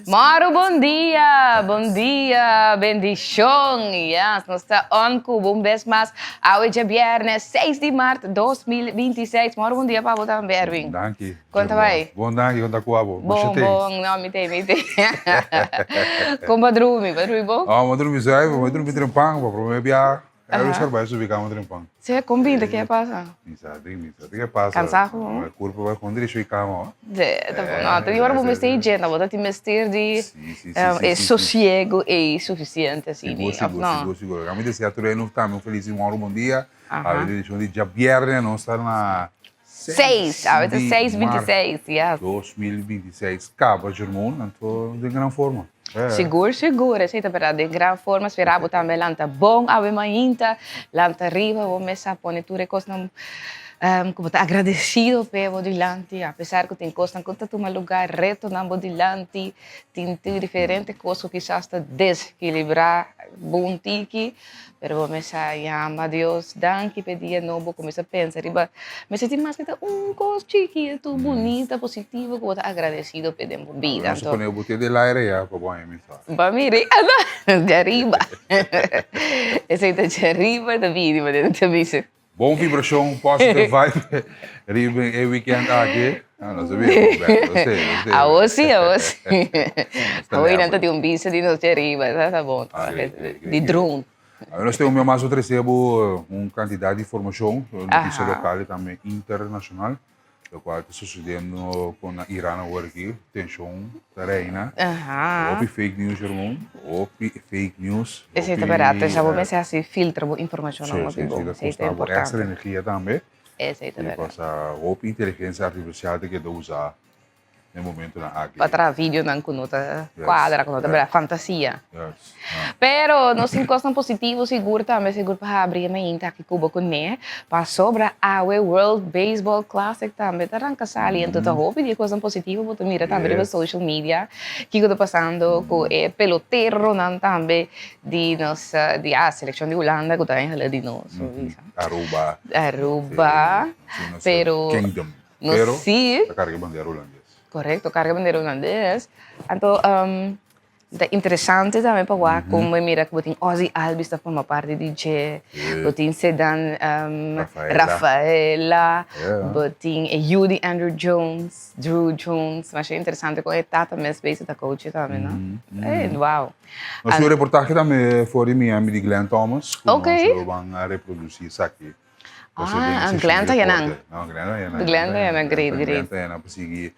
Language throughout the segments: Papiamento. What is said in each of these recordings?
Moro bon dia, bon dia, bendicion. Yes, nos ta on cu un bes mas. Awe djabierne 6 di maart 2026. Moro bon dia pa bo tambe, Erwin. Danki. Con ta bay? Bon danki, con ta cu abo? Bon, bon, no, mi te, mi te. Con bo a drumi? Bo a drumi bon? Oh, mi a drumi zuiver, mi a drumi trempan, pa prome bia. Elvis a bai subi cama trempan. Sí, con binta, ke a pasa? Mi sa, mi sa ke pasa. Cansa gewoon? Mi curpa bai con derecho di cama ho. Sí, ta bon. No, ta di ora bo mester higiena, bo ta tin mester di e sosiego ei suficiente asina, Sigur, of sigur, no? sigur, sigur. Ami desea tur hende tambe un feliz y un bon dia. Awe ta edicion di djabierne, nos ta na 6, awe ta di 6, maart 26, yes. 2026. Caba Jermon, anto den gran forma. Sigur, sigur, esei ta berdad. Den gran forma, spera bo tambe lanta bon awe mainta, lanta riba bo mesa, pone tur e kosnan ku bo ta agradesido p'e bo dilanti, apesar ku tin kosnan ku ta tuma lugar, retonan bo dilanti, tin tur diferente kos ku kisas ta desekilibrá bo un tiki. Pero bo mester a yama Dios danki p'e dia nobo, kuminsá pensa riba mester tin mas ke ta un kos chikitu, bunita, positivo ku bo ta agradesido p'e den bo bida. Nos a pone bo te den aire ya pa bo haña mensahe. Bo a mira djariba. Esei ta djariba ta bini manera ta bisa. Bon vibrashon, positive vibe riba e weekend aki. Ah, nos a bira bon bek, nos te, nos te. Awo si, awo si. Awo nan ta tin un bista di nos djariba, sa ta bon. Ah, great, great, great. Di drone. Awe nos tin un mas ofrece bo un cantidad di informacion, noticia local y tambe internacional. Locual ta sucediendo con na Iran awor aki, tension ta reina. Hopi fake news hermon, hopi fake news. Esey ta berdad, esa bo mester haci filtra bo informacionnan hopi bon, Sí, sí, sí, esey ta ta custa bo extra importante. energia tambe. Esey ta Y berdad. pasa hopi inteligencia artificial ta keda usa. E momentonan aki. Pa traha videonan ku no ta kuadra, ku no ta bira fantasia. Yes. Pero nos tin kosnan positivo sigur tambe, sigur pa habri e mainta aki ku bo kuné. Pasobra awe World Baseball Classic tambe ta ranka sali, enton ta hopi di e kosnan positivo bo ta mira tambe riba social media kiko ta pasando ku e peloteronan tambe di nos di a selekshon di Hulanda ku ta eigenlijk di nos. Aruba. Aruba, pero. Kingdom. No Pero si. ta carga e bandera hulandes. Correcto, carga e bandera hulandes. Anto ta interesante tambe pa wak con bo mira cu bo tin Ozzy Albies ta forma parti di dje, bo tin Ceddanne Rafaela, bo tin e yu di Andrew Jones, Drew Jones. Masha interesante con e tata mes bezig ta coach tambe, no? Wow. Nos tin un reportahe tambe for di Miami di Glenn Thomas cu nos lo ban a reproduci esaki. Ah, Glenn ta yanan. No, Glenn ta yanan. Glenn ta yanan, great, great. Glenn ta yanan pa sigui.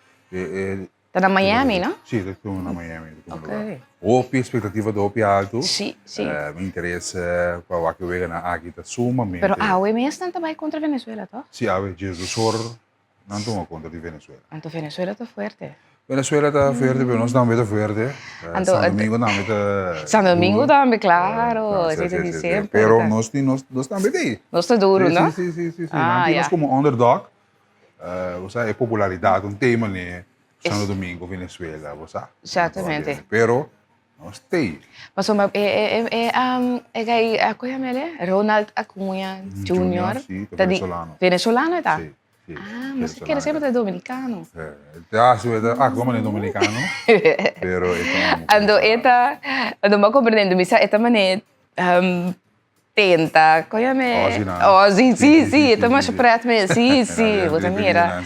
Ta na Miami, no? Si, ta na Miami. Ok. Hopi expectativa ta hopi alto. Si, si. Mi interes pa wak e weganan aki ta sumamente. Pero awe mes nan ta bai contra Venezuela, toch? Si, awe Jesus or Nan tuma kontra di Venezuela. Anto Venezuela ta fuerte. Venezuela ta fuerte, pero nos tambe ta fuerte. Anto, San Domingo tambe ta San Domingo duro. tambe, claro. Sí, Esei ta sí, di sí, sí. semper. Pero nos tin, nos, nos tambe ta ei. Nos ta duro, Sí, no? sí, sí, sí, sí. Ah, Nan tin ya. nos como underdog. Bo sa, e popularidad un tema ne Santo Domingo, Venezuela, bo sa. Exactamente. Pero nos ta ei. Pasobra e, e, e, e, e gai, ku yama el? Ronald Acuña Junior. Junior, sí, ta Ta di venezolano. Venezolano e ta? Sí. Ah, ma si kere ser ta dominicano. Ah, si ah, como ne dominicano. Pero e ta Ando e ta, ando m'a comprende, mi sa e ta mane um, tenta, ko yame? Ozzy na. Ozzy, si, si, e ta masha pret me, si, si, bo ta mira.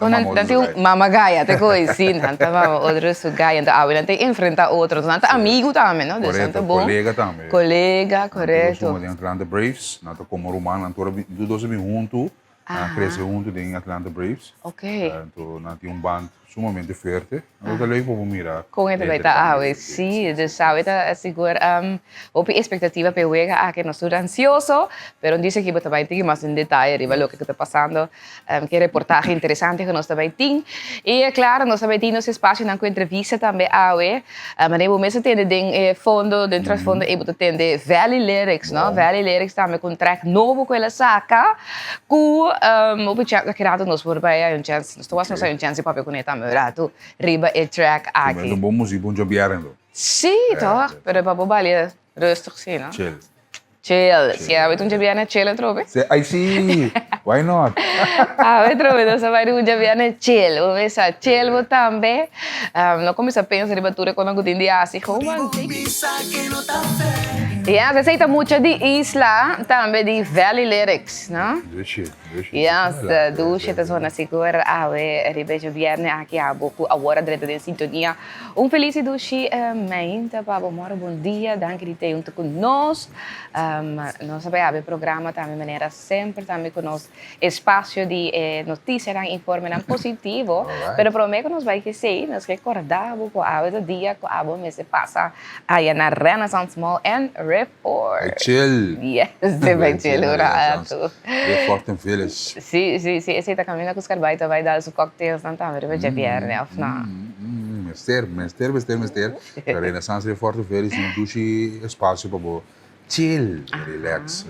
Kon nan, nan tin un mama gaya te koi, si, nan ta mama otro su gaya, anto awe nan ta enfrenta otro, nan ta amigo tambe, no? Dus nan ta bon. Kolega tambe. Kolega, korekto. Nan Atlanta Braves, nan ta komo ruman, nan tur a bin, tur dos a bin huntu. Nan a crece hunto den Atlanta Braves. Ok. Anto nan tin un band sumamente fuerte. Anto ta leuk pa bo mira. Con e ta bay ta awe. Si, dus awe ta sigur hopi expectativa pa e wega aki. Nos tur ansioso, pero un dice aki bo ta bay tin mas den detaye riba loke cu ta pasando. Ke reportahe interesante cu nos ta bay tin. Y claro, nos ta bay tin nos espacionan cu entrevista tambe awe. Manera bo mes a tende den e fondo, den trasfondo ei bo ta tende Valley Lyrics, no? Valley Lyrics tambe ku un track nobo ku el a saka ku hopi chèns aki rato nos por bai hay un chèns, nos ta wak si nos hay un chèns di papia kuné tambe un rato riba e track aki. Un bon muzik, bon djobièrnendo. Sí, tòg? Pero pa bo balia rustig sí, no? Chill. Chill. Si awe ta un djabièrnè chill atrobe? Si, ai si! Why not? Awe atrobe nos a bai riba un djabièrnè chill. Bo mesa chill bo tambe. No kuminsá pensa riba tur e kosnan ku tin di hasi. Gewoon take it. Yes, esei ta mucha di Isla, tambe di Valley Lyrics, no? Dushi, dushi. Yes, dushi ta zona sigur awe riba e djabièrnè aki abo ku awor a drenta den sintonia. Un felis i dushi mainta pa bo moro bon dia danki di te hunto ku nos nos a bai habri e programa tambe manera semper tambe ku nos espasio di e notisianan informenan positivo pero prome ku nos bai kesei nos ke korda bo ku awe ta dia ku abo mester pasa aya na Renaissance Mall en Riffort Chill yes te bai chill un rato Riffort en Village si si si esei ta kaminda ku Scarbay ta bai dal su cocktailsnan tambe riba djabierne of no. Mester, mester, mester, mester. Ta Renaissance den Forte Village un dushi espacio pa bo chill, relax.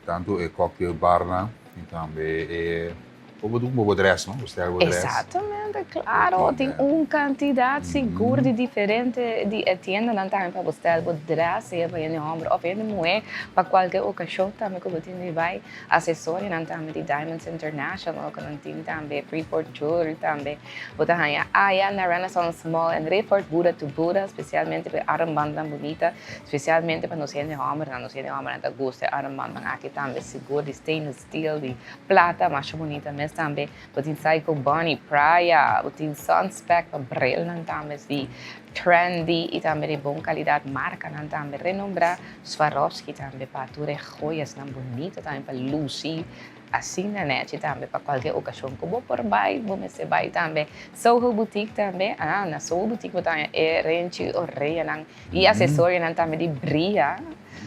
Tanto e cocktail barnan y tambe e bo bo dun bo dress, no? Bo style bo dress. Exactamente, claro. Tin un cantidad sigur di diferente di e tiendanan tambe pa bo style bo dress, sea pa hende homber of hende muhe, pa cualke ocasion tambe cu bo tin di bay. Asesorionan tambe di Diamonds International cu nan tin tambe, Freeport Jewelry tambe. Bo ta haña aya na Renaissance Mall en Riffort, Buda to Buda, spesialmente pa e armbandnan bunita, spesialmente pa nos hende hòmbernan. Nos hende hòmbernan ta gusta e armbandnan aki tambe, sigur di stainless steel, di plata, masha bunita mes tambe. Bo tin Psycho Bunny, Praya, bo tin Sunspec pa brilnan tambe si trendy i tambe di bon kalidat, markanan tambe renombrá, Swarovski tambe pa tur e joyasnan bunita tambe pa lusi. Asina nechi tambe pa cualkier ocasion cu bo por bay, bo mester bay tambe. Soho Boutique tambe, ah, na Soho Boutique bo ta haña e renchi, oreanan y accesorionan tambe di bria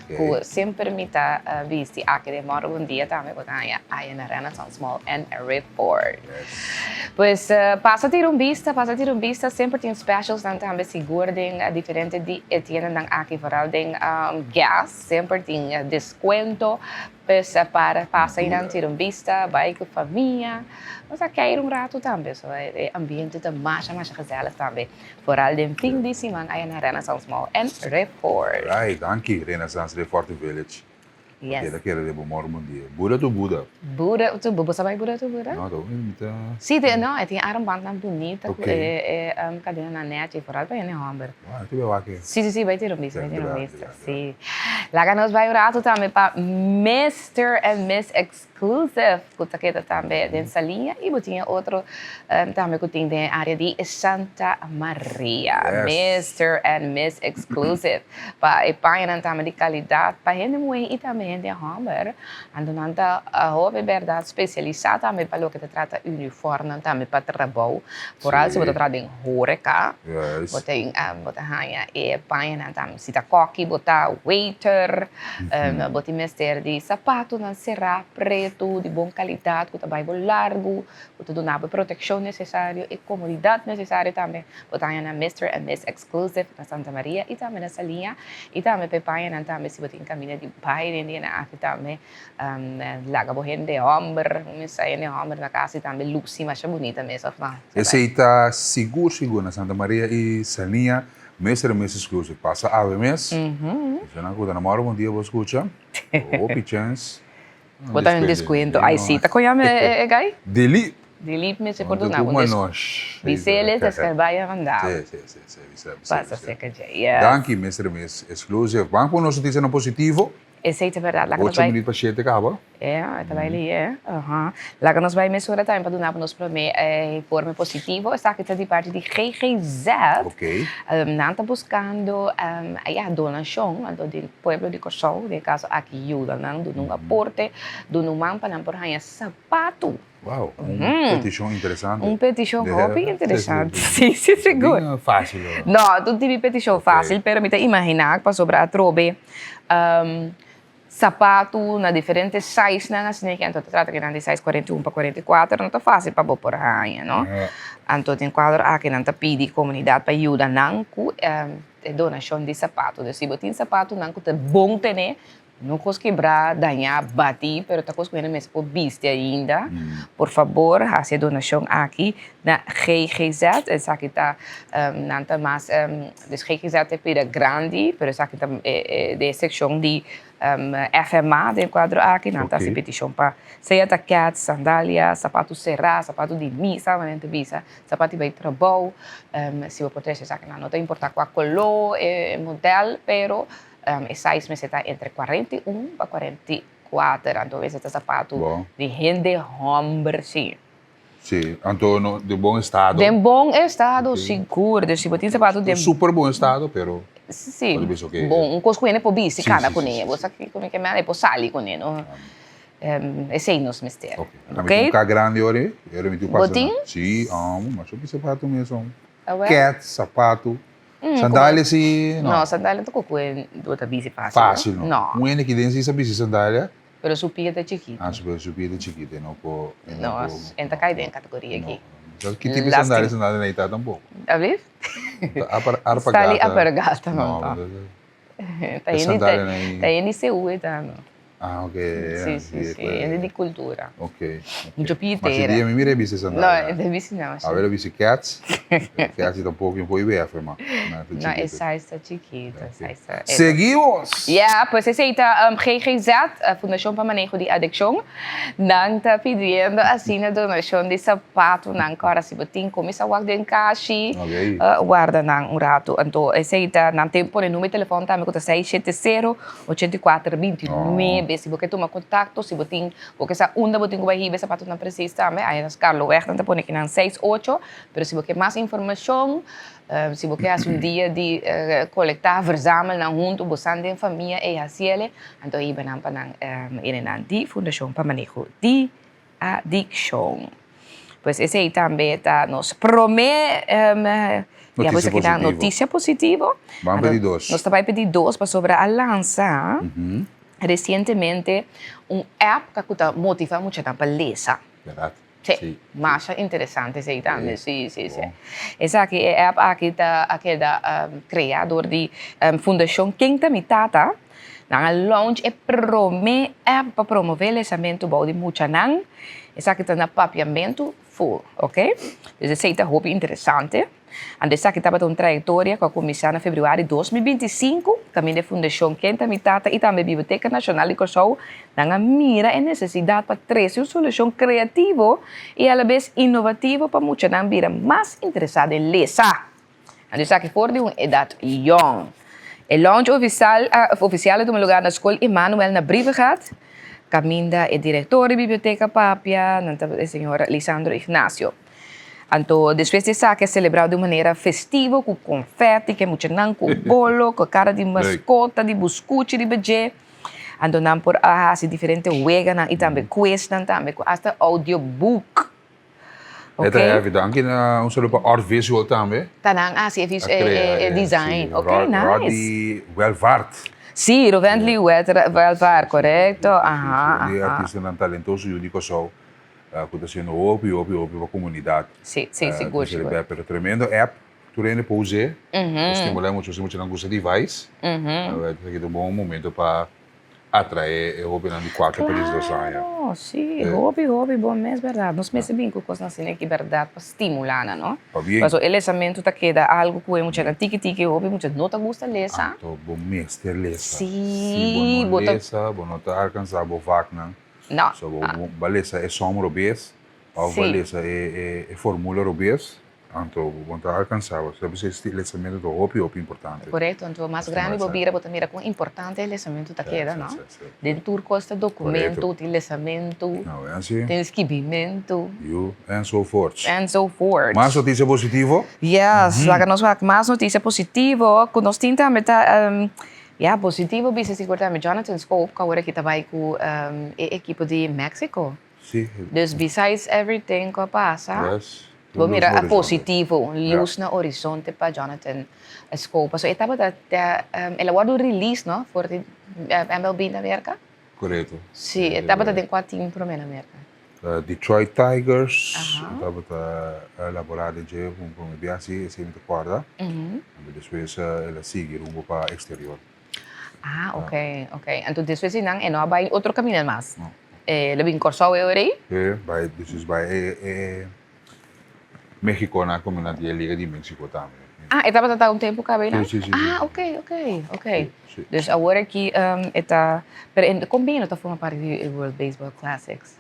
cu semper mi ta bisti aki den Moro Bon Dia tambe bo ta haña aya na Renaissance Mall en Ripport. Pues pasa tira un bista, pasa tira un bista, semper tin specialsnan tambe sigur den diferente di e tiendanan aki, vooral den gas, semper tin descuento. Pues a para pasa einan tira un bista, bai ku famia, nos a keir un ratu tambe. So e ambiente ta masha masha gezellig tambe, foral den fin di siman aya na Renaissance Mall en Riffort. Right, danki Renaissance Riffort Village. Yes. Keda kere den bo mor bon dia. Buda tu Buda. Buda tu Buda. Bo sa bai Buda tu Buda? No, ta mi ta. Si, te, no, e tin armbandnan bunita ku e e kadenanan nèchi, foral pa hende hòmber. Bueno, te wak e. Si, si, si, bai tira un bista, bai tira un bista, si. Laga nos bai un rato tambe pa Mister and Miss Exclusive, ku ta keda tambe den Saliña, i bo tin e otro tambe ku tin den e área di Santa Maria. Mister and Miss Exclusive, pa e pañanan tambe di kalidat pa hende muhé i tambe hende hòmber. Anto nan ta hopi bèrdat spesialisá tambe pa loke ta trata uniformnan tambe pa trabou. Foral si bo ta traha den horeka, bo ta bo ta haña e pañanan tambe. Si ta kòki bo ta waiter, bo tin mester di sapatunan será pretu di bon kalidat ku ta bai bo largu, ku ta duna bo e protekshon nesesario, e komodidat nesesario tambe. Bo ta haña na Mister and Miss Exclusive na Santa Maria i tambe na Saliña. I tambe pa e pañanan tambe si bo tin kaminda di bai den dia nan aki tambe laga bo hende hòmber, kuminsá hende hòmber na kas i tambe lusi masha bunita mes òf no? Esei ta sigur sigur na Santa Maria i Saliña Mister and Miss Exclusive pasa awe mes. Esnan ku ta na mòrdu bon dia bo skucha hopi chèns. Bo ta un descuento. Ay si, ta con yama e guy? Dilip. Dilip mester por duna un descuento. Bisele ta scarbaya mandao. Si, si, si, si, bisa, bisa. Pasa cerca dje, yes. Danki Mister and Miss Exclusive. Ban pone nos noticia nan positivo. Esey ta berdad. Laga nos bai. Ocho minuut pa shete caba. Ja, e ta bai lihe. Aha. Laga nos bai mesora tambe pa duna bo nos prome informe positivo. Esaki ta di parti di GGZ. Ok. Nan ta buscando, ya, donacion anto di pueblo di Kòrsou, den e kaso aki yuda nan duna un aporte, duna un man pa nan por haña sapatu. Wow, un petishon interesante. Un petishon hopi interesante, si, si, sigur. Bin fácil. No, tur tipi petishon fácil, pero mi ta imaginá pasobra atrobe sapatu na diferente sizenan asina ke anto ta trata kinan di size 41 pa 44 no ta fácil pa bo por haña, no? Anto den kuadro aki nan ta pidi komunidat pa yuda nan ku. E donashon di sapatu. Dus si bo tin sapatunan ku ta bon tene, No kos kibrá, dañá, batí, pero ta kos ku hende mester por bisti ainda. Por fabor, hasi e donashon aki na GGZ. Esaki ta, nan ta mas, dus GGZ ta e pida grandi, pero esaki ta den e sekshon di FMA den e kuadro aki. Nan ta hasi petishon pa sea ta kèts, sandalia, sapatu será, sapatu di misa, manera nan ta bisa, sapatu di bai trabou. Si bo por trese esaki nan, no ta importá kua koló, e modèl, pero E size mester ta entre 41 pa 44, anto mester ta zapatu Bon. di hende homber si. Sí, anto no den bon estado. Den bon estado, sigur. Dus si bo tin zapatu den. Super bon estado, pero. Sí, Bo ta bisa oke. bon, un kos ku hende por bisti Sí, kana sí, kuné. sí, sí, Bo sí. sa kiko mi ke manda, e por sali kuné, no? Esei nos mester. Oke. Ami tin un ka grandi ora ei, ora mi tin Bo pasa tin? na. Sí, amo, masha hopi zapatu mes, amo. Awel. Kèt, sapatu. Sandalia si no. No, sandalia ta ku e bo ta bisti fácil. Fácil no. No. Un hende ki den si sa bisti sandalia. Pero su pia ta chikitu. Ah, su pia ta chikitu, e no por. No, e ta kai den kategoria aki. No. Ki tipo di sandalia sandalia na ita tampoko. Ablief? Ta arpagata. Sali apargata no ta. No. Ta hende seú e ta no. Ah, ok. Sí, sí, sí. Hende di cultura. Ok. Mucho Ma si pitera. dia mi mira e bisti sandalia. No, e ta bisti no. A ver, e bisti cats. Cats i tampoco un poco BF, ma. No, e size ta chikito. Ok. Seguimos! Yeah, pues esey ta GGZ, Fundacion pa Maneho di Adiccion. Nan ta pidiendo asina donacion di sapatonan. Kòrda si bo tin kuminsá wak den kashi, warda nan un ratu. Anto esey ta, nan tin pone numero di telefòn tambe ku ta seis shete sero, 84 29. Si bo ke tuma kontakto, si bo tin, bo ke sa unda bo tin ku bai hiba e sapatonan presis tambe, aya na Scarloweg nan ta pone kinan seis ocho. Pero si bo ke mas informashon, si bo ke hasi un dia di kolektá, verzamel nan huntu, bo san den famia ei hasiele, anto hiba nan pa nan enenan di Fundashon pa Maneho di Adikshon. Pues esei tambe ta nos promé Notisia positivo. Notisia positivo. Ban p'e di dos. Nos ta bai p'e di dos pasobra a lansa resientemente un app ku ta motivá muchanan pa lesa. Bèrdat. Sí, masha interesante esei tambe, sí, sí, sí. Esaki, e app aki ta a keda krea dor di Fundashon Ken Ta Mi Tata. Nan a launch e promé app pa promové lesamentu bou di muchanan. Esaki ta na papiamentu full, ok. Dus esei ta hopi interesante. Anto esaki tabata un trayektoria ku a kuminsá na febrüari 2025, kaminda e Fundashon Ken Ta Mi Tata i tambe Biblioteka Nashonal di Kòrsou nan a mira e nesesidat pa trese un solushon kreativo i alabes inovativo pa muchanan bira mas interesá den lesa. Anto esaki for di un edat yòn. E launch ofisial a tuma lugá na Skol Immanuel na Brievengat, kaminda e direktor di biblioteka papia, nan ta e señor Lisandro Ignacio. Anto despues di esaki a selebrá di un manera festivo ku konfèti, ku e muchanan ku bolo, ku kara di maskota, di buskuchi riba dje. Anto nan por a hasi diferente weganan i tambe kuesnan tambe ku asta audiobook. E ta heavy. Danki na un saludo pa Art Visual tambe. Ta nan a hasi e design. Ok, nice. Roddy Welvaart. Sí, Rovendley Welvaart, korekto. Aha, aha. Di artistanan talentoso yu di Kòrsou. Ku ta siendo hopi, hopi, hopi pa komunidat. Sí, sí, sigur, sigur. Pero tremendo app, tur hende por us'é. Por stimulá mucho, si muchanan gusta device. Esaki ta un bon momento pa atraé e hobennan di kuater pa diesdos aña. Claro, sí, hopi, hopi bon mes, bèrdat. Nos mester bin ku kosnan asina aki bèrdat pa stimulá nan, no? Pabien. Pasobra e lesamentu ta keda algu ku e muchanan tiki tiki, hopi mucha no ta gusta lesa. Anto bo mester lesa. Sí, Si bo no lesa, bo no ta alkansá bo vaknan. No. So bo bo a lesa e som robes of bo a lesa e e formula robes, anto bo no ta alcansa bo. So p'esei e lesamentu ta hopi hopi importante. Korekto, anto mas grandi bo bira bo ta mira kon importante e lesamentu ta keda, no? Den tur kos ta dokumentu, tin lesamentu, tin skibimentu. You, and so forth. And so forth. Mas notisia positivo? Yes, laga nos wak mas notisia positivo ku nos tin tambe ta. Ya, positivo bisa sigur tambe Jonathan Scope ku awor aki ta bai ku e ekipo di Mexico. Sí. Dus besides everything ku a pasa, Yes. bo Un lus mira na a horizonte. positivo, un Ja. lus na horizonte pa Jonathan Scope. Pasobra e tabata ta el a wòrdu release no for di MLB na Merka. Korekto. Sí, e tabata den kua team promé na Merka? Detroit Tigers, Aha. e tabata laborá den dje un promé bia, sí, esei mi ta kòrda. Anto despues el a sigui rumbo pa eksterior. Ah, ok, ok. Anto despues di nan e no a bai otro kaminda mas? No. E lo bin Kòrsou e ora ei? Sí, bai, despues bai e e Mexico nan komo nan di e liga di Mexico tambe. Ah, e tabata ta un tempu kaba einan? Sí, sí, sí. Ah, ok, ok, ok. Sí, sí. Dus awor aki e ta, pero e kon bin e no ta forma parti di e World Baseball Classics?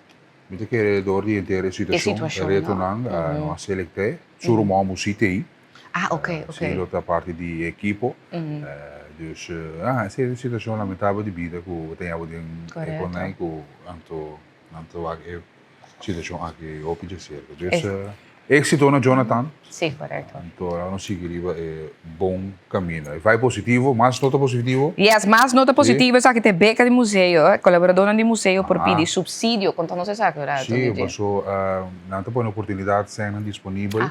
Mi ta kere dor di henter e situashon, e retonan, no a selekt'é. Su ruman musita ei. Ah, ok, ok. Si lo ta parti di e ekipo. Dus, ah, esei ta un situashon lamentabel di bida ku ta yaba den e konai ku anto nan ta wak e situashon aki hopi djaserka. Dus, éksito na Jonathan. Sí, korekto. Anto laga nos sigui riba e bon kaminda. E vai positivo, mas nota positivo. Yes, mas nota positivo esaki ta e beka di museo. Kolaboradónan di museo por pidi supsidio. Konta nos esaki un rato, Sí, paso nan ta pone oportunidat sènnan disponibel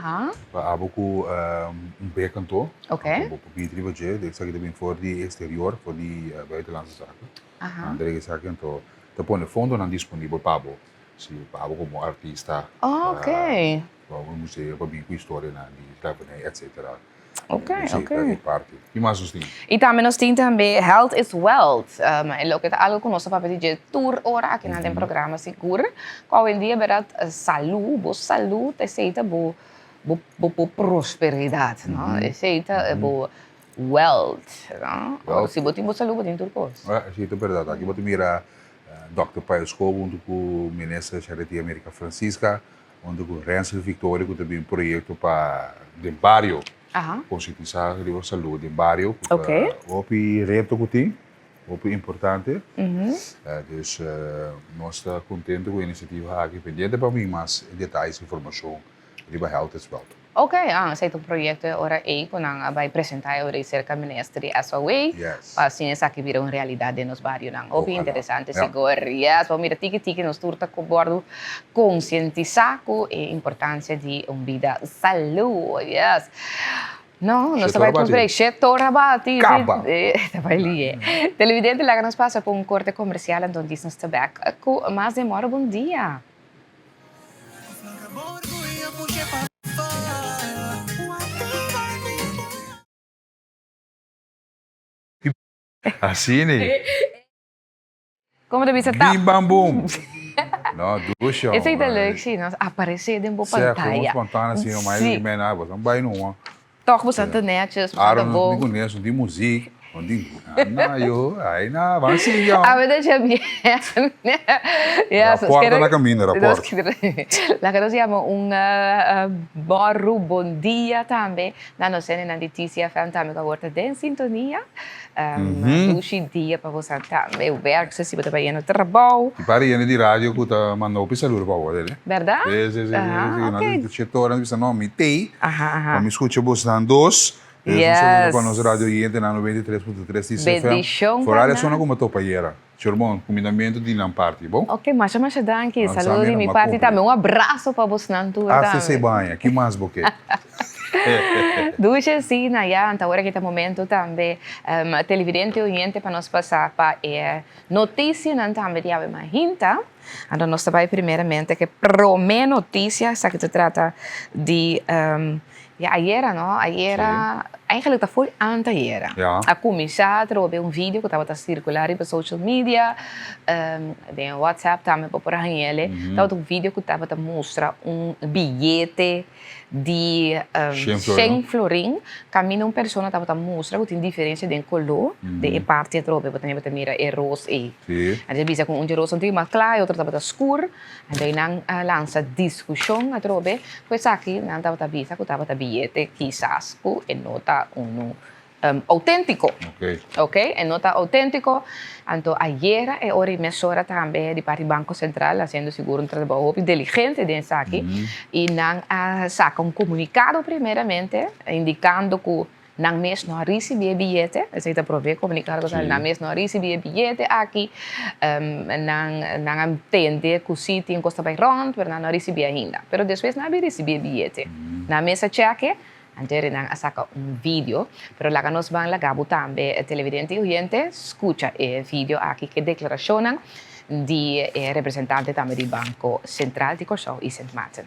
pa abo ku un beka anto. Anto bo por pidi riba dje. Esaki ta bin for di eksterior, for di buitenlandse zaken. Nan ta rega esaki anto ta pone fondonan disponibel pa bo. Si pa abo komo artista. Pa un museo pa bin ku historianan di slavernij etcetera. Ok, ok. E parti. Ki mas nos tin? I tambe nos tin tambe Health is Wealth. E loke ta algo ku nos ta papia di dje tur ora aki nan den programa sigur. Ku awendia bèrdat salú, bo salú ta esei ta bo bo bo prosperidat, no? Esei ta bo wealth, no? Wealth. Si bo tin bo salú bo tin tur kos. Esei ta bèrdat. Aki bo ta mira Dòkter Pius Scob huntu ku Minister Charity America Francisca. Huntu ku Rensel Victoria ku ta bin proyekto pa den bario konsientisá riba salú den bario ku ta hopi reto ku tin, hopi importante. Dus nos ta kontento ku e inisiativa aki pendiente pa bin mas detayes informashon riba Health is Wealth. Ok, ah, esei ta un proyekto e ora ei ku nan a bai presentá e ora ei serka minister di SOA pa asina esaki bira un realidat den nos barionan. Hopi interesante sigur. Yes, bo mira tiki tiki nos tur ta wòrdu konsientisá ku e importansia di un bida salú. Yes. No, nos ta bai pa un break. Shetor a bati. Kaba. Ta bai lié. Televidente, laga nos pasa pa un korte komersial anto djis nos ta bèk ku mas den mòrdu. Bon dia. Asina e. Como ta bisa ta. Bim bam bum. No, dushi homber. Esei ta leuk si, nos aparece den bo Sea, pantaya. como spontano asina, mas Sí. mena, bo ta bai numa. Toch bo sa ta netjes, bo sa ta Aaron no bon. tin kunes, no tin muziek, no tin na yo, ai na, ban sigui jong. Awe ta dje bien. Yes, Raport na kaminda, raport. Laga nos yama un bòru bon dia tambe na nos hendenan di TCFM tambe ku awor ta den sintonia. Dushi dia pa boso tambe. Werk si bo ta bai yendo trabou. Ki par hende di radio ku ta manda hopi saludo pa bo, dele. Berdad? Si, si, si, si. Nan ta shete ora, nan ta bisa, no, mi t'ei. Aha, aha. Pa mi skucha bosnan dos. Yes. Un saludo pa nos radio oyentenan 93.3 TCFM. Bendishon pa nan. Foral esona ku mi a topa ayera. Shermon, kumindamentu di nan parti, bon? Ok, masha masha danki. Saludo di mi parti tambe. Un abraso pa bosnan tur tambe. Hasta esei baña, ki mas bo ke? Dushi asina, ya, anta ora ki ta momento tambe televidente oyente pa nos pasa pa e noticianan tambe di awe mahinta. Anto nos ta bai primeramente ke prome noticia, esaki ta trata di Ya ayera no, ayera, eigenlijk ta fo'i antayera. A kuminsá atrobe un video ku tabata sirkulá riba social media, den WhatsApp tambe bo por a hañ'el. Tabata un video ku tabata mustra un biyete di shen florin kaminda un persona tabata mustra ku tin diferensia den koló den e parti atrobe bo ta mira e ros ei. A bisa ku un di e rosnan tin mas kla e otro tabata skur. Anto ei nan a lansa diskushon atrobe ku esaki nan tabata bisa ku tabata biyete kisas ku e no ta unu outéntiko. Ok, e no ta outéntiko. Anto ayera e ora i mesora tambe di parti Banko Sentral hasiendo sigur un trabou hopi diligente den esaki i nan a saka un komunikado primeramente indikando ku Nan mes no a ricibi e biyete, esey ta prove comunicado cu nan mes no a ricibi e biyete aki, nan nan a tende cu si tin cos ta bay rond, pero nan no a ricibi ainda. Pero despues nan a bin ricibi e biyete. Nan mes a cheke, anto nan a saca un video, pero laga nos ban laga bo tambe televidente y oyente scucha e video aki cu e declaracionnan di e representante tambe di Banco Central di Corsou y Sint Maarten.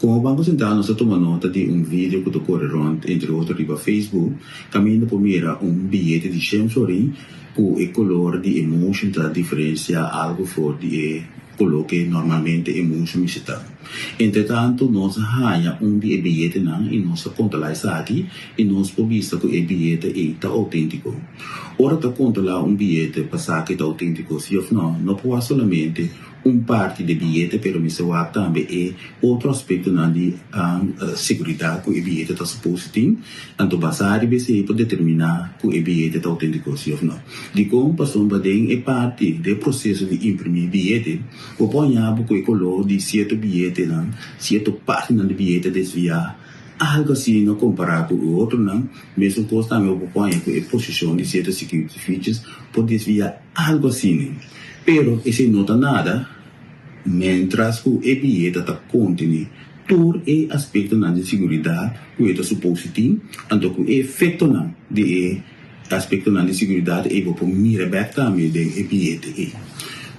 Komo Banko Sentral nos a tuma nota di un video ku ta kore rònt entre otro riba Facebook kaminda por mira un biyete di shen florin ku e kolor di e motion ta diferensia algu for di e koló ke normalmente e motion mester ta. Entretantu nos a haña un di e biyetenan i nos a kontrolá esaki i nos por bisa ku e biyete ei ta outéntiko. Ora ta kontrolá un biyete pa sa ku e ta outéntiko si òf nò, no por wak solamente un parti di e biyete pero mester wak tambe e otro aspektonan di seguridat ku e biyete ta supos di tin. Anto basá riba esei por determiná ku e biyete ta outéntiko si òf nò. Dikon? Pasobra den e parti den e proseso di imprimí biyete, bo por haña bo ku e koló di sierto biyetenan, sierto páginanan di biyete desviá, algu asina kompará ku e otronan. Mesun kos tambe bo por haña ku e posishon di sierto security features por desviá algu asina. Pero esei no ta nada miéntras ku e biyete ta kontené tur e aspektonan di siguridat ku e ta supos di tin, anto ku e efektonan di e aspektonan di siguridat ei bo por mira bèk tambe den e biyete ei.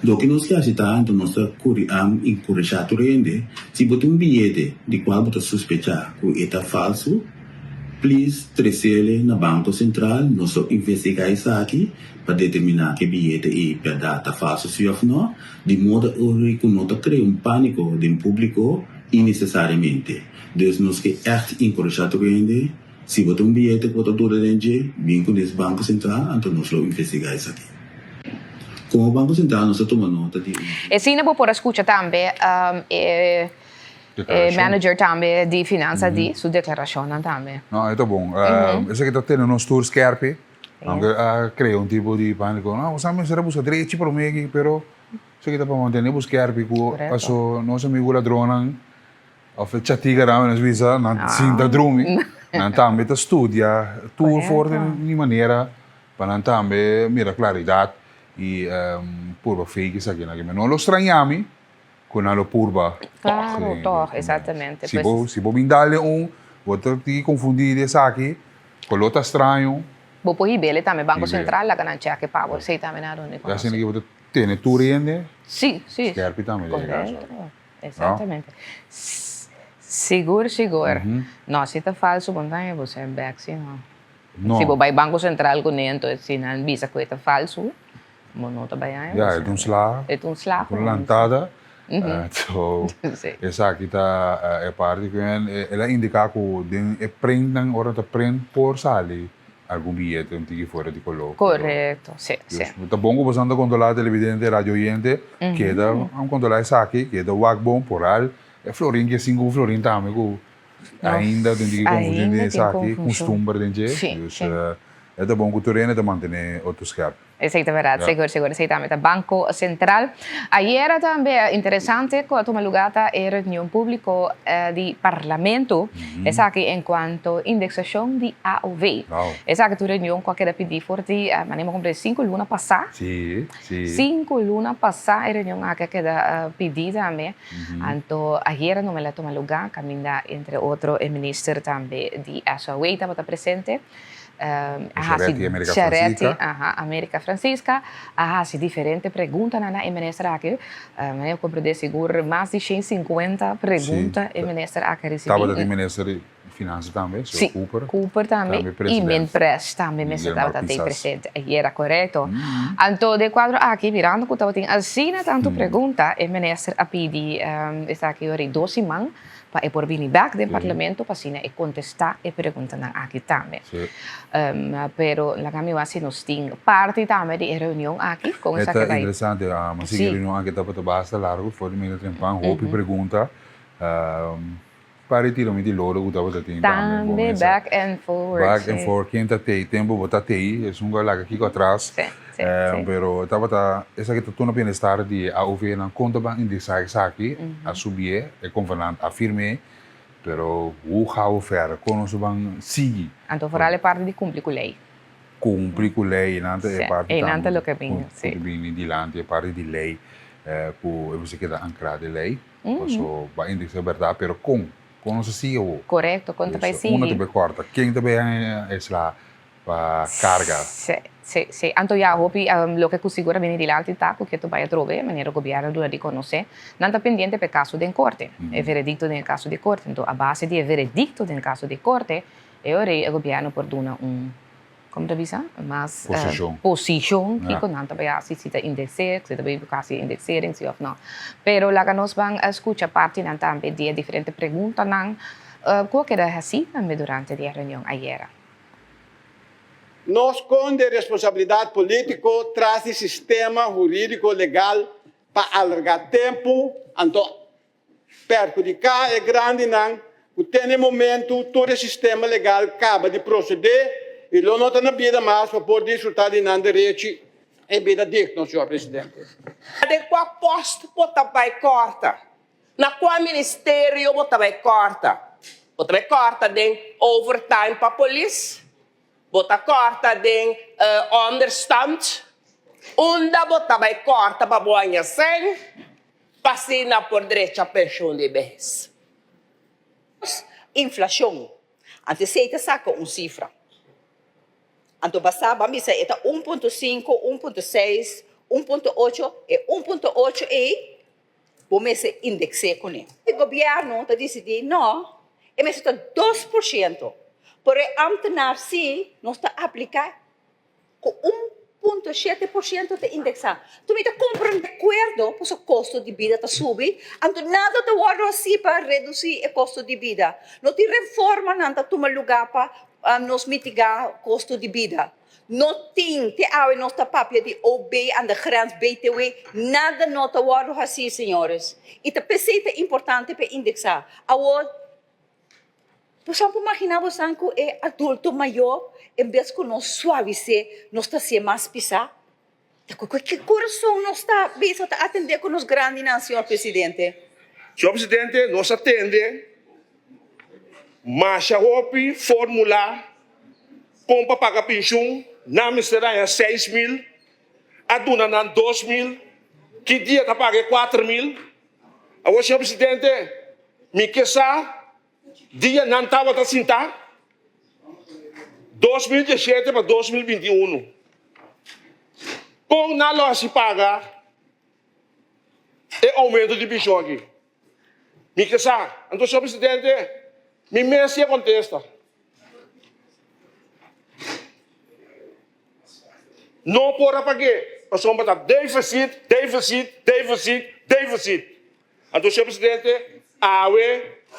Loke nos ke hasi ta anto nos ta kuri am enkurashá tur hende, si bo tin un biyete di kual bo ta suspechá ku e ta falsu, please tresele na Banko Sentral, nos lo investigá esaki pa determiná ku e biyete ei bèrdat ta falsu si òf nò, di moda ora ku no ta krea un pániko den públiko innesesariamente. Dus nos ke ègt enkurashá tur hende, si bo tin un biyete ku bo ta duda den dje, bin ku nes Banko Sentral, anto nos lo investigá esaki. Komo Banko Sentral nos ta tuma nota di un. Esina bo por a skucha tambe e manager tambe di finansa di su deklarashonnan tambe. No, e ta bon. Esaki ta tene nos tur skerpi. Aunke a krea un tipo di pániko. No, bo sa mester a buska drechi promé aki, pero esaki ta pa mantene bo skerpi ku paso nos amigu ladronnan òf e chatiganan nos bisa nan sinta drumi, nan tambe ta studia tur for di manera pa nan tambe mira klaridat i purba fake esakinan. No lo straña mi Cu nan lo purba tog. Claro, tog, exactamente. Si bo, si bo bin dal den un, bo ta tin confundi di esaki, color ta straño. Bo por hib'el tambe Banco Central laga nan check pa bo, esey tambe nan a duna di conoce. Ya asina ki bo ta tene tur hende. Si, si. Skerpi tambe den e caso. Correcto, exactamente. Sigur, sigur. No, si ta falso bo no ta haña bo ser bek si no. No. Si bo bay Banco Central cune enton si nan bisa cu e ta falso. Bo no ta bai aña. Ya, e ta un sla. E ta un sla. Un lantada. So, esaki ta e parti ku el a indiká ku den e printnan, ora ta print por sali algun biyete un tiki fuera di koló. Korekto, si, si. Ta bon ku boso ta kontrolá televidente, radio oyente, keda kontrolá esaki, keda wak bon por al e florin ke sinku florin tambe ku Ainda tin tiki confusion den esaki, custumber den dje. Dus e ta bon cu tur hende ta mantene otro scherp. Esey ta berdad, sigur sigur esey tambe ta Banco Central. Ayera tambe interesante cu a tuma lugar ta e reunion publico di Parlamento, esaki en cuanto indexacion di AOW. Esaki ta un reunion cu a keda pidi for di, manera mi a comprende, cinco luna pasa. Cinco luna pasa e reunion aki a keda pidi tambe. Anto ayera no mel a tuma lugá kaminda entre otro e minister tambe di SOA tabata presente. A hasi Charetti, aha, America Francisca, a hasi diferente preguntanan na e minister aki. Manera ku komprendé sigur mas di 150 pregunta e minister aki a risibí. Tabata tin minister di Finansa tambe, señor Cooper. Sí, Cooper tambe y Minpres tambe mester tabata tei presente ayera, corecto. Anto den cuadro aki, mirando cu tabatin asina tanto pregunta, e minister a pidi esaki ora di dos siman pa e por bini bek den Parlamento pa asina e contesta e preguntanan aki tambe. Pero laga mi wak si nos tin parti tambe di e reunion aki, con esaki bai. E ta interesante, mi a sigui e reunion aki tabata basta largo, for di medio trempan, hopi pregunta. Pa retiro mi di loro ku tabata tin tambe. Tambe back and forward. Back and forward ken ta tei tempu bo ta tei esun ku a laga kiko atras. Pero tabata esaki ta tuna bienestar di e AOV nan kon ta ban indeksa esaki a subié e konvenant a firm'é pero hoe gaan we verder kon nos ta ban sigui. Anto foral e parti di kumpli ku lei. Kumpli ku lei einan ta e parti tambe ku ta bini dilanti e parti di lei ku e mester keda ankrá den lei. Paso ba indexá berdad, pero con? Con nos a sigui awor? Correcto, con ta bay sigui? Unda ta bay corta? Ken ta bay haña e sla pa carga? Sí, Sí, sí. Anto ya hopi loke ku sigur a bini dilanti ta ku ke bai atrobe, manera gobièrnu duna di konosé, nan ta pendiente pa e kaso den korte, e veredikto den e kaso di korte. Anto a base di e veredikto den kaso di korte, e ora ei e gobièrnu por duna un, komo ta bisa, mas Posishon. posishon kiko nan ta bai hasi, si ta indekseer, si ta bai hasi indexering si òf no. Pero laga nos ban skucha partinan tambe di e diferente preguntanan ku a keda hasí tambe durante di e reunion ayera. No skonde responsabilidat polítiko tras di sistema hurídiko legal pa alargá tempu, anto perhudiká e grandinan ku te na e momentu tur e sistema legal kaba di prosedé i lo no ta na bida mas pa por disfrutá di nan derechi e bida digno, señor presidente. Den kua pòst bo ta bai kòrta? Na kua ministerio bo ta bai kòrta? Bo ta bai kòrta den overtime pa polis? Bo ta kòrta den onderstand? Unda bo ta bai kòrta pa bo haña sèn pa asina por drecha penshun di behes? Inflashon. Anto esei ta saka un sifra. Anto basá ban bisa e ta 1.5, 1.6, 1.8, e 1.8 ei Bo mester indeks'é kuné. E gobièrnu ta disidí, no, e mester ta 2%, pero e ámtenar sí nos ta apliká ku 1.7% ta indeksá. Anto mi ta komprendé akuerdo pasobra kosto di bida ta subi, anto nada ta wòrdu hasí pa redusí e kosto di bida. No tin reformanan ta tuma lugá pa nos mitigá kosto di bida. No tin, te awe nos ta papia di OB aan de grens, BTW, nada no ta wordo haci, señores. Y ta p'esey ta importante p'e indexa. Awor, bosan por magina bosan cu e adulto mayor, en bes cu nos suavis'é, nos ta hacié mas pisá? Ta cu ki corazon nos ta bisa ta atende cu nos grandinan, señor presidente? Señor presidente, nos a tende masha hopi formula Kon pa paga penshun, nan mester haña 6000, a duna nan 2000, ki dia ta paga e 4000? Awor señor presidente, mi ke sa dia nan tabata sintá, 2017 pa 2021, kon nan lo hasi paga e oumento di penshun aki? Mi ke sa. Anto señor presidente, mi mes si a kontesta. No por a pag'é, pasobra ta deficit, deficit, deficit, deficit. Anto, señor presidente, awe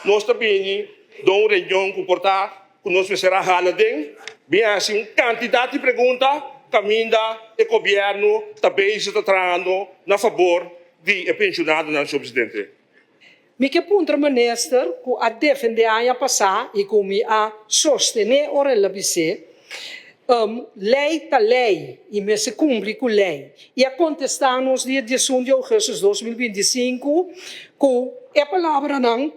nos ta bini den un reunion ku por ta ku nos mester a hala den, bin hasi un kantidat di pregunta kaminda e gobièrnu ta bezig ta trahando na fabor di e penshonadonan, señor presidente. Mi ke puntra minister ku a defendé aña pasá i ku mi a sostené ora el a bis'é, Lei ta lei i mester kumpli ku lei. I a kontestá nos dia 11 di ougùstùs 2025 ku e palabranan,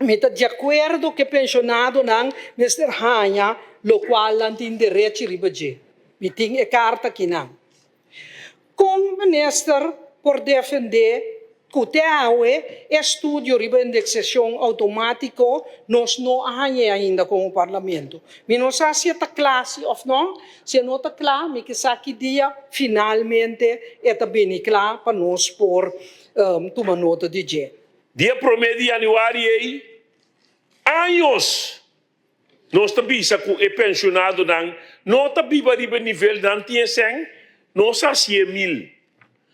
Mi ta di akuerdo ku e penshonadonan mester haña lokual nan tin derechi riba dje. Mi tin e karta akinan. Kon minister por defendé ku te awe e studio riba indeksashon outomátiko nos no a hañ'é ainda komo parlamento? Mi no sa si e ta kla si òf no. Si e no ta kla, mi ke sa ki dia finalmente e ta bini kla pa nos por tuma nota di dje. Dia promé di yanüari ei, años Nos ta bisa ku e penshonadonan no ta biba riba e nivel nan tin e sèn, nos a hasié mil.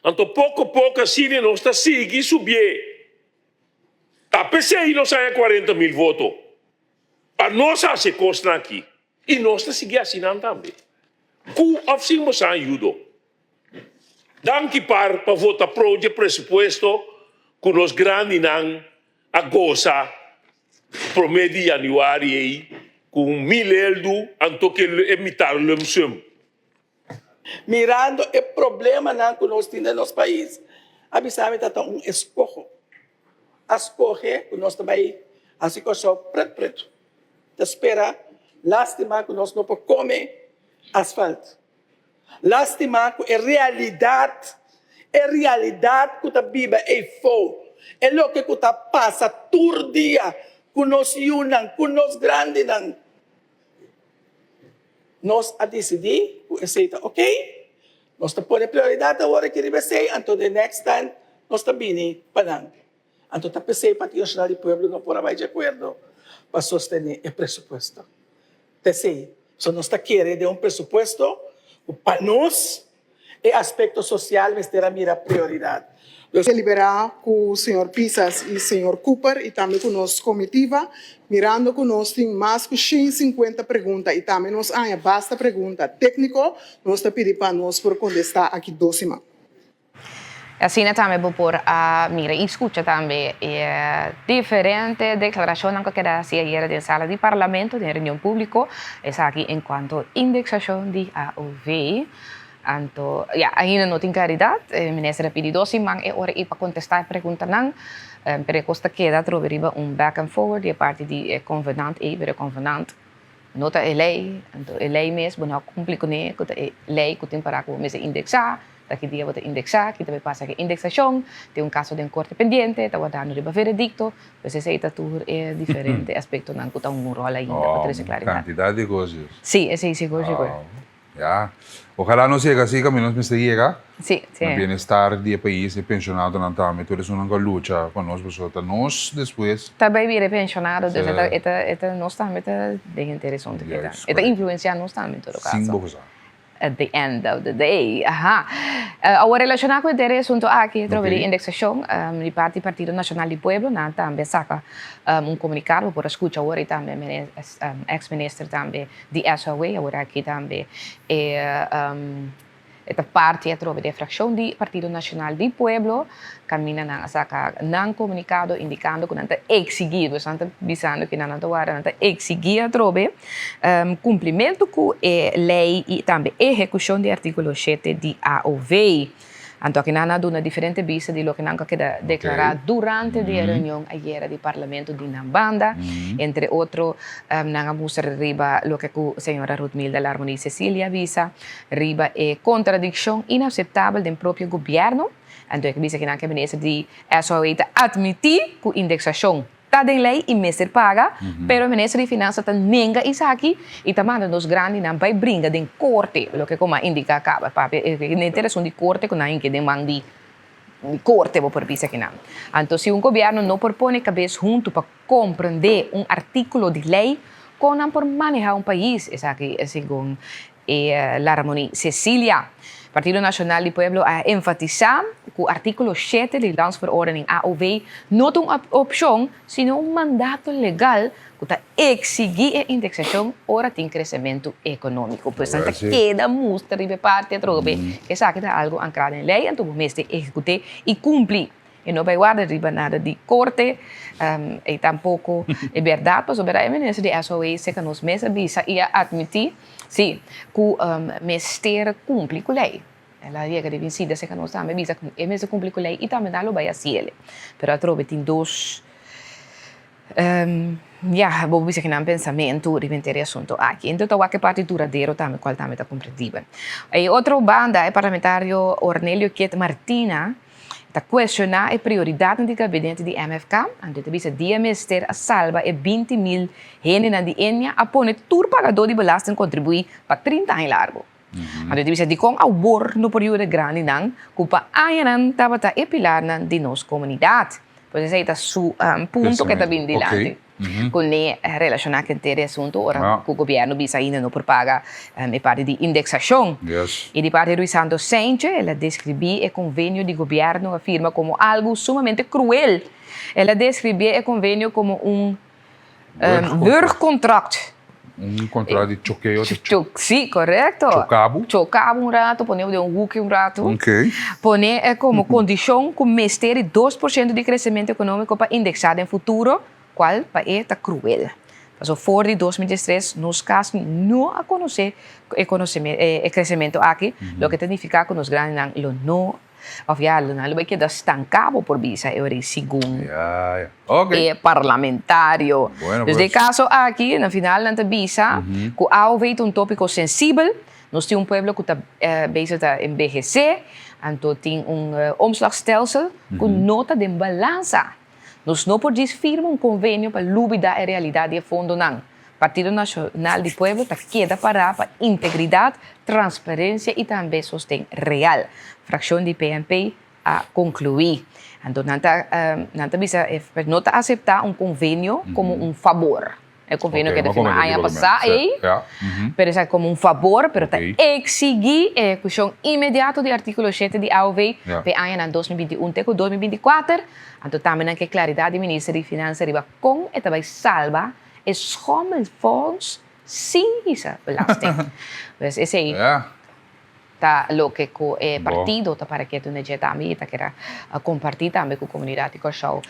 Anto poko poko asina nos ta sigui subié. Ta p'esei nos haña 40.000 voto, pa nos hasi e kosnan aki. I nos ta sigui hasi nan tambe, ku òf sin boso ayudo. Danki par pa vota pro dje presupuesto ku nos grandinan a gosa promé di yanüari ei ku un mil eldu anto ke e mitar lumsum. Mirando e problemanan ku nos tin den nos pais, a bisa mi ta ta un eskoho. A skohe ku nos ta bai hasi Kòrsou pret pretu. Ta spera lástima ku nos no por kome asfalt. Lástima ku e realidat, e realidat ku ta biba eifó, e loke ku ta pasa tur dia ku nos yunan, ku nos grandinan. Nos a disidí ku esei ta okey, nos ta pone prioridat awor aki riba esei, anto the next time nos ta bini pa nan. Anto ta p'esei Partido Nacional di Pueblo no por a bai di akuerdo pa sostené e presupuesto. Ta esei. So nos ta kere den un presupuesto ku pa nos e aspekto sosial mester a mira prioridat. Nos. Deliberá ku señor Pisas i señor Cooper i tambe ku nos komitiva, mirando ku nos tin mas ku 150 pregunta i tambe nos a haña basta pregunta tékniko, nos ta pidi pa nos por kontestá aki dos siman. Asina tambe bo por a mira i skucha tambe e diferente deklarashonnan ku a keda hasi ayera den sala di parlamento den reunion públiko, esaki en kuanto indeksashon di AOV. Anto, ya, ainda no tin klaridat, e minister a pidi dos siman e ora ei pa kontestá e preguntanan, pero e kos ta keda atrobe riba un back and forward di e parti di e konvenant ei, pero e konvenant no ta e lei, anto e lei mes bo no a kumpli kuné, ku ta e lei ku tin para ku bo mester indeksá. Ta ki dia bo ta indeksá, ki ta bai pasa ku e indeksashon, tin un kaso den korte pendiente, ta wardando riba veredikto, pues esei ta tur e diferente aspektonan ku ta hunga un ròl ainda pa trese klaridat. Kantidat di kos Dios. Sí, esei sigur sigur. Ya. Ojalá nos yega así kaminda nos mester yega. Sí, sí. Na bienestar di e pais, e penshonadonan tambe, tur esunnan ku a lucha pa nos, pasobra ta nos despues. Ta bai bira e penshonado, dus e ta, e ta, e ta, nos tambe ta den henter esun. E ta influensiá nos tambe en todo kaso. Sin bo sa. At the end of the day. Aha. Awor relaciona cu e asunto aki, atrobe di indexacion, di parti Partido Nacional di Pueblo, nan tambe a saca un comunicado, bo por a scucha awor y tambe ex minister tambe di SOW, awor aki tambe e E ta parti atrobe di e fraccion di Partido Nacional di Pueblo, caminda nan a saca nan comunicado indicando cu nan ta exigi, dus nan ta bisando cu nan ta warda, nan ta exigi atrobe cumplimento cu e ley y tambe ehecucion di articulo shete di AOV. Anto aki nan a duna diferente bista di loke nan a keda declara durante di e reunion ayera di Parlamento di nan banda. Entre otro nan a mustra riba loke cu señora Ruthmilda Larmonie-Cecilia a bisa riba e contradiccion inaceptabel den propio gobierno. Anto e bisa cu nan ke minister di SOA ta admiti cu indexacion Ta den ley y mester paga, pero e minister di Finansa ta nenga esaki y ta manda nos grandinan bay bringa den corte, loke como a indica caba, papia e interesun di corte cu nan hinke den man di corte bo por bisa kinan. Anto si un gobierno no por pone cabes hunto pa comprende un articulo di ley, con nan por maneha un pais? Esaki segun E Larmony Cecilia. Partido Nacional di Pueblo a enfatisa cu articulo shete di Landsverordening AOW no ta un opcion, sino un mandato legal cu ta exigi e indexacion ora tin crecemento economico. Pues nan ta keda mustra riba e parti atrobe cu esaki ta algo ancra den ley, anto bo mester ehecute y cumpli. E no bai warda riba nada di korte i tampoko e bèrdat pasobra e minister di SOA seka nos mes a bisa i a atmití si ku mester kumpli ku lei. El a yega di bin sita seka nos tambe bisa ku e mester kumpli ku lei i tambe nan lo bai hasiel. Pero atrobe tin dos Ya, bo bisa ki nan pensamentu riba henter e asuntu aki. Enton ta wak e parti duradero tambe, kual tambe ta komprendibel. E otro banda, e parlamentario Ornelio Kiet Martina ta kuestioná e prioridatnan di gabinete di MFK. Anto e ta bisa dia mester a salba e 20.000 hendenan di Ennia a pone tur pagadó di belasting kontribuí pa 30 aña largu. Anto e ta bisa dikon awor no por yuda grandinan ku pa añanan tabata e pilarnan di nos komunidat. Pues esei ta su punto ku e ta bin dilanti kuné relashoná ku henter e asuntu ora ku gobièrnu bisa ainda no por paga e parti di indeksashon. I di parti Ruy Santos Seintje el a deskribí e konvenio di gobièrnu a firma komo algu sumamente kruel. El a deskribí e konvenio komo un Wurgcontract. Un contract di chokeo. Sí, correcto. Chokabu. Chokabu un rato, pone den un hoekje un rato. Ok. Pone como condicion cu mester di 2% di crecemento economico pa indexa den futuro, cual pa e ta cruel. Paso for di 2013 nos casi no a conoce e crecemento aki, loke ta nifica cu nos grandinan lo no Of ya nan lo bay keda stanca bo por bisa e ora ei segun e parlamentario. Dus den e caso aki na final nan ta bisa cu aov ta un topico sensibel, nos tin un pueblo cu ta bezig ta enbehece, anto tin un omslagstelsel cu no ta den balansa. Nos no por djis firma un convenio pa lubida e realidad di e fondonan. Partido Nashonal di Pueblo ta keda pará pa integridat, transparensia i tambe sosten real, frakshon di PNP a konkluí. Anto nan ta nan ta bisa e no ta aseptá un konvenio komo un fabor. E konvenio ku e ta firma aña pasá ei, pero esaki komo un fabor, pero ta eksigí ehekushon inmediato di artíkulo shete di AOV pa e añanan 2021 te ku 2024. Anto tambe nan ke klaridat di minister di Finansa riba kon e ta bai salba E schommelfonds sin hisa belasting. Pues esey ta loke cu e partido ta para ketu na dje tambe y ta keda comparti tambe cu comunidad di Corsou.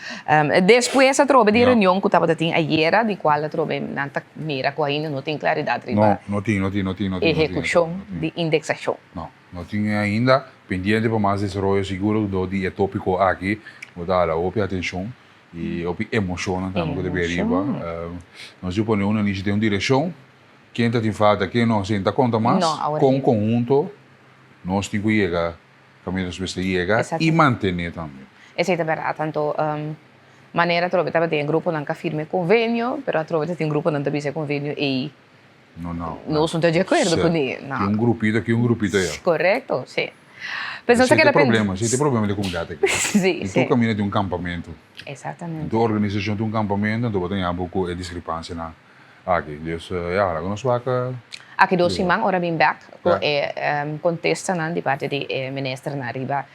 Despues atrobe di e reunion cu tabata tin ayera di cual atrobe nan ta mira cu ainda no tin claridad riba ehecucion di indexacion. No, no tin ainda. Pendiente pa mas desaroyo sigur dor di e topico aki bo ta hala hopi atencion. I hopi emoshonnan tambe ku ta bin ariba. Nos di pone un inishi den un direkshon, ken ta tin falta, ken no, sin ta konta mas kon konhunto nos tin ku yega kaminda nos mester yega i mantené tambe. Esei ta bèrdat. Anto manera atrobe tabatin e gruponan ku a firma e konvenio, pero atrobe ta tin gruponan ta bisa e konvenio ei nos no ta di akuerdo kuné. Tin un grupito aki, un grupito aya. Korekto, si. Pues nos ta keda pen. Esei ta e problema di komunidat aki. Si, si. Tur kaminda tin un kampamentu. Exactamente. Tur organisashon tin un kampamentu, anto bo ta ña bo ku e diskrepansianan aki. Dus, ya, laga nos wak. Aki dos siman ora bin bek ku e kontestanan di parti di e ministernan riba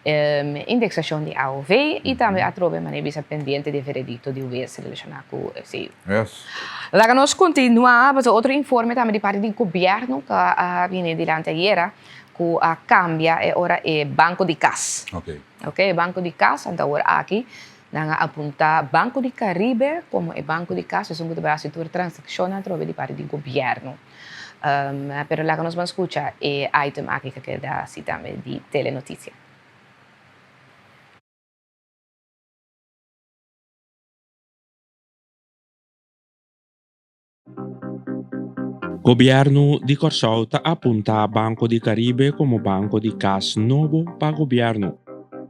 indeksashon di AOV i tambe atrobe manera bisa pendiente di e veredikto di hues relashoná ku esei. Yes. Laga nos kontinuá pasobra otro informe tambe di parti di gobièrnu ku a bini dilanti ayera. Ku a kambia e ora e banko di kas. Ok. Ok, e banko di kas, anto awor aki nan a apuntá Banko di Karibe komo e banko di kas, esun ku ta bai hasi tur transakshonnan atrobe di parti di gobièrnu. Pero laga nos ban skucha e item aki ku a keda hasi tambe di Telenotisia. Gobièrnu di Kòrsou ta apuntá Banko di Karibe komo banko di kas nobo pa gobièrnu.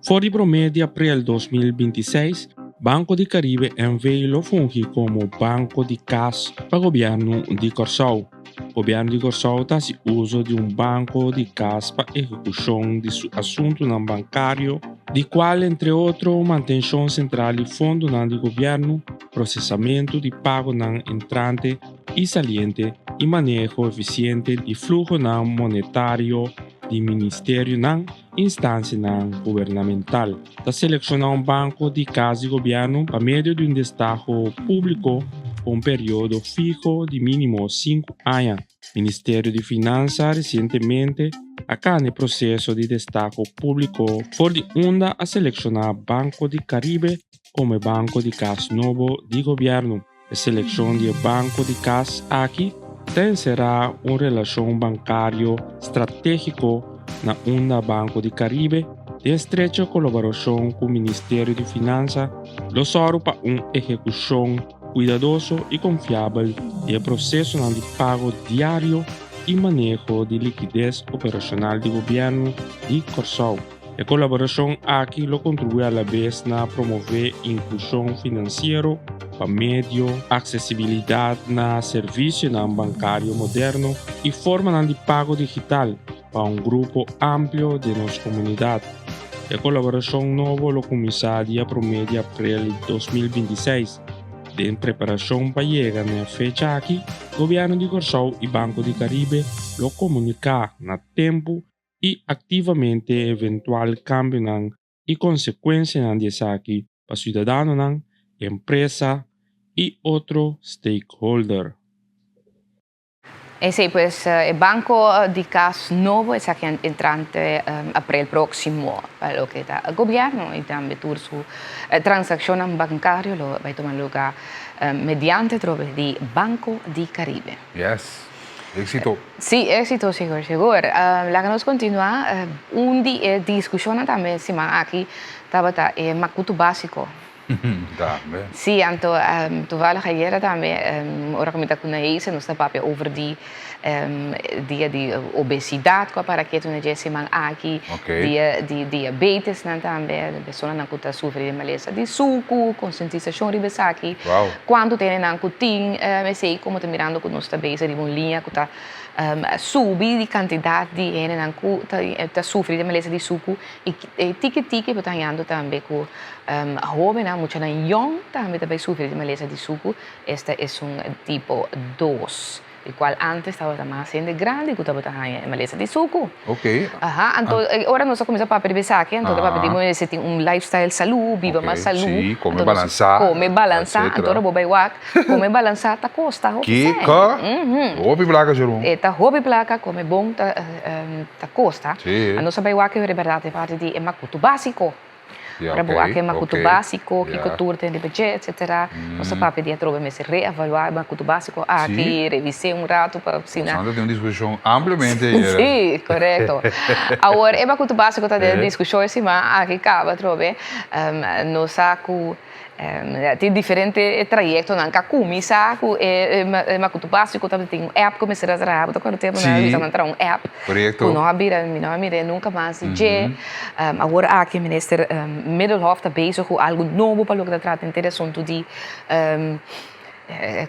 For di promé di aprel 2026, Banko di Karibe NV lo fungi komo banko di kas pa gobièrnu di Kòrsou. Gobièrnu di Kòrsou ta hasi uso di un banko di kas pa ehekushon di su asuntunan bankario, di kual entre otro mantenshon sentral di fondonan di gobièrnu, prosesamentu di pagonan entrante i saliente i maneho efisiente di fluhonan monetario di ministerionan i instansianan gubernamental. Ta selekshoná un banko di kas di gobièrnu pa medio di un destaho públiko pa un periodo fiho di mínimo sinku aña. Ministerio di Finansa resientemente a kana e proseso di destaho públiko for di unda a selekshoná Banko di Karibe komo e banko di kas nobo di gobièrnu. E selekshon di e banko di kas aki ta enserá un relashon bankario stratégiko na unda Banko di Karibe den estrecho kolaborashon ku Ministerio di Finansa lo sòru pa un ehekushon kuidadoso i konfiabel di e prosesonan di pago diario i maneho di likides operashonal di gobièrnu di Kòrsou. E kolaborashon aki lo kontribuí alabes na promové inklushon finansiero pa medio aksesibilidat na servisionan bankario moderno i formanan di pago digital pa un grupo amplio den nos komunidat. E kolaborashon nobo lo kuminsá dia promé di aprel di 2026. Den preparashon pa yega na e fecha aki, Gobièrnu di Kòrsou i Banko di Karibe lo komuniká na tempu i aktivamente eventual kambionan i konsekuensianan di esaki pa siudadanonan, empresa i otro stakeholder. Esei pues e banko di kas nobo esaki entrante aprel próksimo pa loke ta gobièrnu i tambe tur su transakshonnan bankario lo bai tuma lugá mediante trobe di Banko di Karibe. Yes. Éxito. Sí, éxito sigur, sigur. Laga nos continua. Un di e discusionnan tambe siman aki tabata e makutu básiko. Tambe. Sí, anto toevallig ayera tambe ora ku mi ta ku Naisa nos ta papia over di dia di obesidat ku a para ketu na dje siman aki, dia di diabetesnan tambe, personanan ku ta sufri di malesa di suku, konsientisashon riba esaki, kuantu ta hendenan ku tin esei komo ta mirando ku nos ta bezig riba un liña ku ta subi di kantidat di hendenan ku ta sufri di malesa di suku i tiki tiki bo ta hañando tambe ku hóbennan, muchanan yòn tambe ta bai sufri di malesa di suku, esta esun tipo dos. Di cual antes tabata mas hende grandi cu tabata haña e malesa di sucu. Ok. Aha, anto ora nos a cuminsa papia riba esaki, anto ta papia di bo mester tin un lifestyle salu, biba mas salu. Si, come balansa. Come balansa, anto ora bo bay wak, come balansa ta costa hopi sèn. Kiko? Hopi placa, Jerome. E ta hopi placa, come bon ta costa. Si. Nos a bay wak e berdad e parti di e macutu basico. Ora bo a kema ku tur básiko, kiko tur ten riba dje, etsetera. Nos a papia di atrobe mester reevaluá e makutu básiko aki, revis'é un ratu pa asina. Nos a tin un diskushon ampliamente ayer. Sí, korekto. Awor e makutu básiko ta den diskushon e siman aki kaba atrobe. Nos sa ku tin diferente trayektonan ku a kuminsá ku e makutu básiko, tabatin un app ku mester a traha, bo ta akorda tempu nan a bisa nan traha un app ku no a bira, mi no a mir'é nunka mas di dje. Awor aki minister Middelhof ta bezig ku algu nobo pa loke ta trata henter e asuntu di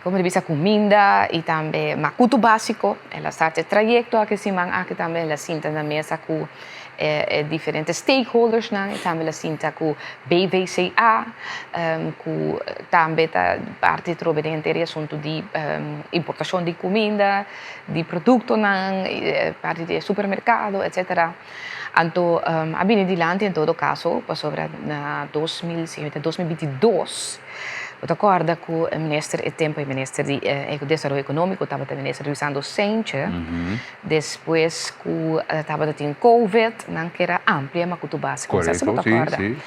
komo ta bisa kuminda i tambe makutu básiko. El a start e trayekto aki siman aki tambe el a sinta na mesa ku e diferente stakeholdersnan i tambe el a sinta ku BVCA ku tambe ta parti atrobe den henter e asuntu di importashon di kuminda, di produktonan, parti di e supermerkado etsetera. Anto a bini dilanti en todo caso pasobra na 2000 si mi ta 2022 bo ta corda cu e minister e tempo e minister di desaroyo economico tabata minister Luisando Seintje despues cu tabata tin covid nan kier a amplia macutu basico no sa si bo ta corda den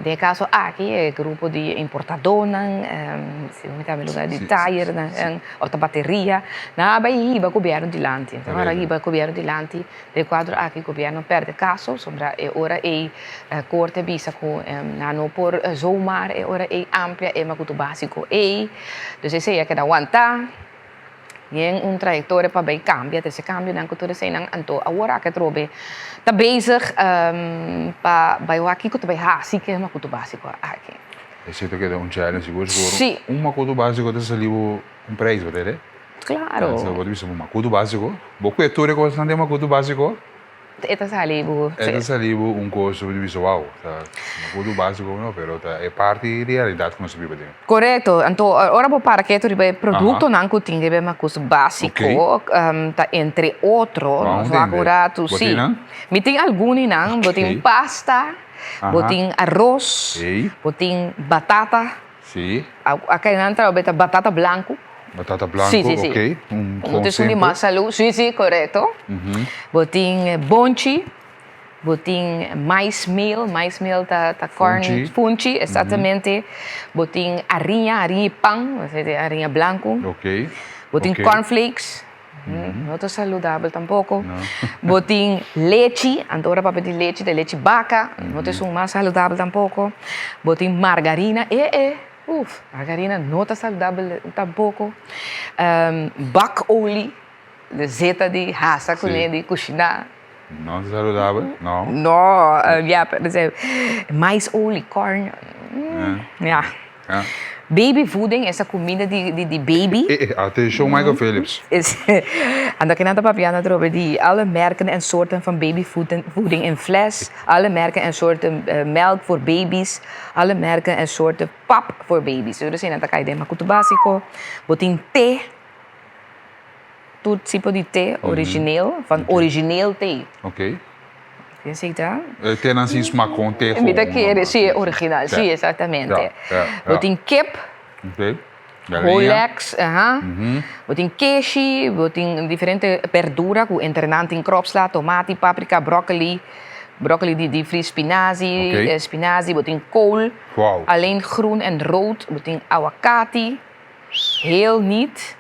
e caso aki e grupo di importadonan si mi ta lugar di tayernan of ta bateria nan a bay hiba gobierno dilanti nan a hiba gobierno dilanti. Den kuadro aki gobierno perde kaso, sombra e ora ei korte a bisa ku nan no por zomaar e ora ei amplia e makutu básiko ei. Dus esei a keda wantá den un trayektoria pa bai kambia, trese kambionan ku tur eseinan. Anto awor aki atrobe ta bezig pa bai wak kiko ta bai hasi ku e makutu básiko aki. Esei ta keda un challenge sigur sigur. Sí. Un makutu básiko ta sali bo un prijs, bo ta hede? Claro. Bo ta bisa bo makutu básiko. Bo kue tur e kosnan den makutu básiko. E ta sali bo. E ta sali bo un kos bo ta bisa wou, ta makutu básiko no, pero ta e parti di realidat ku nos ta biba den. Korekto. Anto ora bo para ketu riba e produktonan ku tin riba e makutu básiko, ta entre otro, nos wak un ratu, Bo si. tin nan? Mi tin algun di nan. Bo tin pasta, bo tin aros, bo tin batata. Sí. Acá nan ta beta batata blanco. Batata blanco, sí, sí, sí. ok. Un No te di mas salud. Sí, sí, correcto. Mm -hmm. Bo tin bonchi, bo tin mais meal, mais meal ta, ta corn, funchi, funchi exactamente. Mm -hmm. Bo tin hariña, hariña y pan, hariña blanco. Ok. Bo tin okay. cornflakes. No ta saludabel tampoco. Bo tin lechi, anto ora papia di lechi ta lechi baca, no ta esun mas saludabel tampoco. Bo tin margarina, e e, uf, margarina no ta saludabel tampoco. Bakolie, de zeta di hasa cune, di cushina. No ta saludabel, no. No, ya, maisolie, corn, ya. Baby voeding, esa kumida di di baby. Atenshon Michael Phillips. Anto kinan ta papiando atrobe di alle merken en soorten van baby voeding in fles, alle merken en soorten melk voor baby's, alle merken en soorten pap voor baby's. Tur esei nan ta kai den makutu básiko. Bo tin te, tur tipo di te origineel, van origineel te. Ken si ta? E tenan sin smak gewoon te Mi ta kere, si, original, si, exactamente. Bo tin kip, Rolex, aha. Bo tin keshi, bo tin diferente berdura ku entre nan tin kropsla, tomati, paprika, broccoli, broccoli di di fris spinazi, spinazi, bo tin kool, alleen groen en rood, bo tin awakati, heel niet.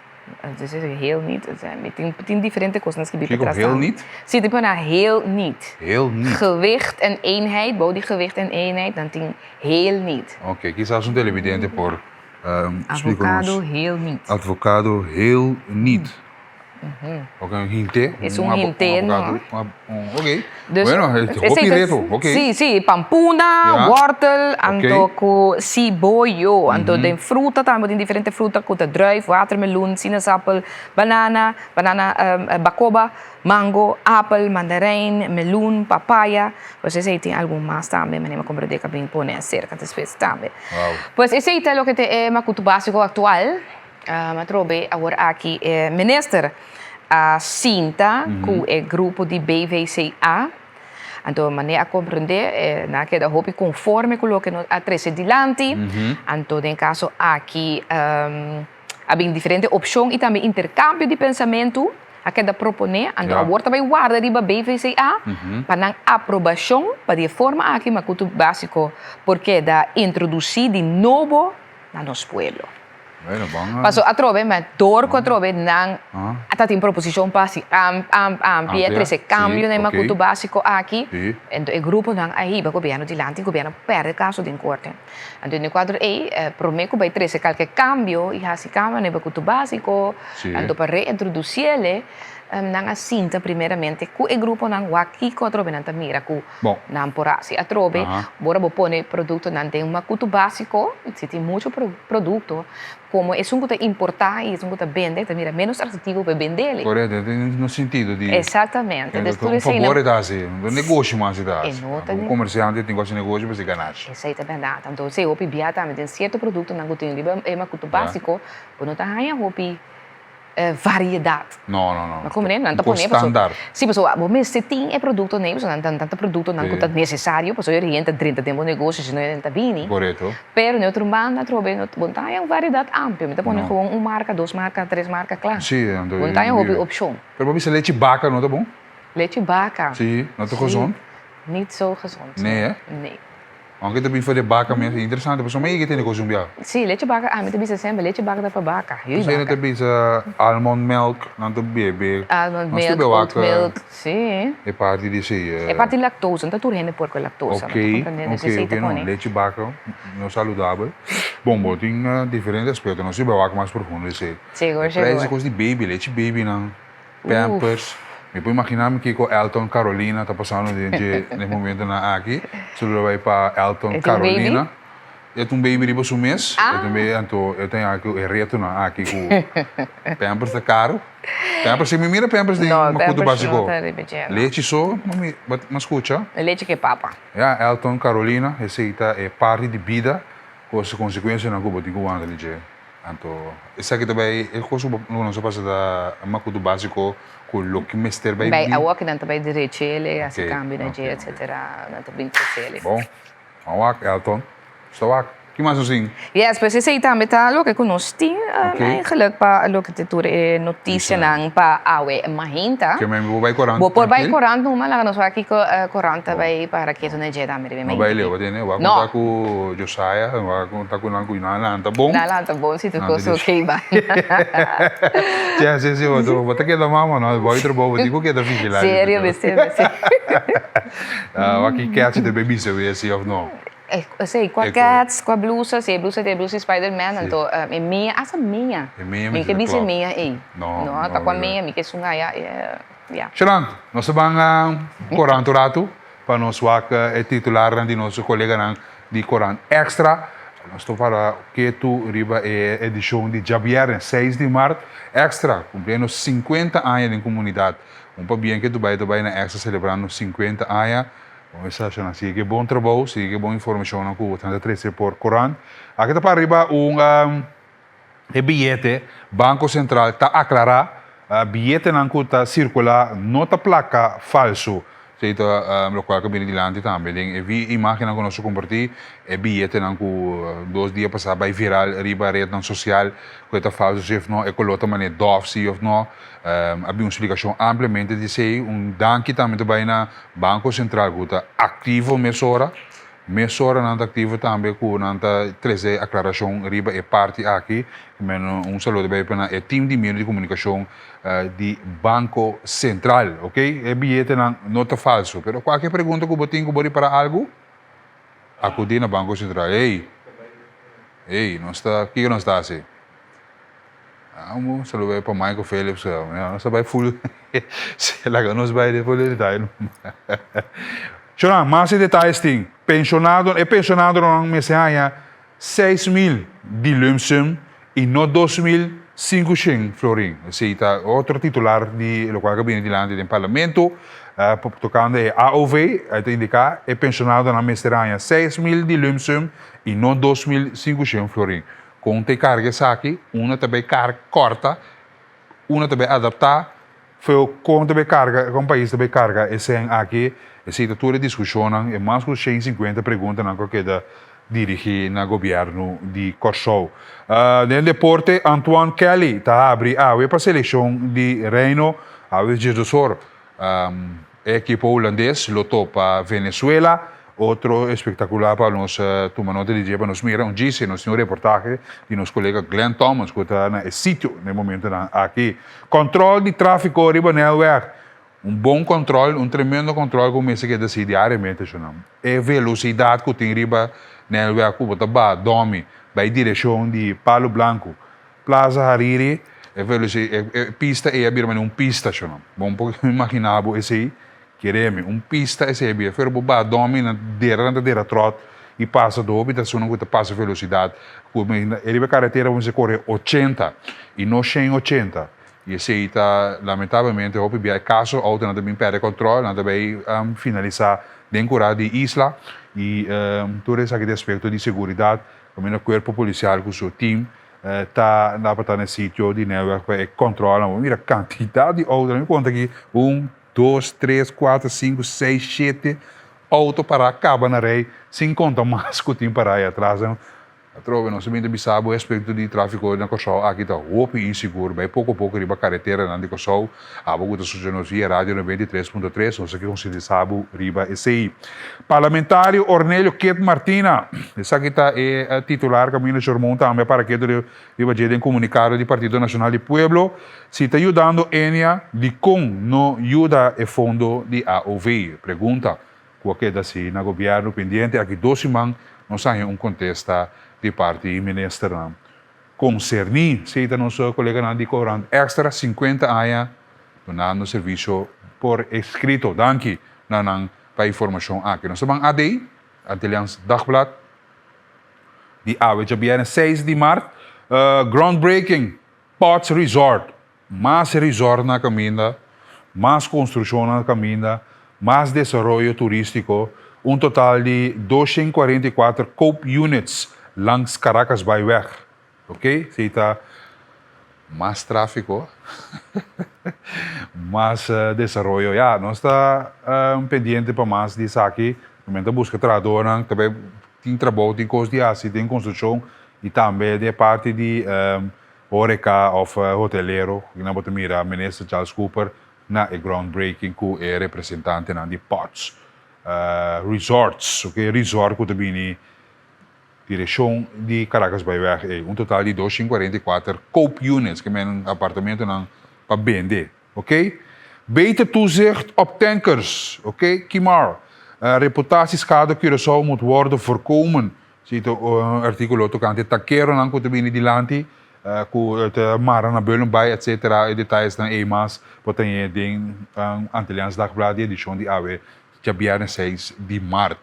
Dus is heel niet. Tin, tin diferente cosnan skibí Kiko, patras heel tambe. niet? Sí, tin pone heel niet. Heel niet. Gewicht en eenheid, bou di gewicht en eenheid, dan tin heel niet. Oké, kisas un televidente por splika nos. Avocado heel niet. Advocado heel niet. Ok, un hinte. Es un hinte, no? Ok. Dus, Bueno, hopi reto, ok. Sí, sí, pampuna, Ja. wortel, anto Ok. ku siboyo, anto den fruta tambe tin diferente fruta ku ta druif, watermeloen, sinaasappel, banana, banana bakoba, mango, apel, mandarijn, meloen, papaya. Pues esei tin algun mas tambe, manera mi a komprendé ku a bin pone aserka despues tambe. Wow. Pues esei ta loke ta e makutu básiko aktual. Atrobe awor aki e minister a sinta ku e grupo di BVCA. Anto manera a komprendé nan a keda hopi konforme ku loke nos a trese dilanti. Anto den kaso aki a bin diferente opshon i tambe interkambio di pensamentu a keda proponé. Anto awor ta bai warda riba BVCA pa nan aprobashon pa di e forma aki Makutu Básiko por keda introdusí di nobo na nos pueblo. Bueno, bon. Paso atrobe, ma door cu atrobe nan a ta tin proposicion pa haci am, am, amplia, trece cambio na e macuto basico aki. Ento e gruponan a hiba gobierno dilanti y gobierno perde caso den corte. Anto den e cuadro ey, prome cu bay trece calke cambio y haci cambio na e macuto basico, anto pa reintroduciele, nan a sinta primeramente cu e gruponan wak kico atrobe nan ta mira cu Nan por hasi atrobe, ora bo pone produktonan den un makutu básiko, si tin muchu produkto, komo esun ku ta importá i esun ku ta bende ta mira ménos atraktivo pa e bendele. Korekto, tin un sentido di. Eksaktamente. Un fabor e ta hasi, un negoshi mas e ta hasi. Un komersiante tin ku hasi negoshi pa si ganashi. Esei ta bèrdat. Anto esei hopi bia tambe den sierto produktonan ku tin riba e makutu básiko, bo no ta haña hopi. Variedat. No, no, no. Ma como nan ta pone paso. Si, paso bo mester tin e producto nei, paso nan ta productonan cu ta necesario, paso e hende ta drenta den bo negocio, si no e ta bini. Corecto. Pero den otro banda atrobe no bo ta haña un variedad amplio, mi ta pone gewoon un marca, dos marca, tres marca, cla. Si, anto. Bo no ta haña hopi opcion. Pero bo bisa lechi baca no ta bon? Lechi baca. Si, no ta gezond? Niet zo gezond. Nee, hè? Nee. Aunke ta bin for de baka mes, e interesante pasobra mi yega tene kos un bia. Sí, leche baka, ami ta bisa semper, leche baka ta pa baka, yu Esei baka. ta bisa almond milk, nan ta bebe. Almond Nos ta milk, bebe oat wak milk, sí. E parti di esei. E parti lactosa, no ta tur hende por ku lactosa, Ok, bo ta comprende? ok, Esei ok, ta no, pone. leche baka no saludabel. Bon, bo tin diferente aspecto, nos ta bebe wak mas profundo esei. Sigur, E prijs sigur. di kos di baby, leche baby nan. Pampers. Mi por imagina mi kiko Elton Carolina ta pasando den dje den momentonan aki. Su lo bai pa Elton E tin un baby? Carolina. E tin un baby riba su mes. E tin Ah. baby anto e tin aki e retonan aki ku Pampers ta karu. Pampers si mi mira Pampers den No, Makutu Pampers no Basiko. ta riba dje, no. Lechi so mi mi a skucha. E lechi ke papa. Ya, Elton Carolina esei ta e parti di bida ku su konsekuensianan ku bo tin ku wanta di dje. Anto esaki ta bai e kos ku nos a pasa ta makutu básiko ku loke mester bai Bai bin. awor ku nan ta bai derech'el, hasi Oké, kambio na dje oké, oké. etsetera, nan ta bin tres'el. Bon, a wak Elton, sta wak. Ki mas nos tin? Yes, pues esei tambe ta loke ku nos tin Oké. eigenlijk pa loke ta tur e notisianan pa awe mahinta. Ke men bo bai korant Bo por bai trankil? korant numa, laga nos wak kiko korant ta bai para ketu na dje tambe riba e No bai mahinta. leu, bo tende? Wak No. konta ku Josiah, wak konta ku nan ku nan lanta bon. Nan lanta bon si tur kos ok ba. Sí, sí, sí, bo bo ta keda mama no, bo bai trabou, bo tin ku keda vigilá. Serio, mester, mester. Wak ki kèchi ta bai bisa wea si òf no. Esei, kua kèts, kua blusa, si e blusa ta e blusa di Spiderman, anto e mea, asta mea. E mea Mi ke bisa e mea ei. No, No, ta kua mea, mi ke sun aya, ya. Sharon, nos ta ban korant un ratu pa nos wak e titularnan di nos koleganan di Korant Extra. Nos ta para ketu riba e edishon di djabièrnè seis di mart. Extra, kumpliendo sinkuenta aña den komunidat. Un pabien ke Dubai ta bai na Extra selebrando sinkuenta aña. Bon e sashanan sigui ke bon trabou, sigui ke bon informashonnan ku botan ta trese por korant. Aki ta para riba un e biyete, Banko Sentral ta aklará biyetenan ku ta sirkulá no ta plaka falsu. Esei ta lokual ku a bini dilanti tambe den e imágennan ku nos a kompartí, e biyetenan ku dos dia pasá bai viral riba retnan sosial ku e ta falsu si òf no, e koló ta manera dòf si òf no. A bin un splikashon ampliamente di esei. Un danki tambe ta bai na Banko Sentral ku ta aktivo mesora. Mesora nan ta aktivo tambe ku nan ta trese aklarashon riba e parti aki. Un saludo bai pa na e team di medio di komunikashon di Banko Sentral. Ok, e biyetenan no ta falso, pero kualke pregunta ku bo tin ku bo ripará algu, akudí na Banko Sentral. Ey, ey, nos ta, kiko nos ta hasi? Un saludo bai pa Michael Phillips, nos ta bai full, laga nos bai den full detaye. Shona, mas e detayes tin, penshonado, e penshonadonan mester haña 6000 di lump sum i no 2500 florin. Esei ta otro titular di lokual ku a bini dilanti den parlamento tokando e AOV, ta indiká e penshonadonan mester haña 6000 di lump sum i no 2500 florin. Kon ta e karga esaki? Unda ta bai kar kòrta, unda ta bai adaptá, feo kon ta bai karga, kon pais ta bai karga e sèn aki? Esei ta tur e diskushonnan, e mas ku 150 preguntanan ku a keda dirigí na gobièrnu di Kòrsou. Den deporte, Antoine Kelly ta habri awe pa selekshon di Reino, awe 12 or. E ekipo hulandes lo topa Venezuela. Otro espektakular pa nos tuma nota di dje pa nos mira un djise. Nos tin un reportahe di nos kolega Glenn Thomas ku ta na e sitio na e momentonan aki. Kòntròl di tráfiko riba Nijlweg. Un bon kòntròl, un tremendo kòntròl ku mester keda hasi diariamente shonnan. E velosidat ku tin riba Nijlweg ku bo ta baha dòmi bai direkshon di Palu Blanku Plaza Hariri, e veloci, e, e pista ei a bira manera un pista, shono. Bo por imagina bo esei, kere mi, un pista esei a bira. Pero bo ba domi na dera, nan ta dera trot i pasa do hopi ta esunnan ku ta pasa velocidad. Ku e riba karetera bo mester kore 80 i no 180. I esei ta lamentablemente hopi bia e kaso, outonan ta bin pèrdè kòntròl, nan ta bai finalisá den kurá di isla i tur esaki ta aspekto di seguridat, kaminda kuerpo polisial ku su tim Ta tabata na e sitio di Nijlweg pa e controlnan. Bo mira cantidad di auto. Mi conta aki un, dos, tres, cuater, cinco, seis, shete auto para caba na rij sin conta mas cu tin para ahi atras. Atrobe nos a bin ta bisa bo e aspecto di trafico na Corsou aki ta hopi insigur. Bay poco poco riba careteranan di Corsou. Abo cu ta scucha nos via radio 93.3 nos a ke concientisa bo riba esey. Parlamentario Ornelio Kit Martina, esaki ta e titular Camilo Shormon tambe a para ketu riba dje den comunicado di Partido Nacional di Pueblo, si ta yudando Enia dicon no yuda e fondo di AOV? Pregunta cu a keda si na gobierno pendiente aki dos siman nos haña un contesta di parti ministernan concerni. Esey ta nos coleganan di Corant Extra 50 aña dunando servicio por escrito. Danki na nan pa informashon aki. Nos ta ban AD, Antilliaans Dagblad, di awe djabièrnè 6 di mart. Groundbreaking, Potts Resort. Mas resort na kaminda, mas konstrukshon na kaminda, mas desaroyo turístiko. Un total di 244 koop units langs Caracasbaaiweg. Ok, esei ta mas tráfiko, mas desaroyo. Ya, nos ta pendiente pa mas di esaki. Mi ta buska trahadornan, ta bai tin trabou, tin kos di hasi den konstrukshon i tambe den e parti di horeca òf hotelero. Nan bo ta mira Minister Charles Cooper na e groundbreaking ku e representantenan di Potts Resorts, ok, resort ku ta bini Direccion di Caracas bay weg ey, un total di 244 koop units, ke men apartamentonan pa bende, ok. Beter toezicht op tankers, ok. Kimar, Reputatieschade Curaçao moet worden voorkomen, si ta un articulo tocante tankeronan cu ta bini dilanti, cu ta mara na Bullenbaai etc. E detayesnan ey mas bo ta haya den Antilliaans Dagblad di edicion di awe Djabièrnè 6 di mart.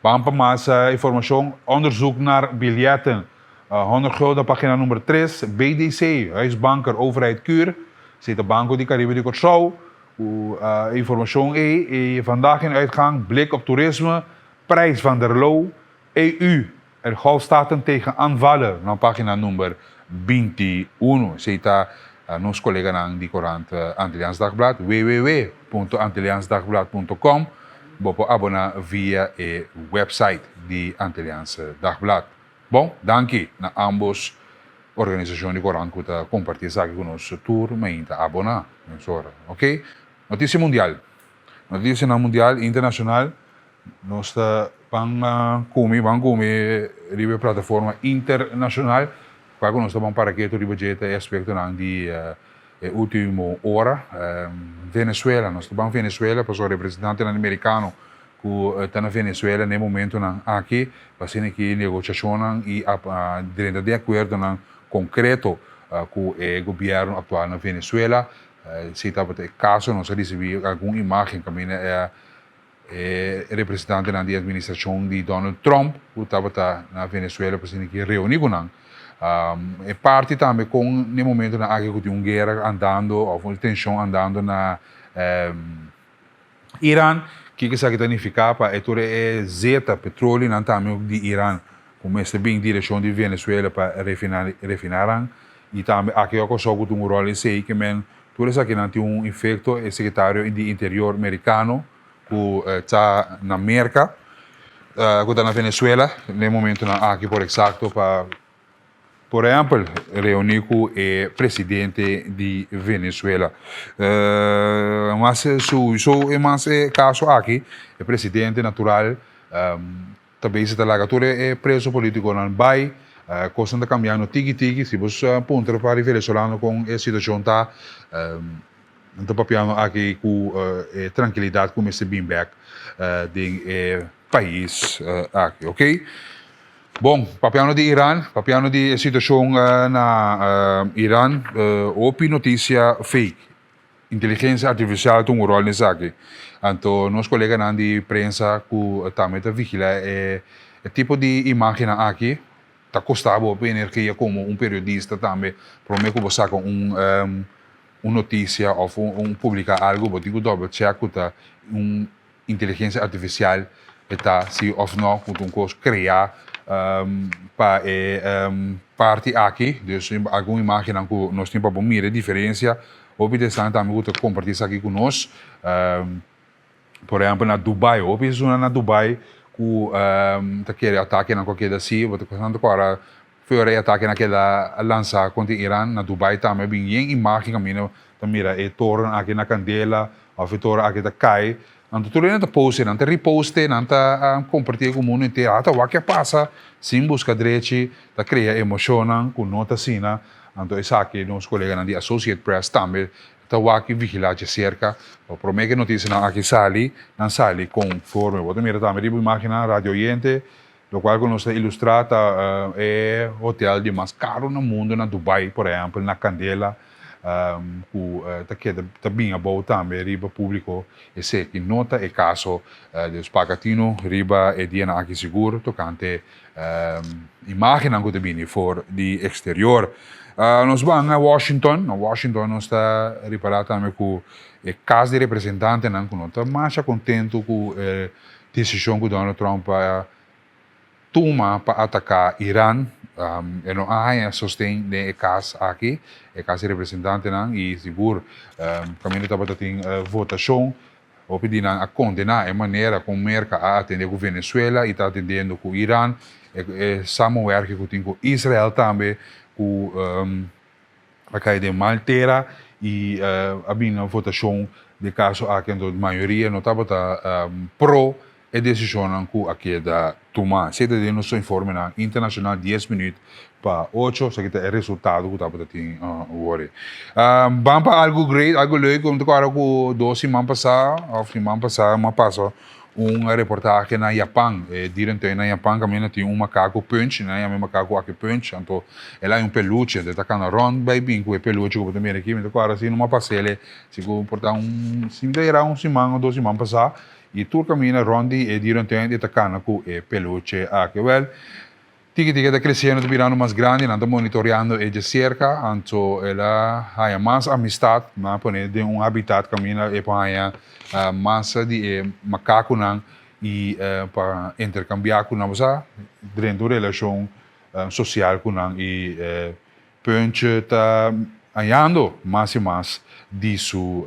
Ban pa mas informashon, Onderzoek naar biljetten, 100 gulden, pagina number 3, BDC, Huisbanker, Overheid Kuur, esei ta Banko di Karibe di Kòrsou, ku e informashon ei, e Vandaag in Uitgang, Blik op Toerisme, Prijs van der Loo, EU en Golfstaten tegen aanvallen, na pagina number 21. Esei ta nos koleganan di korant Antilliaans Dagblad, www.antilliaansdagblad.com. Bo por aboná via e website di Antilliaans Dagblad. Bon, danki na ambos organisashon di korant ku ta kompartí esaki ku nos tur mainta aboná mesora. Oké, notisia mundial. Notisianan mundial i internashonal. Nos ta ban kumi, ban kumi riba e plataforma internashonal, kua ku nos ta ban para ketu riba dje ta e aspektonan di e ultimo ora. Venezuela, nos ta ban Venezuela pasobra representantenan di merikano ku ta na Venezuela na e momentonan aki pa asina ki negoshashonnan i drenta den akuerdonan konkreto ku e gobièrnu aktual na Venezuela. Si tabata e kaso nos a risibí algun imágen kaminda e E representantenan di administracion di Donald Trump cu tabata na Venezuela pa asina ki reuni cu nan. E parti tambe con n'e momentonan aki cu tin un guera andando of un tension andando na Iran, kico esaki ta nifica pa e tur e zeta, petrolionan tambe di Iran cu mester bin direccion di Venezuela pa refina nan y tambe aki a Corsou cu tin un rol esey ke men Tur esakinan tin un efekto, e sekretario di Interior merikano ku ta na Merka, ku ta na Venezuela na e momentunan aki por eksakto pa, por ehèmpel, reuní ku e presidente di Venezuela. Mas su e mas e kaso aki, e presidente natural Ta bezig ta laga tur e preso politiconan bay. Cosnan ta cambiando tiki tiki. Si bo puntra pa di venezolano con e situacion ta, nan ta papiando aki cu e tranquilidad cu mester bin bek den e pais aki, ok. Bon, papiando di Iran, papiando di e situacion na Iran, hopi noticia fake. Inteligencia artificial ta un rol den esaki. Anto nos coleganan di prensa cu tambe ta vigila e tipo di imagennan aki ta costa bo hopi energia como un periodista tambe prome cu bo saca un un noticia of un publica algo bo tin cu double check cu ta un Inteligencia artificial e ta si of no cu ta un cos crea pa e parti aki. Dus algun imagennan cu nos tin pa bo mira e diferencia. Hopi di esnan tambe cu ta comparti esaki cu nos. Por ehempel na Dubai, hopi esunnan na Dubai cu ta kere atakenan cu a keda si, bo ta kora Fuera e atakenan keda lansa kontra Iran, na Dubai tambe a bin yen imagen kaminda ta mira e toren aki na kandela òf e toren aki ta kai. Anto tur hende ta poste, nan ta reposte, nan ta kompartié ku mundu entero. Ata wak a pasa sin buska drechi, ta krea emoshonnan ku no ta asina. Anto esaki nos koleganan di Associate Press tambe ta wak i vigilá dje serka. Pa promé ku e notisianan aki sali, nan sali konforme. Bo ta mira tambe riba imagennan, radio oyente. Locual cu nos ta ilustra ta e hotel di mas caro na mundo na Dubai, por ehempel, na candela cu ta keda ta bin abou tambe riba publico. Eseki no ta e caso. Dus paga tino riba e dianan aki sigur tocante imagennan cu ta bini for di exterior. Nos ban na Washington. Na Washington nos ta ripara tambe cu e cas di representantenan cu no ta masha contento cu e Desishon ku Donald Trump a tuma pa ataká Iran, e no a haña sosten den e kas aki, e kas di representantenan, i sigur kaminda tabata tin votashon, hopi di nan a kondená e manera kon Merka a atendé ku Venezuela i ta atendendo ku Iran, e samenwerking ku tin ku Israel tambe ku a kai den mal tera i a bini na votashon di e kaso aki anto mayoria no tabata pro e desishonnan ku a keda tuma. Esei ta den nos informenan internashonal dies minüt pa ocho, esaki ta e resultado ku tabata tin wor. Ban pa algu great, algu leuk, mi ta kòrda ku dos siman pasá òf siman pasá mi a pasa Un reportahe na Japan, e dierentuin na Japan kaminda tin un makaku Punch, nan yama e makaku aki Punch, anto el hay un peluche, anto e ta kana rònt bai bin ku e peluche ku bo ta mira aki, mi ta kòrda si numa pas'el si ku por ta un, si mi ta era un siman o dos siman pasá, i tur kaminda rònt di e dierentuin e ta kana ku e peluche aki. Wèl, Tiki tiki e ta kresiendo, ta birando mas grandi, nan ta monitoreando e djaserka, anto el a haña mas amistat, nan a pone den un habitat kaminda e por haña mas di e makakunan i pa interkambiá ku nan, bo sa, drenta un relashon sosial ku nan i Puntje ta hañando mas i mas di su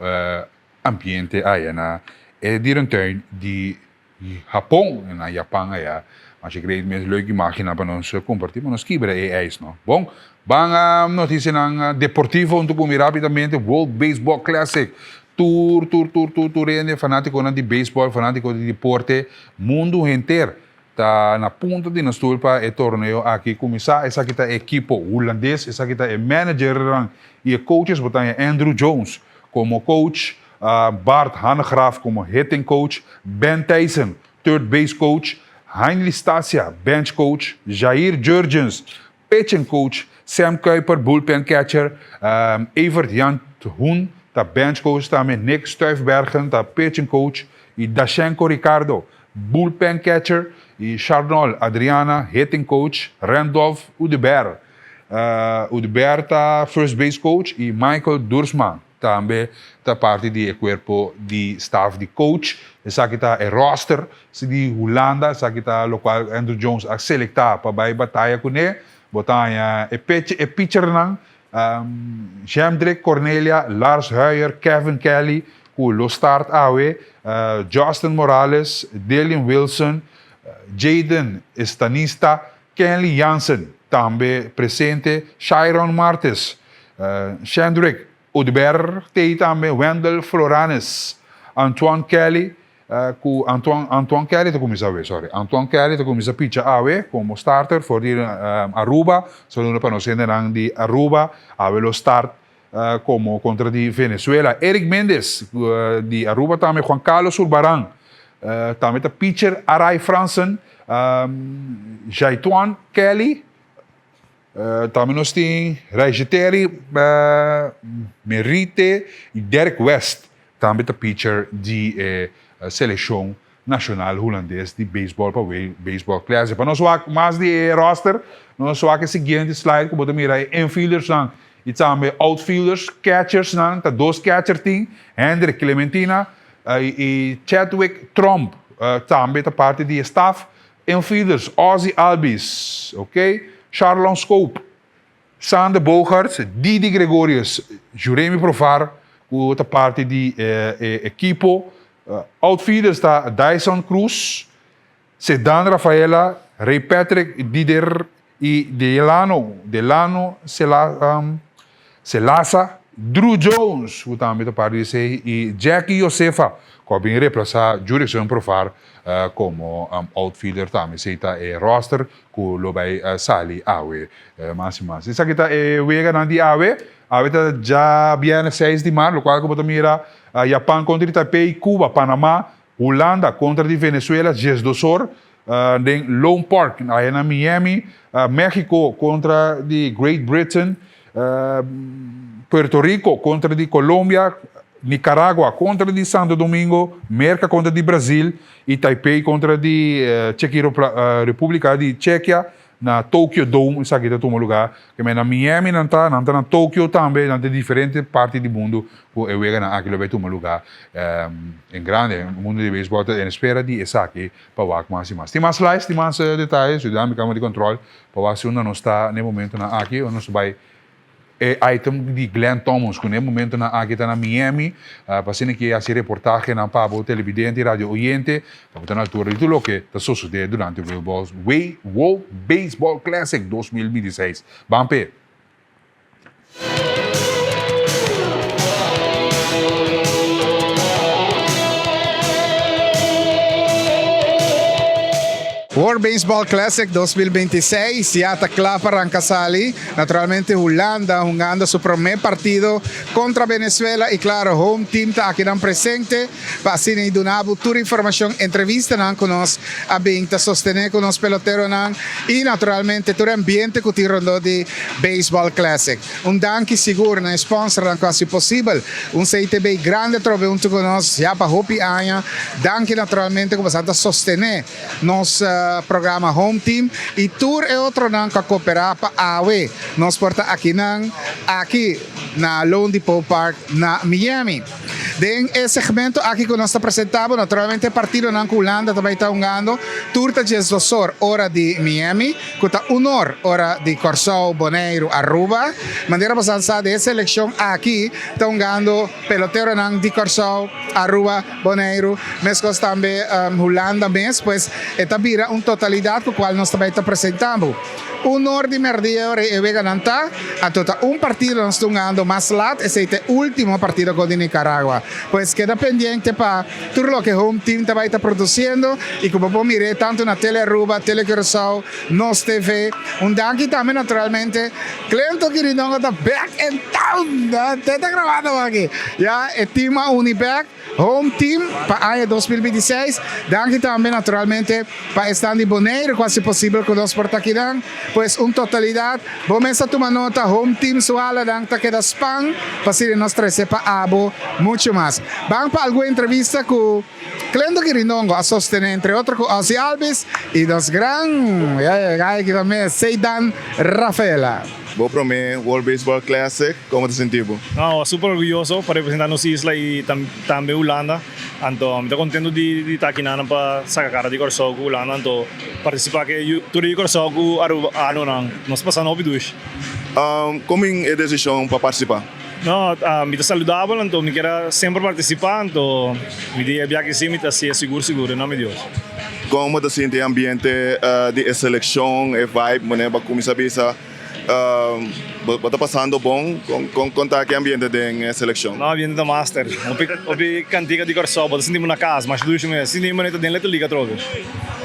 ambiente aya na e dierentuin di Japon, na Japan aya. Masha great mes, leuk imagennan pa nos comparti, pa nos kibra e ijs no. Bon, ban a noticianan deportivo hunto cu mi rapidamente. World Baseball Classic. Tur, tur, tur, tur, tur hende, fanátikonan di beisbòl, fanátiko di deporte, mundu henter ta na punto di nan stul pa e torneo aki kuminsá. Esaki ta e ekipo hulandes, esaki ta e managernan i e coaches. Bo ta haña Andrew Jones komo coach, Bart Hanegraaff komo hitting coach, Ben Thijssen, third base coach, Heinley Stasia, bench coach, Jair Jurrjens, Pitching coach, Sam Kuiper, bullpen catcher, Evert Jan Hoen ta bench coach tambe, Nick Stuifbergen ta pitching coach y Dashenko Ricardo, bullpen catcher y Sharnol Adriana, hitting coach, Randolph Oduber, Oduber ta first base coach y Michael Duursma Tambe ta parti di e cuerpo di staff di coach. Esaki ta e roster di Hulanda. Esaki ta locual Andruw Jones a selecta pa bay bataya cune. Bo ta haña e e pitchernan, Jemdrick Cornelia, Lars Huijer, Kevin Kelly cu lo start awe, Justin Morales, Dillon Wilson, Jayden Estanista, Kenley Jansen tambe presente, Shairon Martes, Shendrick Oduber t'ei tambe, Wendell Floranes, Antoine Kelly, ku Antoine Antoine Kelly ta kuminsá awe, sorry, Antoine Kelly ta kuminsá picha awe komo starter for di Aruba, saludo pa nos hendenan di Aruba, awe lo start komo kontra di Venezuela. Eric Mendes di Aruba tambe, Juan Carlos Zurbarán tambe ta pitcher, Aray Fransen, Jaituan Kelly, tambe nos tin Raijeteri Merite y Derek West tambe ta pitcher di e seleccion Nacional Hulandes di Beisbòl pa World Baseball Classic. Pa nos wak mas di e roster, nos wak e siguiente slide ku bo ta mira e infieldersnan i tambe outfielders, catchersnan, ta dos catcher tin, Hendrik Clementina i Chadwick Tromp tambe ta parti di e staff. Infielders, Ozzie Albies, ok, Sharlon Schoop, Sander Bogaerts, Didi Gregorius, Juremi Profar ku ta parti di e ekipo. Outfielders ta Dyson Cruz, Ceddanne Rafaela, Ray Patrick Dider i Delano Delano Celasa, Drew Jones ku tambe ta parti di esei i Jackie Josefa ku a bin replasa Jurickson Profar komo outfielder tambe. Esei ta e roster ku lo bai sali awe mas i mas. Esaki ta e weganan di awe. Awe ta djabièrnè seis di mart, lokual ku bo ta mira Japan kontra di Taipei, Cuba, Panama, Hulanda kontra di Venezuela diesdos or den Lone Park aya na Miami, Mexico kontra di Great Britain, Puerto Rico kontra di Colombia, Nicaragua kontra di Santo Domingo, Merka kontra di Brazil i Taipei kontra di Repúblika di Chekia na Tokyo Dome. Esaki ta tuma lugá keme na Miami nan ta, nan ta na Tokyo tambe, nan ta diferente parti di mundu ku e weganan aki lo bai tuma lugá en grande. Mundu di beisbòl ta en espera di esaki pa wak mas i mas. Tin mas slides, tin mas detaye, Ciudad mi kama di kòntròl pa wak si unda nos ta na e momentonan aki, unda nos ta bai e item di Glenn Thomas ku na e momentonan aki ta na Miami pa asina ke hasi reportahenan pa bo televidente i radio oyente pa bo ta na altura di tur loke ta sosodé durante World Baseball Classic 2026. Ban p'e! World Baseball Classic 2026 ya ta kla pa ranka sali. Naturalmente Hulanda hungando su prome partido kontra Venezuela i klaro home team ta akinan presente pa asina i duna bo tur informashon, entrevistanan ku nos a bin ta sostene ku nos peloteronan i naturalmente tur e ambiente ku tin rondó di Baseball Classic. Un danki sigur na e sponsornan ku hasi posibel un CTB grandi atrobe huntu ku nos ya pa hopi aña. Danki naturalmente ku boso ta sostene nos programa Home Team i tur e otronan ku a koperá pa awe nos por ta akinan aki na Loan Depot Park na Miami. Den e segmento aki ku nos ta presentá bo naturalmente e partidonan ku Hulanda ta bai ta hungando tur ta diesdosor ora di Miami ku ta unor ora di Kòrsou, Boneiru, Aruba. Manera bo sa sa den e selekshon aki ta hungando peloteronan di Kòrsou, Aruba, Boneiru, meskos tambe Hulanda mes, pues e ta bira un totalidat ku kual nos ta bai ta presentá bo. Un or di merdia ora e weganan ta, anto ta un partido nos ta hungando mas lat, esei ta e ultimo partido kontra Nicaragua. Pues keda pendiente pa tur loke Home Team ta bai ta produciendo y cu bo por mir'é tanto na Tele Aruba, Tele Curaçao, Nos TV. Un danki tambe naturalmente Clinton Quirindongo ta back in town! Te ta grabando aki. Ya e team a uni back. Home Team pa aña 2026. Danki tambe naturalmente pa esnan di Boneiru ku hasi posibel ku nos por ta akinan. Pues un totalidat. Bo mes a tuma nota Home Team su halanan ta keda span pa asina nos trese pa abo muchu mas. Ban pa algun entrevista ku Clendo Quirindongo a sostene entre otro ku Ozzy Albies y nos gran aki tambe Ceydan Rafaela. Bo prome World Baseball Classic, como ta sinti bo? No, super orguyoso pa representa nos isla y tambe Hulanda. Anto mi ta contento di ta aki nan pa saca cara di Corsou cu Hulanda anto participa cu e tur di Corsou cu Aruba anonan. Nos pasa hopi dushi. Con bin e decision pa participa? No, mi ta saludabel anto mi kier a semper participa anto mi di e biaha si mi ta haci'e sigur sigur den nomber di Dios. Con bo ta sinti e ambiente di e seleccion, e vibe, manera bo a cuminsa bisa bo ta pasando bon, con ta ki ambiente den e seleccion? No, ambiente ta master, hopi cantica di Corsou, bo ta sinti bo na cas, masha dushi mes, sinti manera ta den Little League atrobe.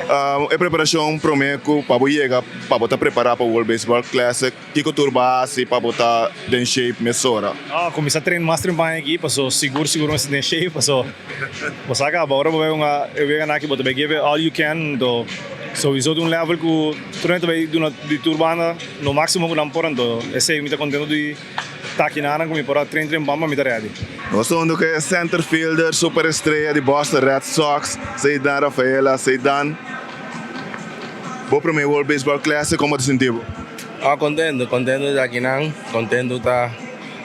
E preparacion prome cu pa bo yega pa bo ta prepara pa World Baseball Classic, Kiko tur bo a hasi pa bo ta den shape mesora? No, kuminsá train mas trempan aki paso sigur sigur mester den shape paso bo sa kaba ora bo bai hunga e weganan aki bo ta bai give it all you can anto souiso ta un level ku tur hende ta bai duna di tur banda lo maximo ku nan por anto esei mi ta kontento di ta aki nan ku mi por a train trempan pa mi ta ready. Nos ta hunto ku e center fielder super estrella di Boston Red Sox, Ceydan Rafaela. Ceydan, bo prome World Baseball Classic, komo ta sinti bo? Oh contento, contento di akinan, contento ta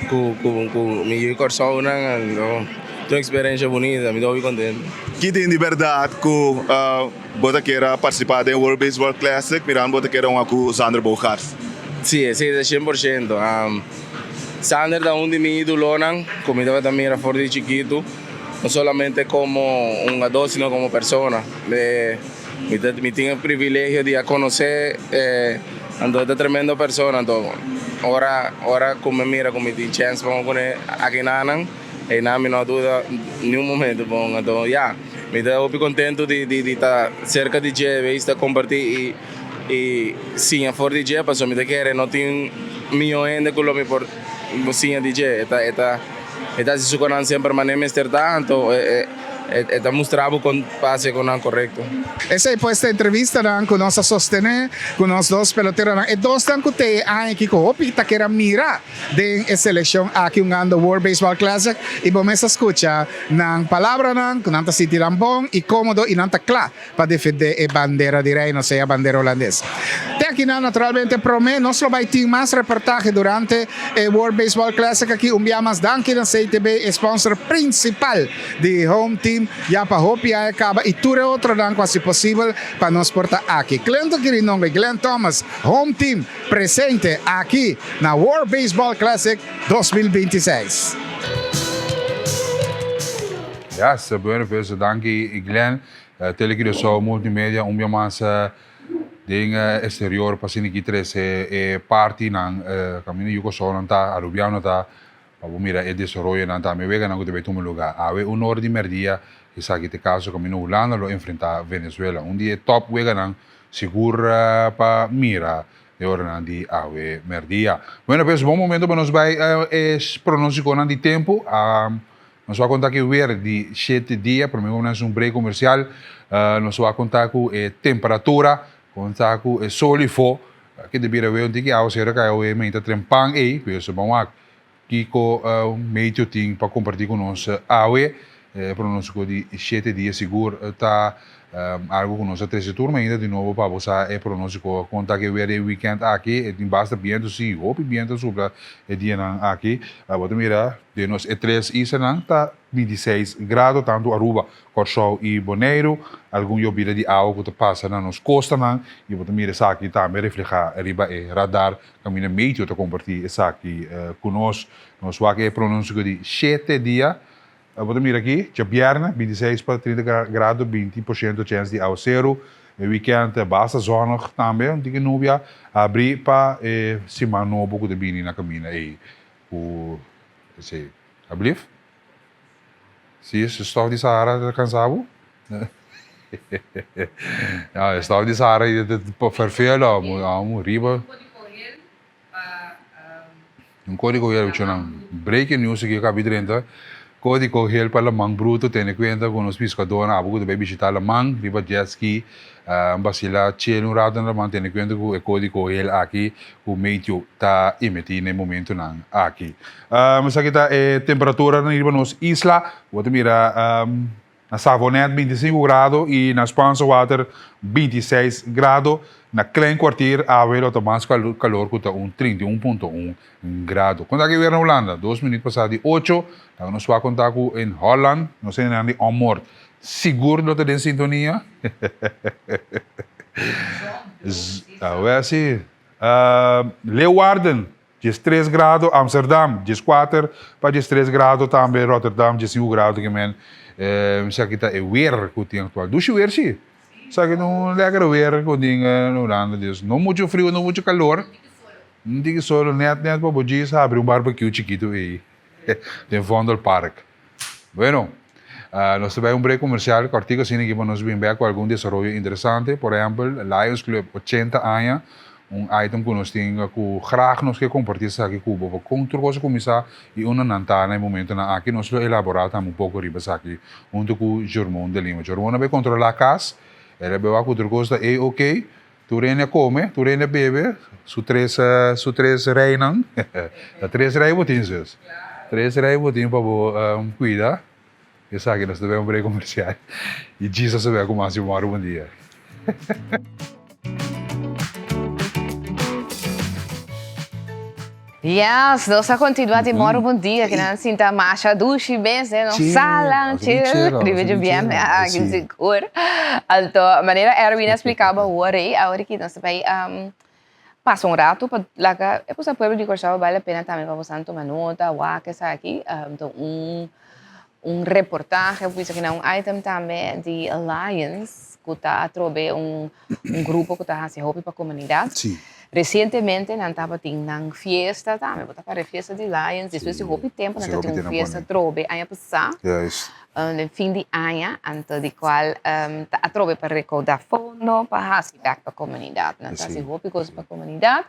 cu cu cu mi yu Corsounan anto ta un experiencia bunita, mi ta hopi contento. Ki tin di berdad cu bo ta kier a participa den World Baseball Classic mirando bo ta kier a hunga cu Xander Bogaerts? Si, esey ta cien por ciento. Xander ta un di mi idolonan cu mi tabata mira for di chikitu, no solamente como hungador sino como persona. Mi ta mi tin e privilegio di a conoce e anto e ta tremendo persona anto ora ora cu mi mira cu mi tin chance pa hunga cune akinanan einan mi no a duda ni un momento pa hunga anto ya mi ta hopi contento di di di ta cerca di dje wees ta comparti y y siña for di dje pasobra mi ta kere no tin miyo hende cu lo mi por siña di dje e ta e ta E ta hasi su konan semper manera mester ta, anto e ta mustra bo kon pa hasi e konan korekto. Esei pues ta entrevistanan ku nos a sostené ku nos dos peloteronan. E dosnan ku te e aña aki ku hopi ta kere mira den e selekshon aki hungando World Baseball Classic i bo mes a skucha nan palabranan ku nan ta sinti nan bon i kómodo i nan ta kla pa defendé e bandera di Reino, sea bandera Holandes. Te akinan naturalmente promé nos lo bai tin mas reportahe durante e World Baseball Classic aki. Un bia mas danki na CTB, e sponsor principal di Home Team ya pa hopi aña caba y tur e otronan cu hasi posibel pa nos por ta aki. Clinton Quirindongo y Glenn Thomas, Home Team presente aki na World Baseball Classic 2026. Yes, bueno pues danki Glenn. Tele Curaçao Multimedia un bia mas den exterior pa asina ki trece e partinan caminda yu Curaçaonan ta, Arubiano ta, pa bo mira e desaroyonan tambe weganan cu ta bay tuma lugar. Awe un ora di merdia esaki ta e caso caminda Hulanda lo enfrenta Venezuela. Un di e top weganan sigur pa mira e oranan di awe merdia. Bueno pues bon momento pa nos bay e pronosticonan di tempo. Nos a konta ku e wer di shete dia, promé ku nan hasi un break komersial, nos a konta ku e temperatura, konta ku e sol i fo, ke ta bira wei un tiki awaseru kai awe mei ta trempan ei, pero ban wak kiko meteo tin pa kompartí ku nos awe. E pronóstiko di shete dia sigur ta algu ku nos a trese tur mainta di nobo pa bo sa e pronóstiko. Konta ku e wer di e wikènt aki, e tin basta bientu, si hopi bientu a supla e dianan aki. Bo ta mira Den nos e tres islanan ta 26 grado, tantu Aruba, Kòrsou i Boneiru. Algun yobida di awa ku ta pasa na nos kostanan i bo ta mira esaki tambe reflehá riba e radar kaminda meteo ta kompartí esaki ku nos. Nos wak e pronóstiko di shete dia. Bo ta mira aki, djabièrnè, 26 pa 30 grado, 20 por shento chèns di awaseru. E weekend basta zonnig tambe, un tiki nubia habri pa e siman nobo ku ta bini na kaminda ei ku esei. Ablief? Si, e stof di Sahara ta kansa bo? Ya, e stof di Sahara ei ta ferfeel amo riba. Un kódigo hel, bichonan. Breaking news aki a kabi drenta. Kódigo hel pa laman bruto tene kuenta ku nos piskadónan abo ku ta bai bishitá laman riba jet ski basila chel un rato na laman tene kuenta ku e kódigo hel aki ku meteo ta emití na e momentunan aki. Esaki ta e temperaturanan riba nos isla. Bo ta mira Na Savonet 25 grado y na Spaanse Water 26 grado. Na Klein Kwartier awe lo ta mas calor cu ta un 31.1 grado. Con ta aki weer na Hulanda? Dos minuut pasa di ocho. Laga nos wak con ta cu in Holland. Nos hendenan di Ommoord sigur lo ta den sintonia. Awe si. Leeuwarden 13 grado, Amsterdam 14 pa 13 grado tambe, Rotterdam 15 grado ke men esaki ta e weer ku tin aktual. Dushi weer si, esaki ta un lekker weer ku tin na Hulanda, dus no muchu friu no muchu kalor, un tiki solo net net pa bo djis habri un barbecue chikitu ei den Vondelpark. Bueno, nos ta bai un break komersial kòrtiku asina aki pa nos bin bek ku algun desaroyo interesante. Por ehèmpel, Lions Club ochenta aña, un item ku nos tin ku graag nos ke kompartí esaki ku bo pa kon tur kos a kuminsá i unda nan ta na e momentunan aki. Nos lo elaborá tambe un poko riba esaki huntu ku Jormon de Lima. Jormon a bai kontrolá kas, el a bai wak ku tur kos ta ei oké. Tur hende a kome, tur hende a bebe, su tres su tres reinan, ta tres rei bo tin zus, tres rei bo tin pa bo kuida, esaki nos ta bai un break komersial i Jesus a bai ku mas di un ora bon dia. Yes, nos a continua di moro bon dia, que nan sinta masha dushi mes den nos sala, chill, riba djobièrnè aki sigur. Anto, manera Erwin a splica bo awor ei, awor aki nos ta bai pasa un rato pa laga e cosa pueblo di Kòrsou bale la pena tambe pa boso tuma nota, wak esaki, anto un un reportahe, bo bisa kina un item tambe di Lions ku ta atrobe un un grupo ku ta hasi hopi pa komunidat. Sí. Resientemente nan tabatin nan fiesta tambe, bo ta kòrda e fiesta di Lions, despues di hopi tempu nan tabatin un fiesta atrobe aña pasá, den fin di aña, anto di kual ta atrobe pa rekoudá fondo pa hasi bèk pa komunidat. Nan ta hasi hopi kos pa komunidat.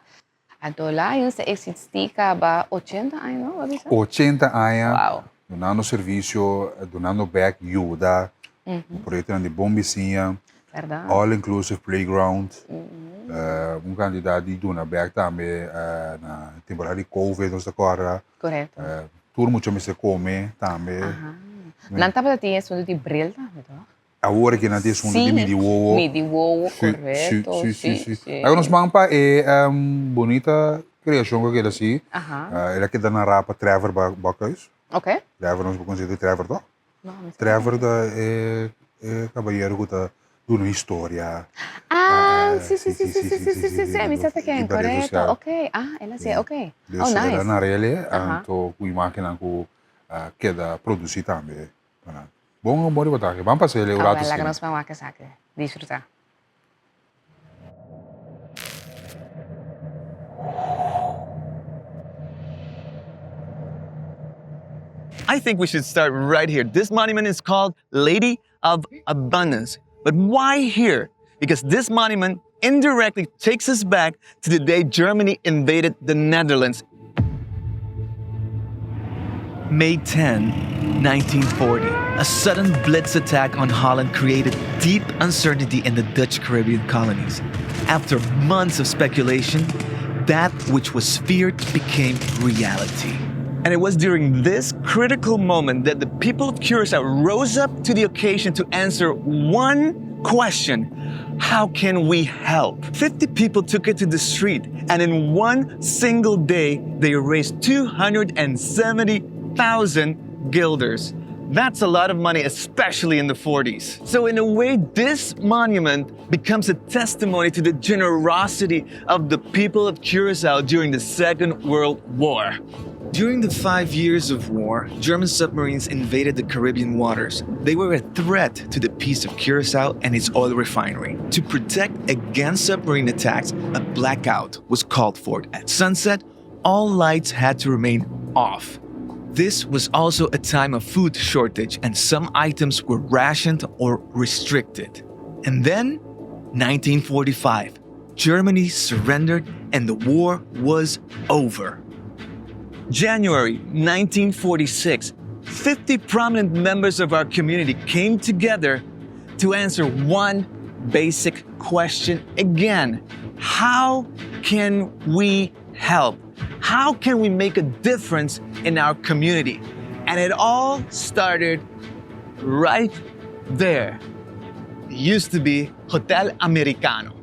Anto Lions ta existi caba 80 aña no bo bisa? 80 aña wow. Dunando servicio, dunando bek, yuda, mm -hmm. proyectonan di bon bisiña, Verdad. all inclusive playground, mm -hmm. uh, un cantidad di duna bek tambe uh, na temporada di COVID nos ta corda. Correcto. Uh, tur mucha mester come tambe. Uh -huh. Nan tabata tin asunto di bril tambe toch? Awor aki nan tin asuntu di midi wowo. Midi wowo, korekto. Si, si, si, si. Laga nos man pa e bunita kreashon ku a keda si. El a keda nará pa Trevor Bakhuis. Ok. Trevor, nos por konosé di Trevor toch? No, mi sa. Trevor ta e kabayero ku ta duna historia. Ah, si, si, si, si, si, si, si, si, si, mi sa ta ken, korekto. Ok, ah, el a si, ok. Oh, nice. El a nará el, anto ku imágennan ku a keda produsí tambe pa nan. Bon un bon reportaje. Ban pasa el un rato Laga asina. nos ban wak esaki. Disfruta. I think we should start right here. This monument is called Lady of Abundance. But why here? Because this monument indirectly takes us back to the day Germany invaded the Netherlands. May 10, 1940, a sudden blitz attack on Holland created deep uncertainty in the Dutch Caribbean colonies. After months of speculation, that which was feared became reality. And it was during this critical moment that the people of Curacao rose up to the occasion to answer one question How can we help? 50 people took it to the street, and in one single day, they raised 270,000 guilders. That's a lot of money, especially in the 40s. So, in a way, this monument becomes a testimony to the generosity of the people of Curacao during the Second World War. During the five years of war, German submarines invaded the Caribbean waters. They were a threat to the peace of Curacao and its oil refinery. To protect against submarine attacks, a blackout was called for. At sunset, all lights had to remain off. This was also a time of food shortage, and some items were rationed or restricted. And then, 1945, Germany surrendered and the war was over. January 1946, 50 prominent members of our community came together to answer one basic question again How can we help? How can we make a difference in our community? And it all started right there. It used to be Hotel Americano.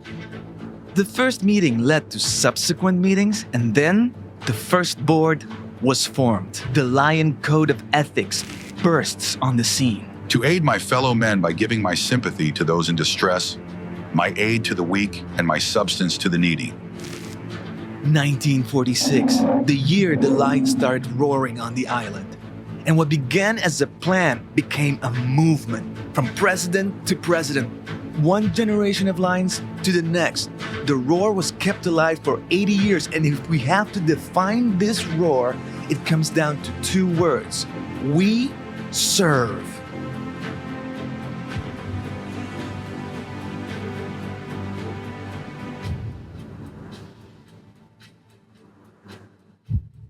The first meeting led to subsequent meetings, and then the first board was formed. The Lion Code of Ethics bursts on the scene. To aid my fellow men by giving my sympathy to those in distress, my aid to the weak, and my substance to the needy. 1946, the year the lion started roaring on the island. And what began as a plan became a movement from president to president, one generation of lions to the next. The roar was kept alive for 80 years, and if we have to define this roar, it comes down to two words we serve.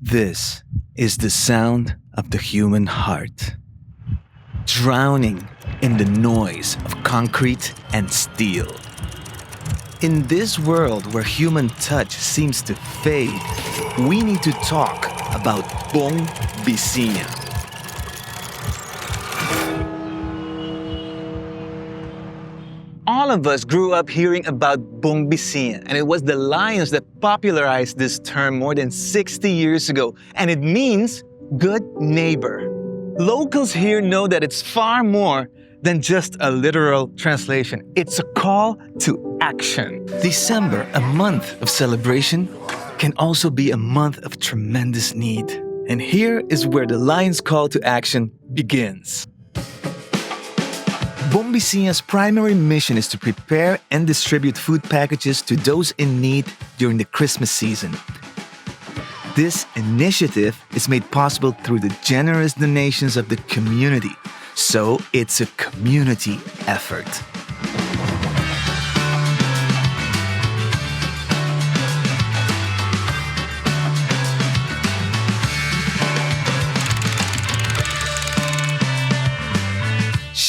This is the sound of the human heart, drowning in the noise of concrete and steel. In this world where human touch seems to fade, we need to talk about Bon Bisiña. All of us grew up hearing about Bon Bisiña, and it was the Lions that popularized this term more than 60 years ago, and it means good neighbor. Locals here know that it's far more than just a literal translation. It's a call to action. December, a month of celebration, can also be a month of tremendous need. And here is where the Lion's call to action begins. Bon Bisiña's primary mission is to prepare and distribute food packages to those in need during the Christmas season. This initiative is made possible through the generous donations of the community, so it's a community effort.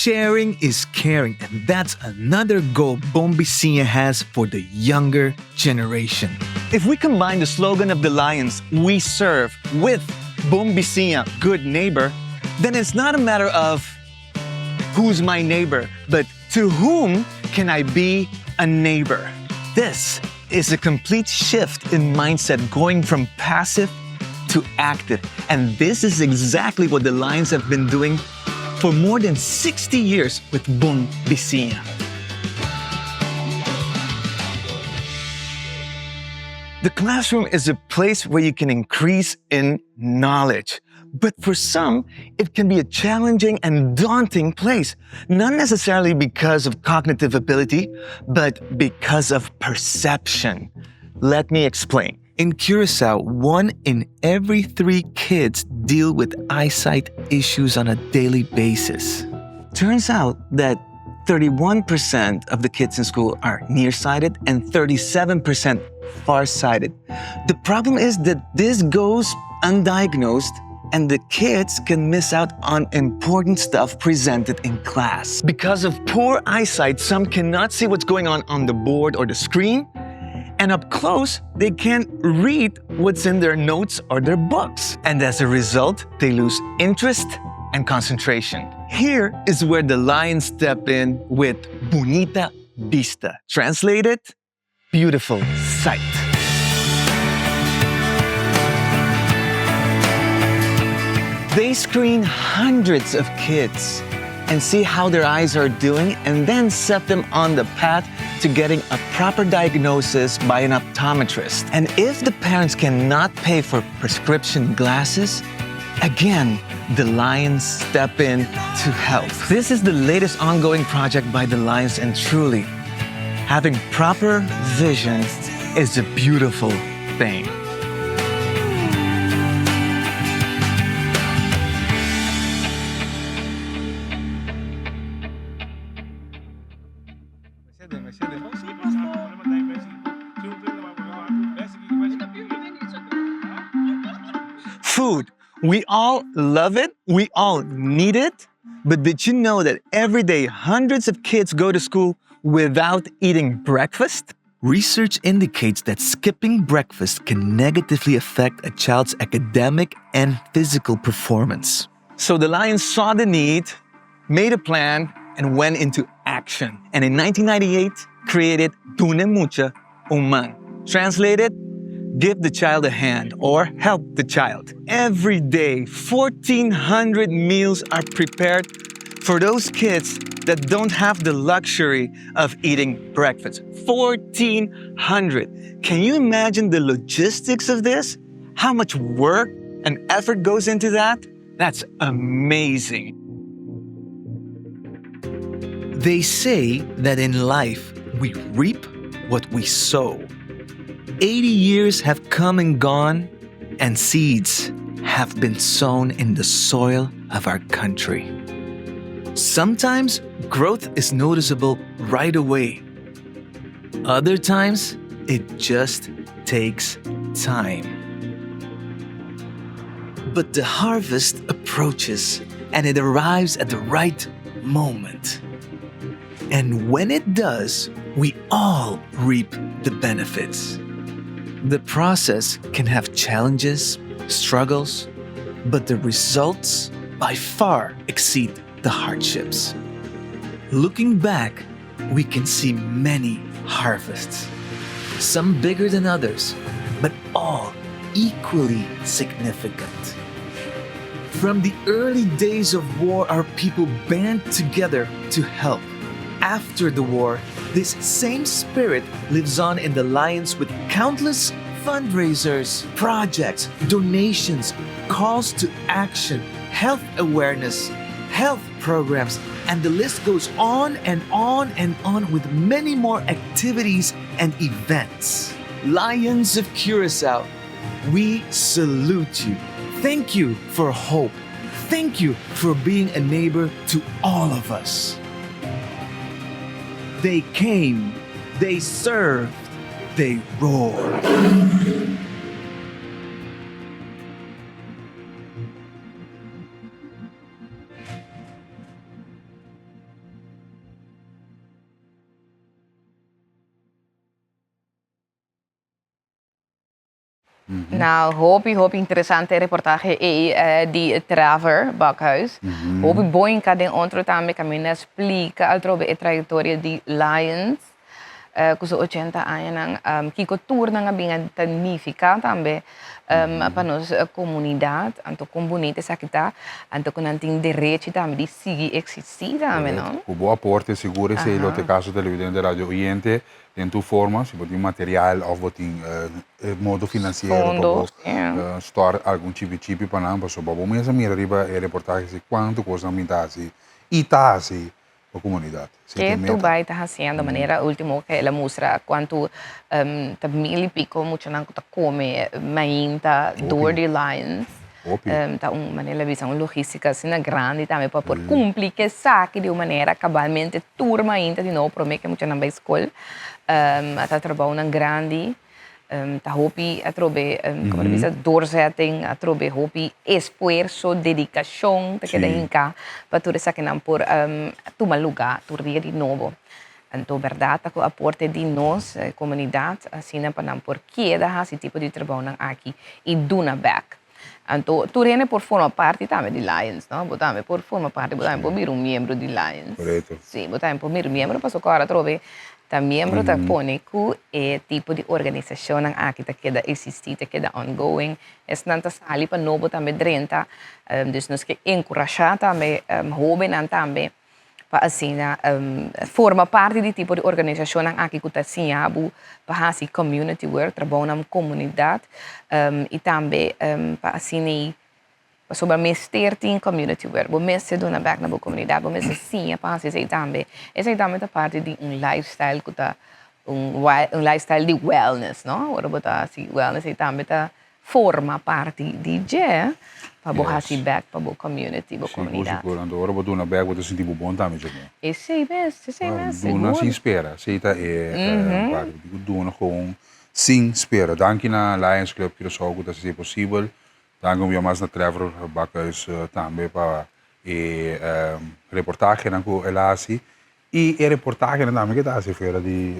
Sharing is caring, and that's another goal Bon Bisiña has for the younger generation. If we combine the slogan of the Lions, We Serve, with Bon Bisiña, Good Neighbor, then it's not a matter of who's my neighbor, but to whom can I be a neighbor? This is a complete shift in mindset going from passive to active. And this is exactly what the Lions have been doing for more than 60 years with Bon Bisiña. The classroom is a place where you can increase in knowledge. But for some, it can be a challenging and daunting place, not necessarily because of cognitive ability, but because of perception. Let me explain. In Curacao, one in every three kids deal with eyesight issues on a daily basis. Turns out that 31% of the kids in school are nearsighted and 37% farsighted. The problem is that this goes undiagnosed and the kids can miss out on important stuff presented in class. Because of poor eyesight, some cannot see what's going on on the board or the screen, and up close, they can't read what's in their notes or their books. And as a result, they lose interest and concentration. Here is where the lions step in with Bunita Vista. Translated, beautiful sight. They screen hundreds of kids. and see how their eyes are doing and then set them on the path to getting a proper diagnosis by an optometrist. And if the parents cannot pay for prescription glasses, again, the Lions step in to help. This is the latest ongoing project by the Lions, and truly, having proper vision is a beautiful thing. Food. We all love it. We all need it. But did you know that every day hundreds of kids go to school without eating breakfast? Research indicates that skipping breakfast can negatively affect a child's academic and physical performance. So the Lions saw the need, made a plan, and went into action. And in 1998, created Duna e Mucha Un Man. Translated, give the child a hand or help the child. Every day, 1,400 meals are prepared for those kids that don't have the luxury of eating breakfast. 1,400. Can you imagine the logistics of this? How much work and effort goes into that? That's amazing. They say that in life we reap what we sow. 80 years have come and gone, and seeds have been sown in the soil of our country. Sometimes growth is noticeable right away. Other times, it just takes time. But the harvest approaches and it arrives at the right moment. And when it does, we all reap the benefits. The process can have challenges, struggles, but the results by far exceed the hardships. Looking back, we can see many harvests, some bigger than others, but all equally significant. From the early days of war, our people band together to help. After the war, this same spirit lives on in the Lions with countless fundraisers, projects, donations, calls to action, health awareness, health programs, and the list goes on and on and on with many more activities and events. Lions of Curacao, we salute you. Thank you for hope. Thank you for being a neighbor to all of us. They came, they served, they roared. Nou, hopi, hopi interesante e reportahe ei di Trevor Bakhuis. Hopi boinka den otro tambe kaminda splika altrobe e trayektoria di Lions ku su ochenta añanan. Kiko tur nan a bin a ta nifiká tambe pa nos komunidat. Anto kon bunita esaki ta. Anto ku nan tin derechi tambe di sigui eksistí tambe, no? Ku bo aporte sigur esei lo ta e kaso televidente radio oyente. Den tur forma, si bo tin material of bo tin e modo financiero pa bo stort algun chipi chipi pa nan, pasobra bo mes a mira riba e reportahe si cuanto cos nan bin ta haci y ta haci pa comunidad. Ke tu bai ta haciendo manera ultimo ke el a mustra cuanto ta mil y pico muchanan cu ta come mainta door di Lions. Ta un manera el a bisa un logistica asina grandi tambe pa por cumpli cu esaki di un manera cabalmente tur mainta di nobo prome cu e muchanan bay scol. Ta trabounan grandi, ta hopi atrobe como ta bisa doorzetting, atrobe hopi esfuerso, dedicacion ta keda hinca pa tur esakinan por tuma luga tur dia di nobo. Anto berdad ta cu aporte di nos comunidad asina pa nan por keda haci tipo di trabounan aki y duna bek. Anto tur hende por forma parti tambe di Lions, no? Bo tambe por forma parti, bo tambe por bira un miembro di Lions. Correcto. Si, bo tambe por bira un miembro pasobra cu ora atrobe ta miembro ta pone cu e tipo di organisacionnan aki ta keda existi, ta keda ongoing. Esnan ta sali pa nobo tambe drenta. Dus nos ke encurasha tambe hobennan tambe. pa asina forma parti di tipo di organisashonnan aki ku ta siña bo pa hasi community work, trabou na komunidat i tambe pa asina pasobra mester tin community work, bo mester duna bèk na bo komunidat, bo mester siña pa hasi esei tambe. Esei tambe ta parti di un lifestyle ku ta un lifestyle di wellness, no? Ora bo ta hasi wellness ei tambe ta forma parti di dje pa bo hasi bek pa bo community, bo comunidad. Sigur, sigur. Anto ora bo duna bek bo ta sinti bo bon tambe dje. Esei mes, esei mes, sigur. Duna sin spera, esei ta e parti. Bo tin cu duna gewoon sin spera. Danki na Lions Club Curaçao cu ta haci esei posibel. Danki un bia mas na Trevor Bakhuis tambe pa e reportahenan cu el a haci. I e reportahenan tambe ke ta hasi fuera di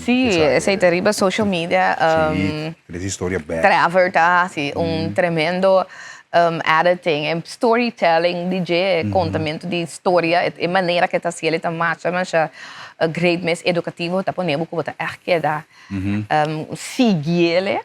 Sí, esei ta riba social media. Sí, trese historia bek. Trevor ta hasi un tremendo editing en storytelling di dje, kontamentu di storia, e manera ke ta hasiel e ta masha masha great mes, edukativo, ta pone bo ku bo ta ègt keda siguiel.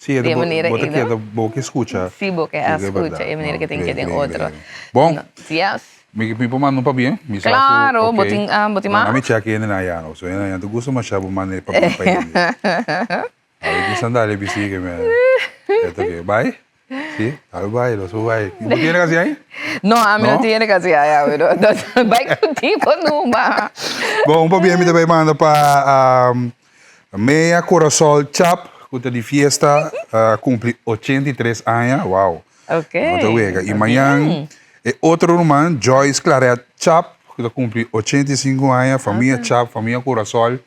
Sí, Di e manera bo ta ei, no? keda, bo ke skucha. Sí, bo ke a skucha e manera ke tin ke den otro. Bon. Yes. Mi mi por manda un pabien? Mi sa ku, Claro, bo ok. tin, ah, bo tin No, mas? ami check hende nan ya no. So hende nan ya ta gusta masha bo manda e pabien pa hende. Abi tin sandalia bisti ke me e ta ke. Bai? Si, abi bai, los por bai. Bo tiene kasi ai? No, ami no No? tiene kasi ai, ami no. Bai ku tipo numa. Bon, un pabien mi ta bai manda pa Mea Corasol Chap, ku ta di fiesta, a kumpli 83 aña, wow. Ok. No ta wega. I mañan e otro ruman, Joyce Claret Chap, ku ta kumpli 85 aña, famia Chap, famia Corasol,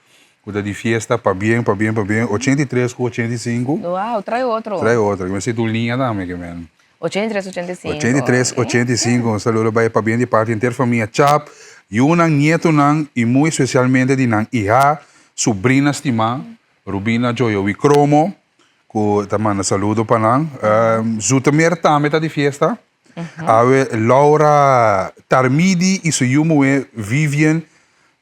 ku ta di fiesta, pabien, pabien, pabien, 83 ku 85. Wow, trae otro. Trae otro, mi situ un liña tambe ke men. 83, 85. 83, 85, un saludo bai pabien di parti henter famia Chap, yunan, nietonan i muy especialmente di nan iha, Subrina stimá, Rubina Joyowi Kromo, ku ta manda saludo pa nan. Zoetermeer tambe ta di fiesta. Awe Laura Tarmidi i su yu muhé Vivian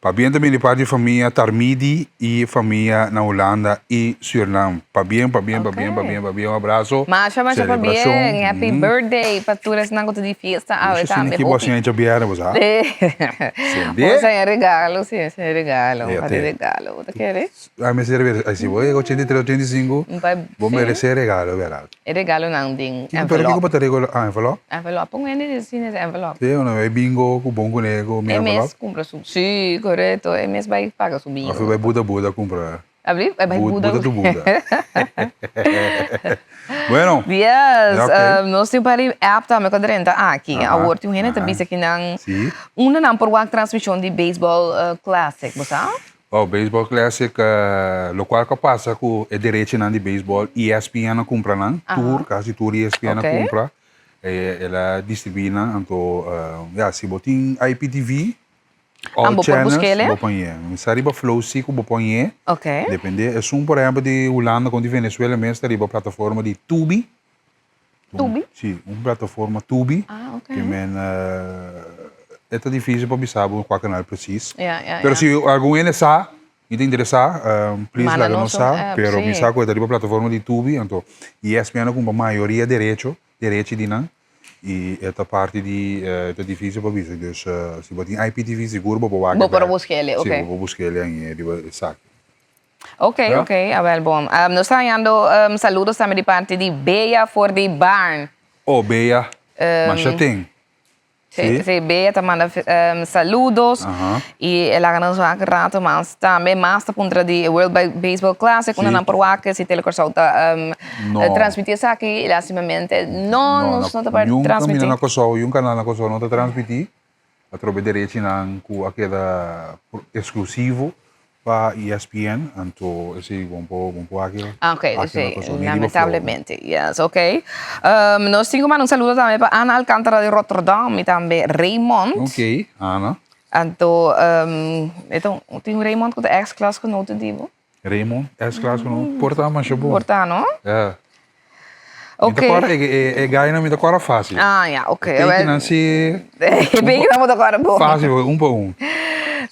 Pabien ta bini parti di famia Tarmidi i famia na Hulanda i Surinam. Pabien, pabien, pabien, pabien, pabien. Un abraso. Masha, masha pabien. Happy birthday pa tur esnan ku ta di fiesta awe tambe. Ki bo a siña djabièrnè bo sa? Bo a siña regalo, si, a siña regalo. Un par di regalo. Bo ta kere? A mester a si bo yega 83, 85, bo merece regalo, berdad. E regalonan den envelop. Pero kiko bo ta regalo? Ah, envelop? Envelop. Pon hende di asina es envelop. Si, uno e bingo ku bon kuné ku mi envelop. E mes kumpra su, si, korekto. E mes bai paga su bingo. Of e bai buda buda kumpra. Abri? E bai buda buda tu buda. Bueno. Yes, nos tin un par di app tambe ku a drenta aki. Awor tin un hende ta bisa ki nan, unda nan por wak transmishon di Baseball Classic, bo sa? Oh, Baseball Classic, locual cu a pasa cu e derechonan di baseball, ESPN a cumpra nan, tur, casi tur ESPN a cumpra, el a distribui nan, anto, ya, si bo tin IPTV, all channels, bo por ñe. Mi sa riba Flow si cu bo por ñe, depende, esun por ehempel di Hulanda con di Venezuela mes ta riba plataforma di Tubi. Tubi? Si, un plataforma Tubi. Ah, ok. Ke men e ta dificil pa bisa bo kua kanal precies. Ja, ja, Pero ja. si algun hende sa y ta interesa, please Manda laga nos nos un sa. app, Pero mi si. sa ku e ta riba plataforma di Tubi, anto ESPN a kumpra mayoria derecho, derechi di nan y e ta parti di e ta dificil pa bisa. Dus si bo tin IPTV sigur bo por wak Bo por busk'e, ok. Si, bo por busk'e ahi riba esaki. Ok, ok, awel bon. Nos ta hañando saludos tambe di parti di Bea for di Baarn. Oh, Bea, masha ten. Si, si, Bea ta manda saludos y e laga nos wak rato mas tambe. Mas ta puntra di World Baseball Classic, unda nan por wak si Tele Kòrsou ta transmití esaki. Lastimamente no, nos no ta por Niun transmití. kaminda na Kòrsou, niun kanal na Kòrsou no ta transmití. Atrobe derechinan ku a keda eksklusivo pa ESPN, anto esei bon por bon por aki Ah, ok, aki na sí, Kòrsou, ni riba Flow. lamentablemente, yes, ok. Nos tin ku manda un saludo tambe pa Ana Alcantara di Rotterdam i tambe Raymond. Ok, Ana. Anto, e ta un, tin un Raymond ku ta ex klasgenote di bo? Raymond, ex klasgenote, por ta masha bon. Por ta, no? Ja. Ok. Mi ta kòrda, e gainan mi ta kòrda fásil. Ah, ya, ok. E pekinan si. E pekinan bo ta kòrda bon. Fásil, un pa un.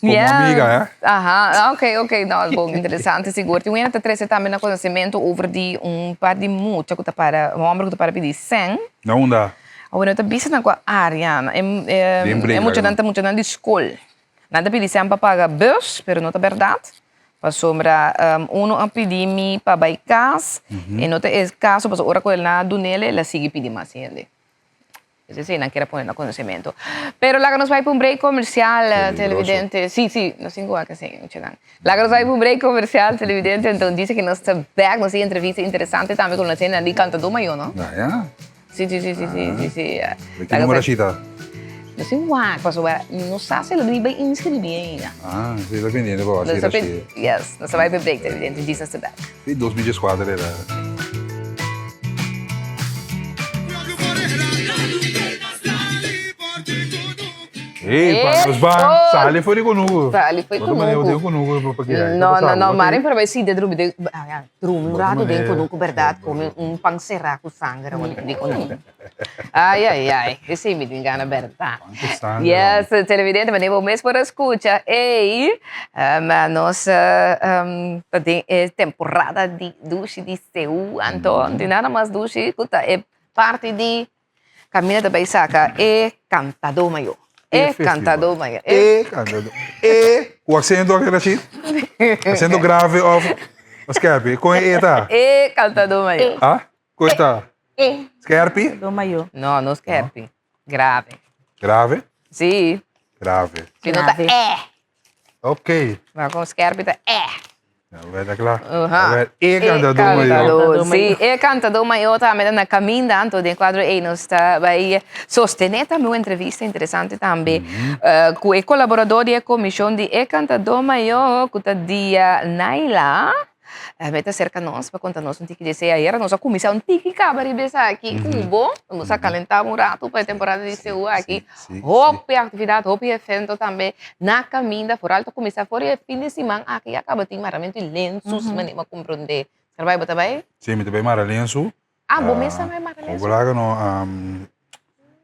Komo amiga, eh. Aha, ok, ok. No, bon, interesante sigur. Tin un hende ta trese tambe na konosementu over di un par di mucha ku ta para, un hòmber ku ta para pidi sèn. Na unda? Awor no ta bisa na kua área. E muchanan ta muchanan di skol. Nan ta pidi sèn pa paga bus, pero no ta bèrdat. Pasobra unu a pidi mi pa bai kas, e no ta e kaso pasobra ora ku el a dunel el a sigui pidi mas hende. Esei nan kier a pone na konosementu. Pero laga nos bai pa un break komersial, televidente. Si, si, nos tin ku wak esei muchanan. Laga nos bai pa un break komersial, televidente. Enton dice ku nos ta bèk, nos tin entrevista interesante tambe ku nos hende di Kantadó Mayó, no? Ya. Si, si, si, si, si, si, si. Ki numero shita? No sé wak, pasobra no sa si lo bai inscribí ainda. Ah, si, ta pendiente pa wak si era shi. Yes, nos ta bai pa e break televidente, djis nos ta bek. Si, 2014 era. Ey, pa nos ban, sali for di kunuku. Sali for di kunuku. Bo ta den kunuku pa kira. No, no, no, Marin por bai si de drumi den, drumi un rato den kunuku berdad, come un pan será ku sanger awor di kunuku. Ay, ay, ay, esei mi tin gana berdad. Pan ku sanger. Yes, televidente, manera bo mes por a skucha, ey, nos ta den e temporada di dushi di Seú, anto no tin nada mas dushi ku ta e parti di Camila ta bay saca e cantadó mayor. E cantadó mayor. E cantadó. E cu acento aki Rashid? Acento grave of skerpi? Con e e ta? E cantadó mayor. Ah? Con e ta? E. Skerpi? Cantadó mayor. No, no skerpi. Grave. Grave? Sí. Grave. Si no ta e. Ok. Maar con skerpi ta e. Ja, ta kla. Uh-huh. E cantador mayor. Sí, e cantador mayor tambe ta na caminda, anto den cuadro ei nos ta bai sostené tambe un entrevista interesante tambe mm -hmm. uh, cu e colaborador di e comision di e cantador mayor cu ta dia Naila. Uh, ta cerca nos pa conta nos un tiki di esei. Ayera nos a cuminsa un tiki caba riba esaki mm -hmm. cubo. Nos a calenta un rato pa e temporada di CU aki. Hopi actividad, hopi evento tambe na caminda. Vooral ta cuminsa for e fin di siman aki ya caba tin maramento y lensus mm -hmm. manera comprende. Sarbay, bo ta bay? Sí, mi ta bay mara lensu. Ah, bo mes ta bay mara lensu? Ojalá no, um,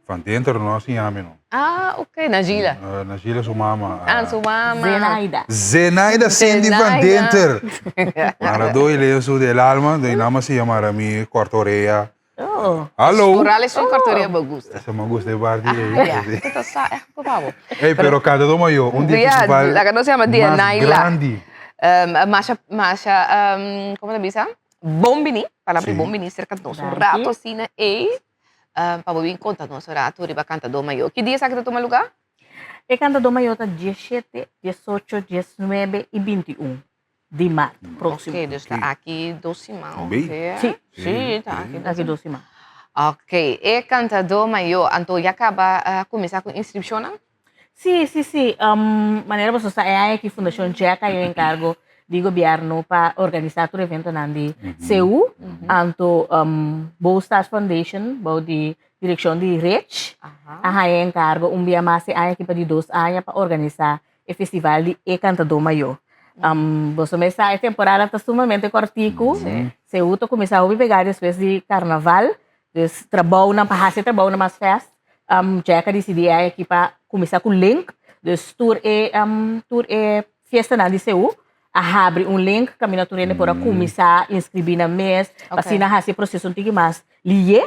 van dentro no siña mi no. Ah, ok, Najila. Uh, Najila su mama. Ah, su mama. Zenaida. Zenaida Cindy van Denter. Mara doy lensu del alma, de nama siña mara mi corta orea. Oh. Hallo. Vooral is zo'n cartoria bo gusta. Esa me gusta e party. Ah, ja. Dat is echt probabel. Hey, pero cada do mayo, un dia festival la no se llama Dia mas Naila. grandi. Um, masha, masha, um, ¿cómo se bisa? Bon bini, palabra Sí. bon bini cerca nos un Danki. rato asina, ey. Um, pa bo bin conta nos un rato riba Cantador Mayor. Ki dia esaki ta tuma lugar? E Cantador Mayor ta 17, 18, 19 y 21 di mart próximo. Ok, dus ta aki dos siman Oké. ongeveer. Sí. Sí, ta aki dos Aki dos siman. Ok, e Cantador Mayor, anto ya caba a cuminsa cu inscripcionnan? Sí, sí, sí. Um, manera boso sa, e aña aki Fundacion Jack a e encargo di gobierno pa organisa tur eventonan di CU. Anto um, Bo Stars Foundation, bou di direccion di Rich, a haña e encargo un bia mas e aña aki pa di dos aña pa organisa e festival di E Cantador Mayor. Um, boso mes sa, e temporada ta sumamente cortico. CU ta cuminsa hopi pega despues di carnaval. Dus trabounan, pa hasi e trabounan mas fast, um, Jack a disidí e aña aki pa kuminsá ku link. Dus tur e, um, tur e fiestanan di CU a habri un link kaminda tur hende por a kuminsá inskribí nan mes, pa asina hasi e proseso un tiki mas lié.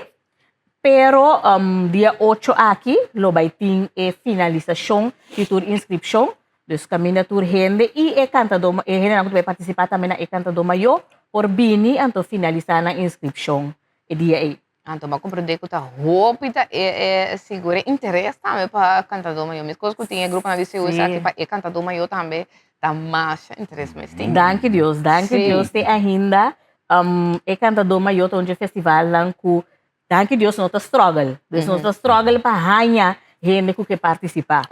Pero um, dia ocho aki lo bai tin e finalisashon di tur inskripshon. Dus kaminda tur hende i e kantadó, e hendenan ku ta bai partisipá tambe na e kantadó mayó por bini anto finalisá nan inskripshon e dia ei. Anto bo a comprende cu ta hopi ta e e sigur e interes tambe pa cantador mayor. Mescos cu tin e gruponan di CU esaki pa e cantador mayor tambe ta masha interes mes tin. Danki Dios, danki Dios te ainda e cantador mayor ta un dje festivalnan cu danki Dios no ta struggle. Dus no ta struggle pa haña hende ku ke partisipá.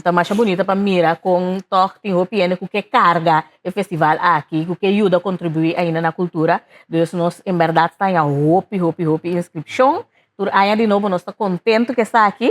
Ta masha bunita pa mira kon tòg tin hopi hende ku ke karga e festival aki, ku ke yuda kontribuí ainda na kultura. Dus nos en bèrdat ta haña hopi, hopi, hopi inskripshon. Tur aña di nobo nos ta kontentu ku esaki.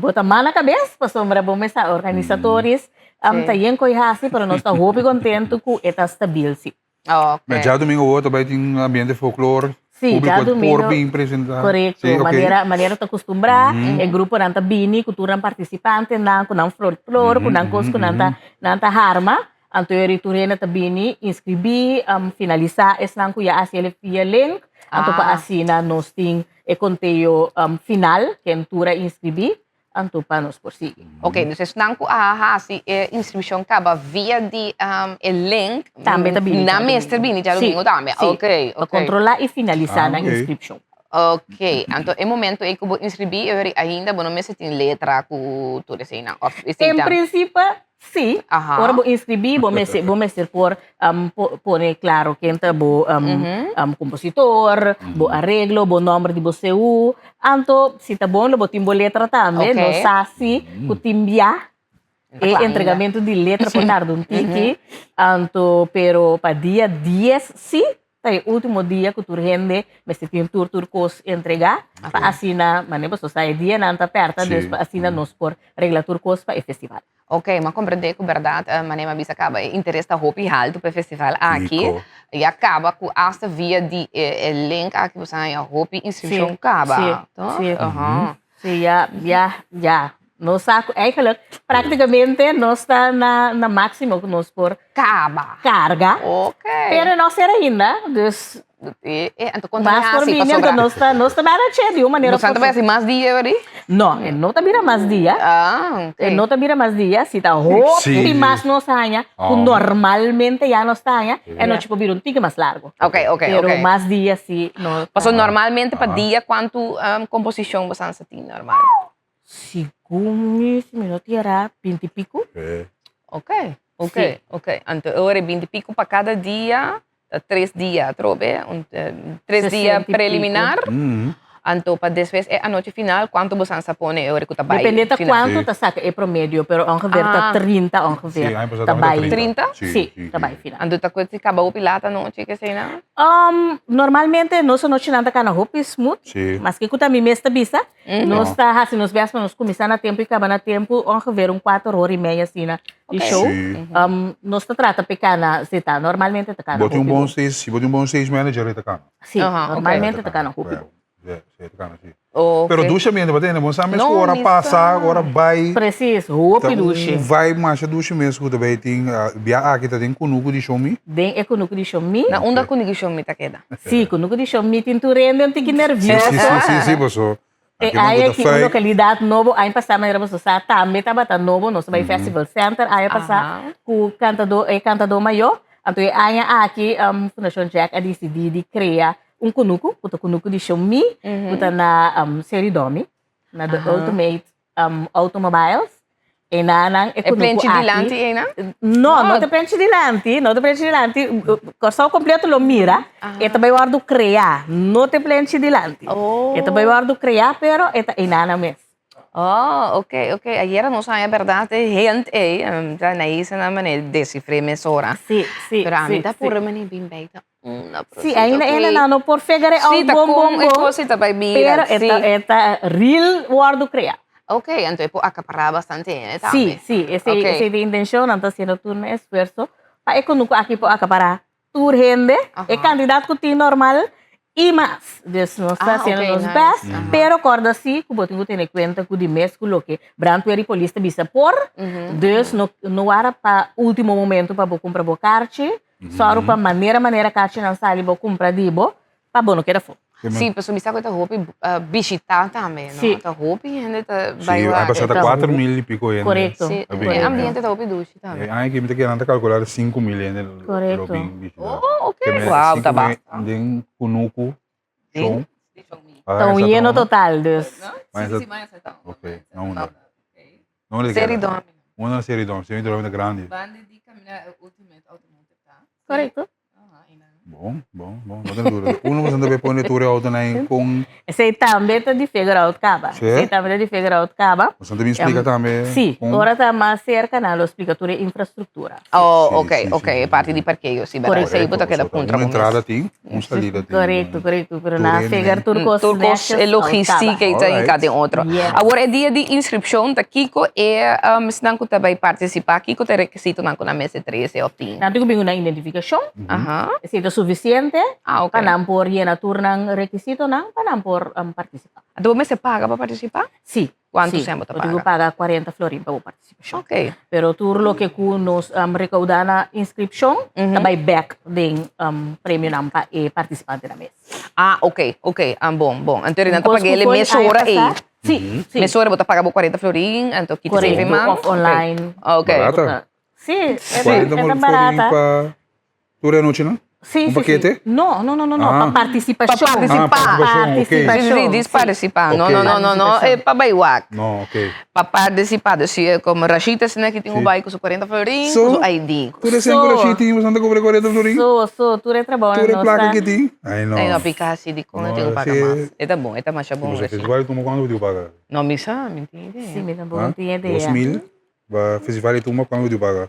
Bo ta mal na kabes pasobra bo mes ta organisatoris ta yen ko'i hasi, pero nos ta hopi kontentu ku e ta stabil si. Ma djadumingo awor ta bai tin ambiente folklor, Sí, público djadumingo, por bin presentá. Korekto, Sí, ok. manera, manera ta kustumbrá, e gruponan ta bini ku tur nan partisipantenan, ku nan folklor, ku nan kos ku nan ta, nan ta harma. Anto e tur hende ta bini inskribí, finalisá esnan ku ya a hasi el via link, anto pa asina nos tin e konteo final, ken tur a inskribí. anto pa nos por sigui. Ok, dus esnan ku a hasi e inskripshon kaba via di e link, Tambe ta bini nan mester bini djadumingu tambe. Sí, Ok, pa ok. kontrolá i finalisá nan inskripshon. Ok, anto e momento ei ku bo inskribí e ora ainda bo no mester tin letra ku tur eseinan òf esei En ta? prinsipio sí, Aha. ora bo inskribí bo mester bo mester por pone klaro ken ta bo kompositor, bo areglo, bo nòmber di bo seú. Anto si ta bon lo bo tin bo letra tambe, Ok. nos sa si ku tin bia e entregamentu di letra por tarda un tiki, anto pero pa dia dies sí Ta e ultimo dia ku tur hende mester tin tur tur kos entregá pa asina, manera boso sa e dianan ta pèrta, dus pa asina nos por regla tur kos pa e festival. Ok, m'a komprendé ku bèrdat manera m'a bisa kaba e interes ta hopi haltu pa e festival aki. Ya kaba ku asta via di e link aki boso a haña hopi inskripshon kaba, Sí, sí, sí, ya, ya, ya. Nos sa ku eigenlijk práktikamente nos ta na na máksimo ku nos por Kaba. karga. Ok. Pero no ser ainda, dus E, e, anto konta mas por hasi bini anto pasobra nos ta nos ta bira che di un manera Boso ta bai hasi mas dia ori? No, e no ta bira mas dia. Ah, ok. E no ta bira mas dia, si ta hopi Sí. mas nos haña ku Oh. normalmente ya nos ta haña, e nochi por bira un tiki mas largo. Ok, ok, Pero ok. mas dia si no ta. Pasobra normalmente pa dia kuantu komposishon boso sa tin normal? Segun mi, si mi no ta era, binti pico. Ok, ok, ok. Anto e ora e binti pico pa cada dia, ta tres dia atrobe, un tres dia Sesenta i pico. preliminar. Anto pa despues e anochi final, cuanto bo san sa pone e ora cu ta bay Depende ta final? cuanto ta saca e promedio, pero ongeveer ta Ah. trinta ongeveer Sí, aña pasado ta tambe ta bay. trinta. Trinta? Sí, Sí, sí, ta sí. bay final. Anto ta cu si caba hopi laat anochi, keseynan? Um, normalmente nos anochinan ta cana hopi smooth, Sí. maske cu ta mi mes ta bisa, Nos ta hasi nos best pa nos kuminsá na tempu i kaba na tempu, ongeveer un kuater ora i meia asina di show. Nos ta trata pa e kana seta, normalmente ta kana Bo tin hopi un bon bon. stage, si bo tin un bon stage manager e ta kana. Si, normalmente ta kana hopi bon. Si, e ta kana, si. Pero dushi ambiente bo tene, bo sa mes ku ora pasa, ora bai. Presis, hopi dushi. Ta un vibe masha dushi mes ku ta bai tin, bia aki ta den kunuku di Shomi. Den e kunuku di Shomi. Na unda kunuku di Shomi ta keda? Sí, kunuku di Shomi tin tur hende un tiki nervioso. Sí, sí, sí, sí, paso. E aña aki un lokalidat nobo, aña pasá manera boso sa tambe tabata nobo, nos a bai Festival Center aña pasá ku kantadó, e kantadó mayó. Anto e aña aki Fundashon Jack a disidí di krea un kunuku, ku ta kunuku di Shomi, ku ta na Seri Domi, na The Ultimate Automobiles. Enanan e E kunuku plenchi aki. dilanti einan? No, no ta plenchi dilanti, no ta plenchi dilanti. Kòrsou kompleto lo mira, e ta bai wòrdu kreá, no ta e plenchi dilanti. E ta bai wòrdu kreá, pero e ta enanan mes. Oh, ok, ok. Ayera nos haña bèrdat e hent ei, ta Naisa nan manera desifré mesora. Sí, sí, Pero ami sí, ta sí. purba manera bin bai ta unda Sí, ainda ainda nan no por figure out Sí, ta bon, bon, kon e bon. kos ta bai bira, Pero e sí. ta, e ta real wòrdu kreá. Ok, anto e por akapará bastante hende tambe. Sí, sí, esei, Ok. esei ta e intenshon, nan ta hasiendo tur nan esfuerso pa e kunuku aki por akapará tur hende, e kantidat ku tin normal i mas. Dus nos ta Ah, hasiendo ok, nos nice. best, pero kòrda sí ku bo tin ku tene kuenta ku di mes ku loke brandweer i polis ta bisa por, dus no no wara pa último momento pa bo kumpra bo karchi, Sòru pa manera manera kachinan sali bo kumpra di bo pa bo no keda afó. Sí, pasobra mi sa ku ta hopi bishitá tambe, no? Sí. Ta hopi hende ta bai Sí, wak. aña pasá ta 4000 i piko hende. Korekto. Sí, a bin. e ambiente ta hopi dushi tambe. E aña aki mi ta kere nan ta kalkulá 5000 hende lo Korekto. bin bishitá. Oh, ok. Ke men Wow, ta 5000 basta. den kunuku, shon. Ta un yeno total, dus. Sí, sí, Ok, na unda? Na unda Seri Domi. Unda na Seri Domi? Seri Domi ta grandi. Bandi di camina e Ultimate Automotive ta. Correcto. Bon, bon, bon. No ten duda. Uno boso ta pone tur e autonan con. Esei tambe ta di figure out caba. Sí? Esei tambe ta di figure out caba. Boso ta bin splica tambe Sí, con. ora ta mas cerca nan lo splica tur e infrastructura. Oh, Sí, ok, sí, ok, sí, e parti di parkeo, sí, berdad. Esei bo ta keda puntra Un bo mes. entrada tin, un salida tin. Correcto, correcto, pero nan a figure tur cos Tur cos, e logistica y ta hinca den otro. Awor e dia di inscripcion ta kico e esnan cu ta bay participa, kico ta e requisitonan cu nan mester trece of tin? Nan tin cu bin cu nan identificacion, esey ta suficiente pa nan por yena tur nan requisitonan pa nan por participa. Anto bo mester paga pa participa? Sí. Cuanto Sí, cen bo ta bo tin cu paga? paga cuarenta florin pa bo participacion. Ok. Pero tur loke cu nos recauda na inscripcion ta bay bek den premionan pa e participantenan mes. Ah, ok, ok. Ah, bon, bon. Anto nan ta Un cos paga cu el foi mes ora aña ey. pasa. Si, si. Mesora bo ta paga bo 40 florin, anto kita Correcto, save man. of online. Ok. Barata. Si, e ta, 40 e ta florin barata. pa tur e anochi, no? Si, Un si, pakete? si. No, no, no, no, no, Ah. pa partisipashon. Pa partisipá. Ah, partisipashon, ok. Partisipashon, Si, si, dis partisipá. No, Ok. no, no, no, no, e pa bai wak. No, ok. Pa partisipá. Dus si komo Rashid ta asina ki tin un Si. bai ku su 40 florin, So, ku su ID. Tur e sen ku So. Rashid tin, boso ta kobra 40 florin? So, so, tur e trabou Tur e nos plaka ta. ki tin? Ai no. Ai no, pika si dikon e No, tin ku paga si. mas. E ta bon, e ta masha bon, Boso Rashid. festival di tumba kuantu bo tin ku paga? No, mi sa, mi tin idea. Si, mi tampoco Ah, tin idea. 2000, ba festival di tumba kuantu bo tin ku paga?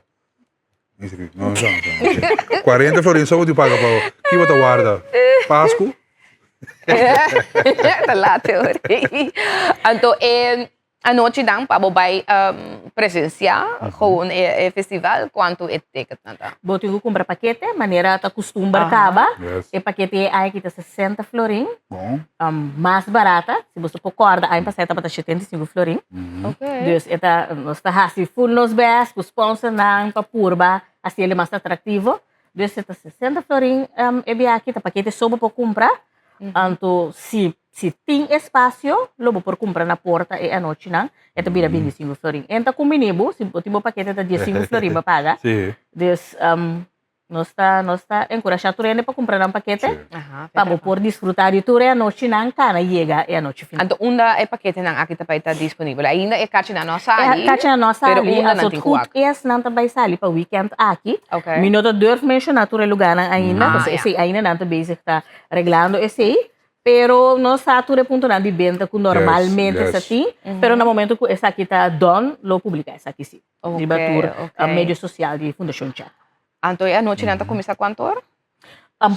Inscribi. No, no, no. 40 florin so bo tin paga pa ki bo ta warda? Pascu? Ta late hoor. Anto e anochi dan pa bo bai presencia gewoon e festival cuanto e ticketnan ta? Bo tin cu cumpra pakete manera ta custumber caba. Yes. E pakete e aki ta 60 florin. Bon. Mas barata, si boso por corda aña pasá e tabata 75 florin. Dus e ta, nos ta hasi full nos best ku sponsornan pa purba hasi el mas atractivo. Dus e ta 60 florin e biaha ta pakete so bo por cumpra. Anto si si tin espacio lo bo por cumpra na porta e anochinan, e ta bira 25 florin. En ta cumbini bo, si bo tin bo pakete ta 15 florin bo paga. Dus Nos ta nos ta enkurashá tur hende pa kumpra nan pakete pa bo por disfrutá di tur e anochinan kana yega e anochi final. Anto unda e paketenan aki ta bai ta disponibel? Ainda e kachinan no a sali, E kachinan no a pero sali, unda nan anto tin ku goed wak? es nan ta bai sali pa weekend aki. Oké. Mi no ta durf menshoná tur e lugánan ainda, Ah, pasobra ya. esei ainda nan ta bezig ta reglando esei. Pero nos sa tur e puntonan di benta ku normalmente sa tin, pero na momento ku esaki ta done lo publiká esaki si. Riba Oké, tur oké. medio sosial di Fundashon Chat. Anto e anochinan ta kuminsá kuantu ora?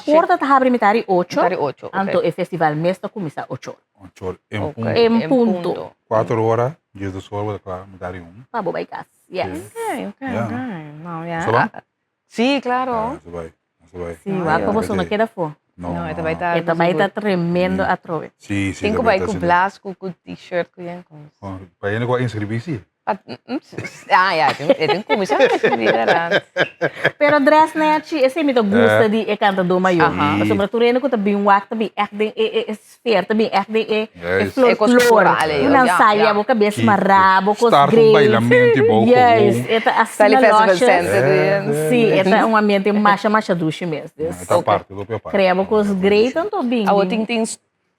Porta ta habri mitad di ocho. Mitad di ocho, ok. Anto e festival mes ta kuminsá ocho ora. Ocho ora en Ok, punto. En punto. Kuater ora, diesdos ora bo ta kla mitad di un. Pa bo bai kas, yes. Ok, ok, Ja. ok. No, ya. Nos ta ban? Sí, claro. Ja, nos ta bai, nos ta bai. Sí, wak pa boso no keda afó. No, No, e ta bai ta E ta bai ta tremendo atrobe. Sí, sí. Tin ta ku bai ta ku asina. blas, ku ku t-shirt, ku yen kos. Pa hende ku a inskribí sí. Ah, ya, e tin kuminsá a inskribí adelante. Pero dress nechi, esei mi ta gusta di e kantadó mayó. Aha. Pasobra tur hende ku ta bin wak ta bin ègt den e e sfeer, ta bin ègt den e e Juist. E kos florklor. kultural ei, Nan ja, saya ja. bo kabes Ki mará, bo kos start un great. bailamentu i bou Juist, gewoon. e ta Sali asina Festival lòsjes. Center den. Sí, e ta un ambiente masha masha dushi mes. Dus E ta aparte, e ta aparte. krea bo kos great anto bin. Awor tin tin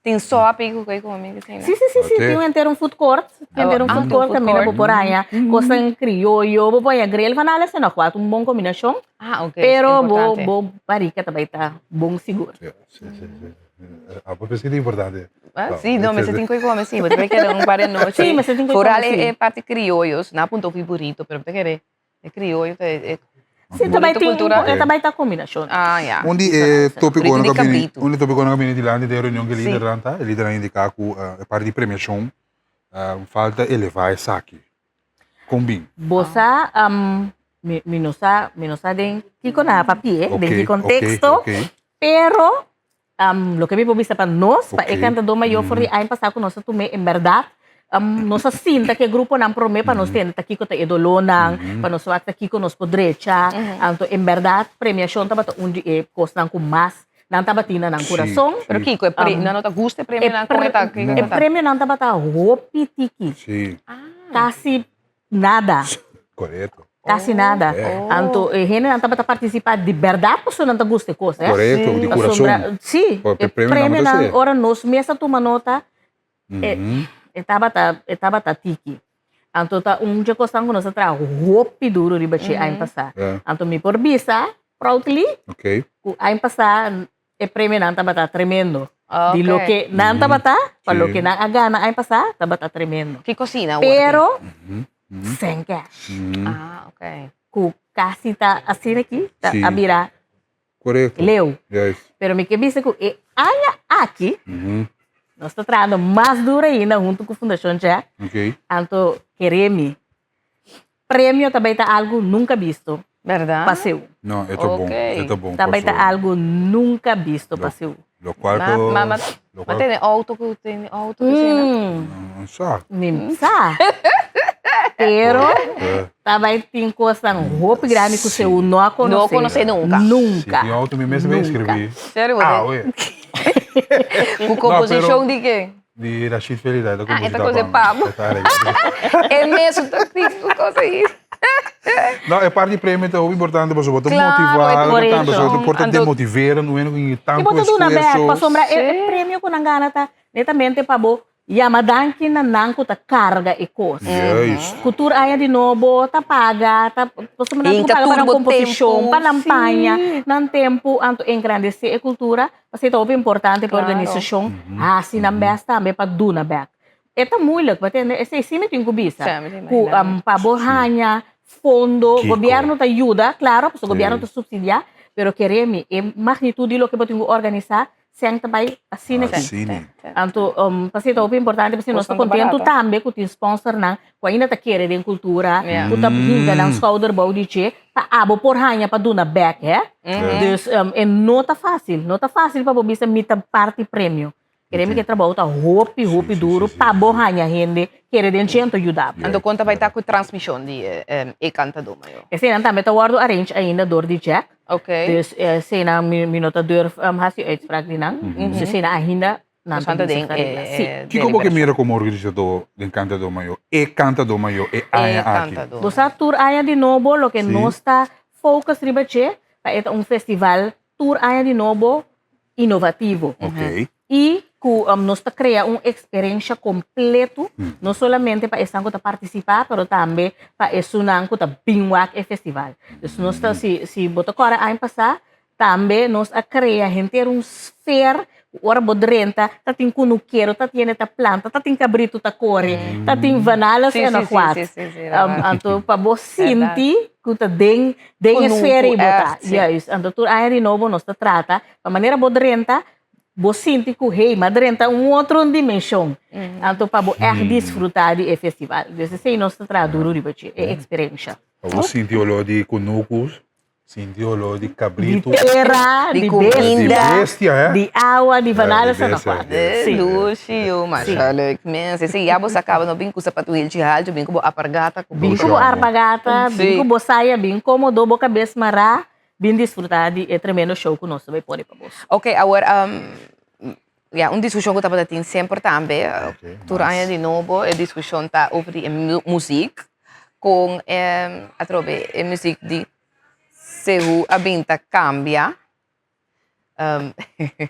Tin sopi ku koi komi ku asina. Sí, sí, sí, sí, tin henter un food court. Tin henter un Ah, food tin court food kaminda bo court. por haña kosnan krioyo, bo por haña grill van alles en nog wat, un bon kombinashon. Ah, ok, Pero bo importante. bo barika ta bai ta bon sigur. Sí, sí, sí. Ah, bo pensa ki ta importante. Ah, sí, no, mester tin koi komi, sí, bo ta bai keda un par di anochi. Sí, mester tin koi komi, Foral sí. e parti krioyo, nan a punta hopi burito, pero bo ta kere E crioyo ta e Sí, ta bai burrito tin un cultural. e ta bai ta combinacion. Ah, ya. Un di e topiconan Burrito ku di a bini, cabrito. un di topiconan ku a bini dilanti den e reunion ku e Sí. lidernan ta, e lidernan a indiká ku e parti di premiashon falta elevá esaki. Kon bin? Bo sa, mi mi no sa, mi no sa den kiko nan a papia, den Oké, ki oké, contexto, oké. pero Loke mi por bisa pa nos, pa e Ok. kantadó mayó for di aña pasá ku nos a tum'é, en bèrdat nos a sinta ku e gruponan promé pa nos tende ta kiko ta e dolónan, pa nos wak ta kiko nos por drecha. Anto en bèrdat premiashon tabata un di e kosnan ku mas nan tabatin na nan kurason. Pero kiko e pre, nan no ta gusta e premionan? Kon e ta? Kiko E ta? premionan tabata hopi tiki. Kasi nada. Korekto. Kasi nada. Anto e hendenan tabata partisipá di bèrdat pasobra nan ta gusta e kos, eh. Korekto, di kurason. Pasobra, sí, Porque e premionan bo ta premionan sey. ora nos mes a tuma nota, e e tabata e tabata tiki. Anto ta un dje kosnan ku nos a traha hopi duru riba dje aña pasá. Anto mi por bisa proudly ku aña pasá E premionan tabata tremendo. Ok. Di loke nan tabata, pa Sí. loke nan a gana aña pasá, tabata tremendo. Ki cocina awor? Pero, sen cash. Ah, ok. Ku kasi ta asina aki, ta Sí. a bira Korekto. leu. Juist. Pero mi ke bisa ku e aña aki, nos ta trahando mas duro ainda huntu ku Fundashon Jack. Ok. Anto, kere mi, Premio ta bay ta algo nunca bisto Berdad? pa Seú. No, e ta bon, e ta bon Ta bay ta pasobra. algo nunca bisto pa Seú. Locual Ma, cu, ma, ma, locual. ma tene auto cu tene auto cu asina? No sa. Ni sa. Pero ta bay tin cosnan hopi grandi cu Seú no a conoce. No conoce nunca. Nunca. Si tin auto mi mes bay Nunca. inscribi. Serio bo Ah, tin? oye. Cu composicion di ke? Di Rashid Felida, e ta Ah, e ta kompositá kose pa mi. pa bo. E ta aregla. E mesun ta skribi su kos ei. No, e parti premio ta hopi importante pasobra bo ta Claro, motivá e ta algo tambe, pasobra bo por ta Anto- demotiverend un hende ku tin I tantu bo ta duna bek, esfuerso. pasobra e e premio ku nan gana ta netamente pa bo Yama danki na nan ku ta karga e kos. Juist. Ku tur aña di nobo ta paga, ta pasobra nan tin ku Hinka paga pa tur nan bo komposishon, tempu, pa nan sí. paña, nan tempu, anto engrandesé e kultura, pasobra ta hopi importante pa e Klaro. organisashon hasi nan bèst tambe pa duna bèk. E ta moeilijk, bo tende? Esei sí mi tin ku bisa, Sí, mi ta ku imaginá. pa bo haña fondo, Kiko. gobièrnu ta yuda, klaro, pasobra gobièrnu Sí. ta supsidiá, pero kere mi, e magnitut di loke bo tin ku organisá Sèn ta bai asina aki. Asina. Anto, pasobra ta hopi importante, pasobra nos ta kontentu tambe ku tin sponsornan ku ainda ta kere den kultura, ku ta hinka nan skouder bou di dje, pa abo por haña pa duna bèk, hè. Dus e no ta fásil, no ta fásil pa bo bisa mi ta parti premio. Kere mi ku e trabou ta hopi, hopi duru pa bo haña hende kere den dje anto yuda bo. Anto kon ta bai ta ku transmishon di e kantadó mayor? Eseinan tambe ta wòrdu arrange ainda dor di Jack. Ok. Dus eseinan mi mi no ta durf hasi uitspraak di nan. Dus eseinan ainda nan ta Bastante bezig den ta regla. e Sí. Kiko bo ke mira komo organisadó den Kantadó Mayor, e Kantadó Mayor e E aña aki? Kantadó Bo sa tur aña di nobo loke Sí. nos ta focus riba dje pa e ta un festival tur aña di nobo inovativo. Ok. I ku nos ta krea un eksperensha kompletu, no solamente pa esnan ku ta partisipá, pero tambe pa esunnan ku ta bin wak e festival. Dus nos ta, si si bo ta kòrda aña pasá, tambe nos a krea henter un sfer ku ora bo drenta ta tin kunukero, ta tin hende ta planta, ta tin kabritu ta kore, ta tin van alles en nog wat. Anto pa bo sinti ku ta den den e sfer ei bo ta. Juist. Anto tur aña di nobo nos ta trata pa manera bo drenta Bo sinti ku hey, m'a drenta un otro dimenshon. Anto pa bo ègt disfrutá di e festival. Dus esei nos ta traha duru riba dje, e eksperensha. Pa bo sinti oló di kunuku, sinti oló di kabritu. Di tera, Di di kuminda. Di bestia, bestia, hè? di awa, di van Ja, di alles en nog bestia, wat. yes. Sí. Dushi yu, masha leuk mens. Esei ya bo sa kaba no bin ku sapatuilchi haltu, bin ku bo apargata. Ku Bin ku bo arpagata, bin Sí. ku bo saya bin kómodo, bo kabes mará. Bin disfruta di e tremendo show ku nos ta bai pone pa bos. Ok, awor ya un diskushon ku tabata tin semper tambe, tur aña di nobo e diskushon ta over di e muzik kon atrobe e muzik di Sehu a bin ta kambia.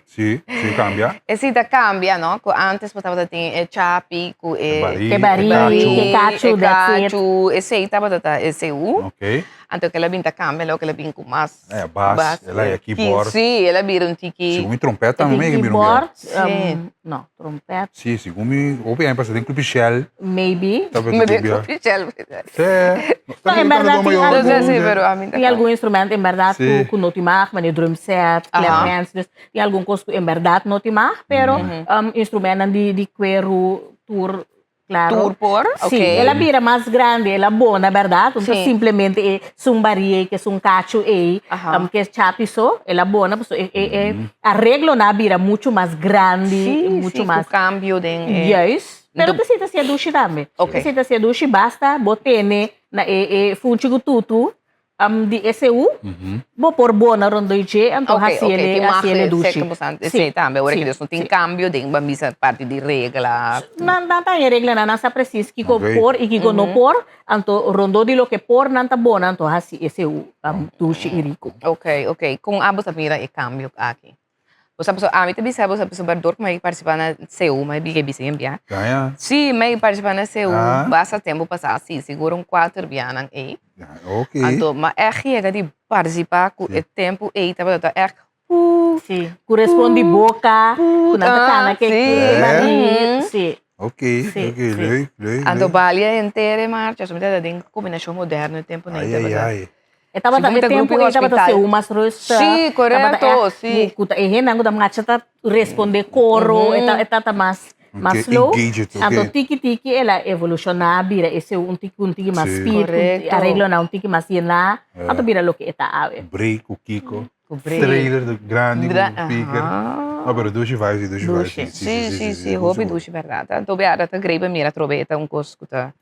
Sí, sí kambia. E sí ta kambia, no? Ku antes bo tabata tin e chapi ku e E barí, E barí, e e kachu, e that's it. kachu, esei tabata ta e seú. Ok. Anto kila bin ta kambia, luego kila bin ku mas El a bas, el a keyboard. Sí, el a bira un tiki. Segun mi trompet tambe E mi a bira un bia. keyboard, Sí. no, trompet. Sí, segun mi hopi aña pasa den Club Shell. Maybe. Tabata Den bia. Club Shell. Sí. No, en berdad tin algun, Sí, pero a mi ta tin algun instrumento en berdad Sí. ku, ku no tin mag, manera drum set, clap hands, dus tin algun kos ku en berdad no tin mag, pero um, instrumentnan di, di kueru, tur, klaro. Tur por? Sí, Ok. el a bira mas grandi, el a bona, berdad, no ta Sí. simplemente e sumbarí ei, ke es un kachu ei, Aha. um, ke es chapi so, el a bona, pasobra e, e, e arreglonan a bira muchu mas grandi, Sí, muchu sí, ku mas. kambio den e. Juist. Pero Do- te si ta sia dushi tambe. Ok. Te si ta sia dushi basta bo tene na e e funchi ku tutu um, di SU, bo por bona rondoi dje, anto Ok, ok, hasiele tin mag hasiele dushi. seke bosnan Sí, esei tambe, ora sí, ki dus no tin sí. kambio den ban bisa parti di regla. Nan nan ta e reglanan, nan sa presis kiko Ok. por i kiko no por, anto rondó di loke por nan ta bona, anto hasi SU um, dushi i riku. Ok, ok. Kon abo ta mira e kambio aki? Bo sa pasobra ami ta bisa bo sa pasobra dor ku mi a partisipá na CU mi a big'e bisa yen bia. Ya. Sí, mi a partisipá na CU Ah. basta tempu pasá, sí, sigur un kuater bianan ei. Ya, oké. Anto mi a ègt yega di partisipá ku e tempu ei tabata ta ègt pu, Sí, ku respondi boka, ku nan ta kana ke sí. ke, sí. Oké, Sí, oké, sí. leuk, leuk, Anto leuk. balia henter e marcha, so mi tabata den kombinashon moderno e tempu Ai, ei ai, tabata. ai. E tabata Segun e ta tempu grupo ei tabata hospital. seú mas rustig. Sí, Tabata korekto, echt sí. ku ta e hendenan ku ta macha ta responde koro, e ta e ta mas mas Oké, slow. engaged, oké. Anto tiki tiki el a evolushoná bira e seú un tiki un tiki mas Sí. speed, un Korekto. areglonan un tiki mas yená, anto bira loke e ta awe. Break ku Kiko. Ku break. Trailer de grandi ku Dra- speaker. Aha. No, pero dushi vibes, sí, dushi vibes. Dushi. Sí, Sí, sí, sí, hopi dushi bèrdat. Anto bia ta grei pa mira atrobe e ta un kos ku ta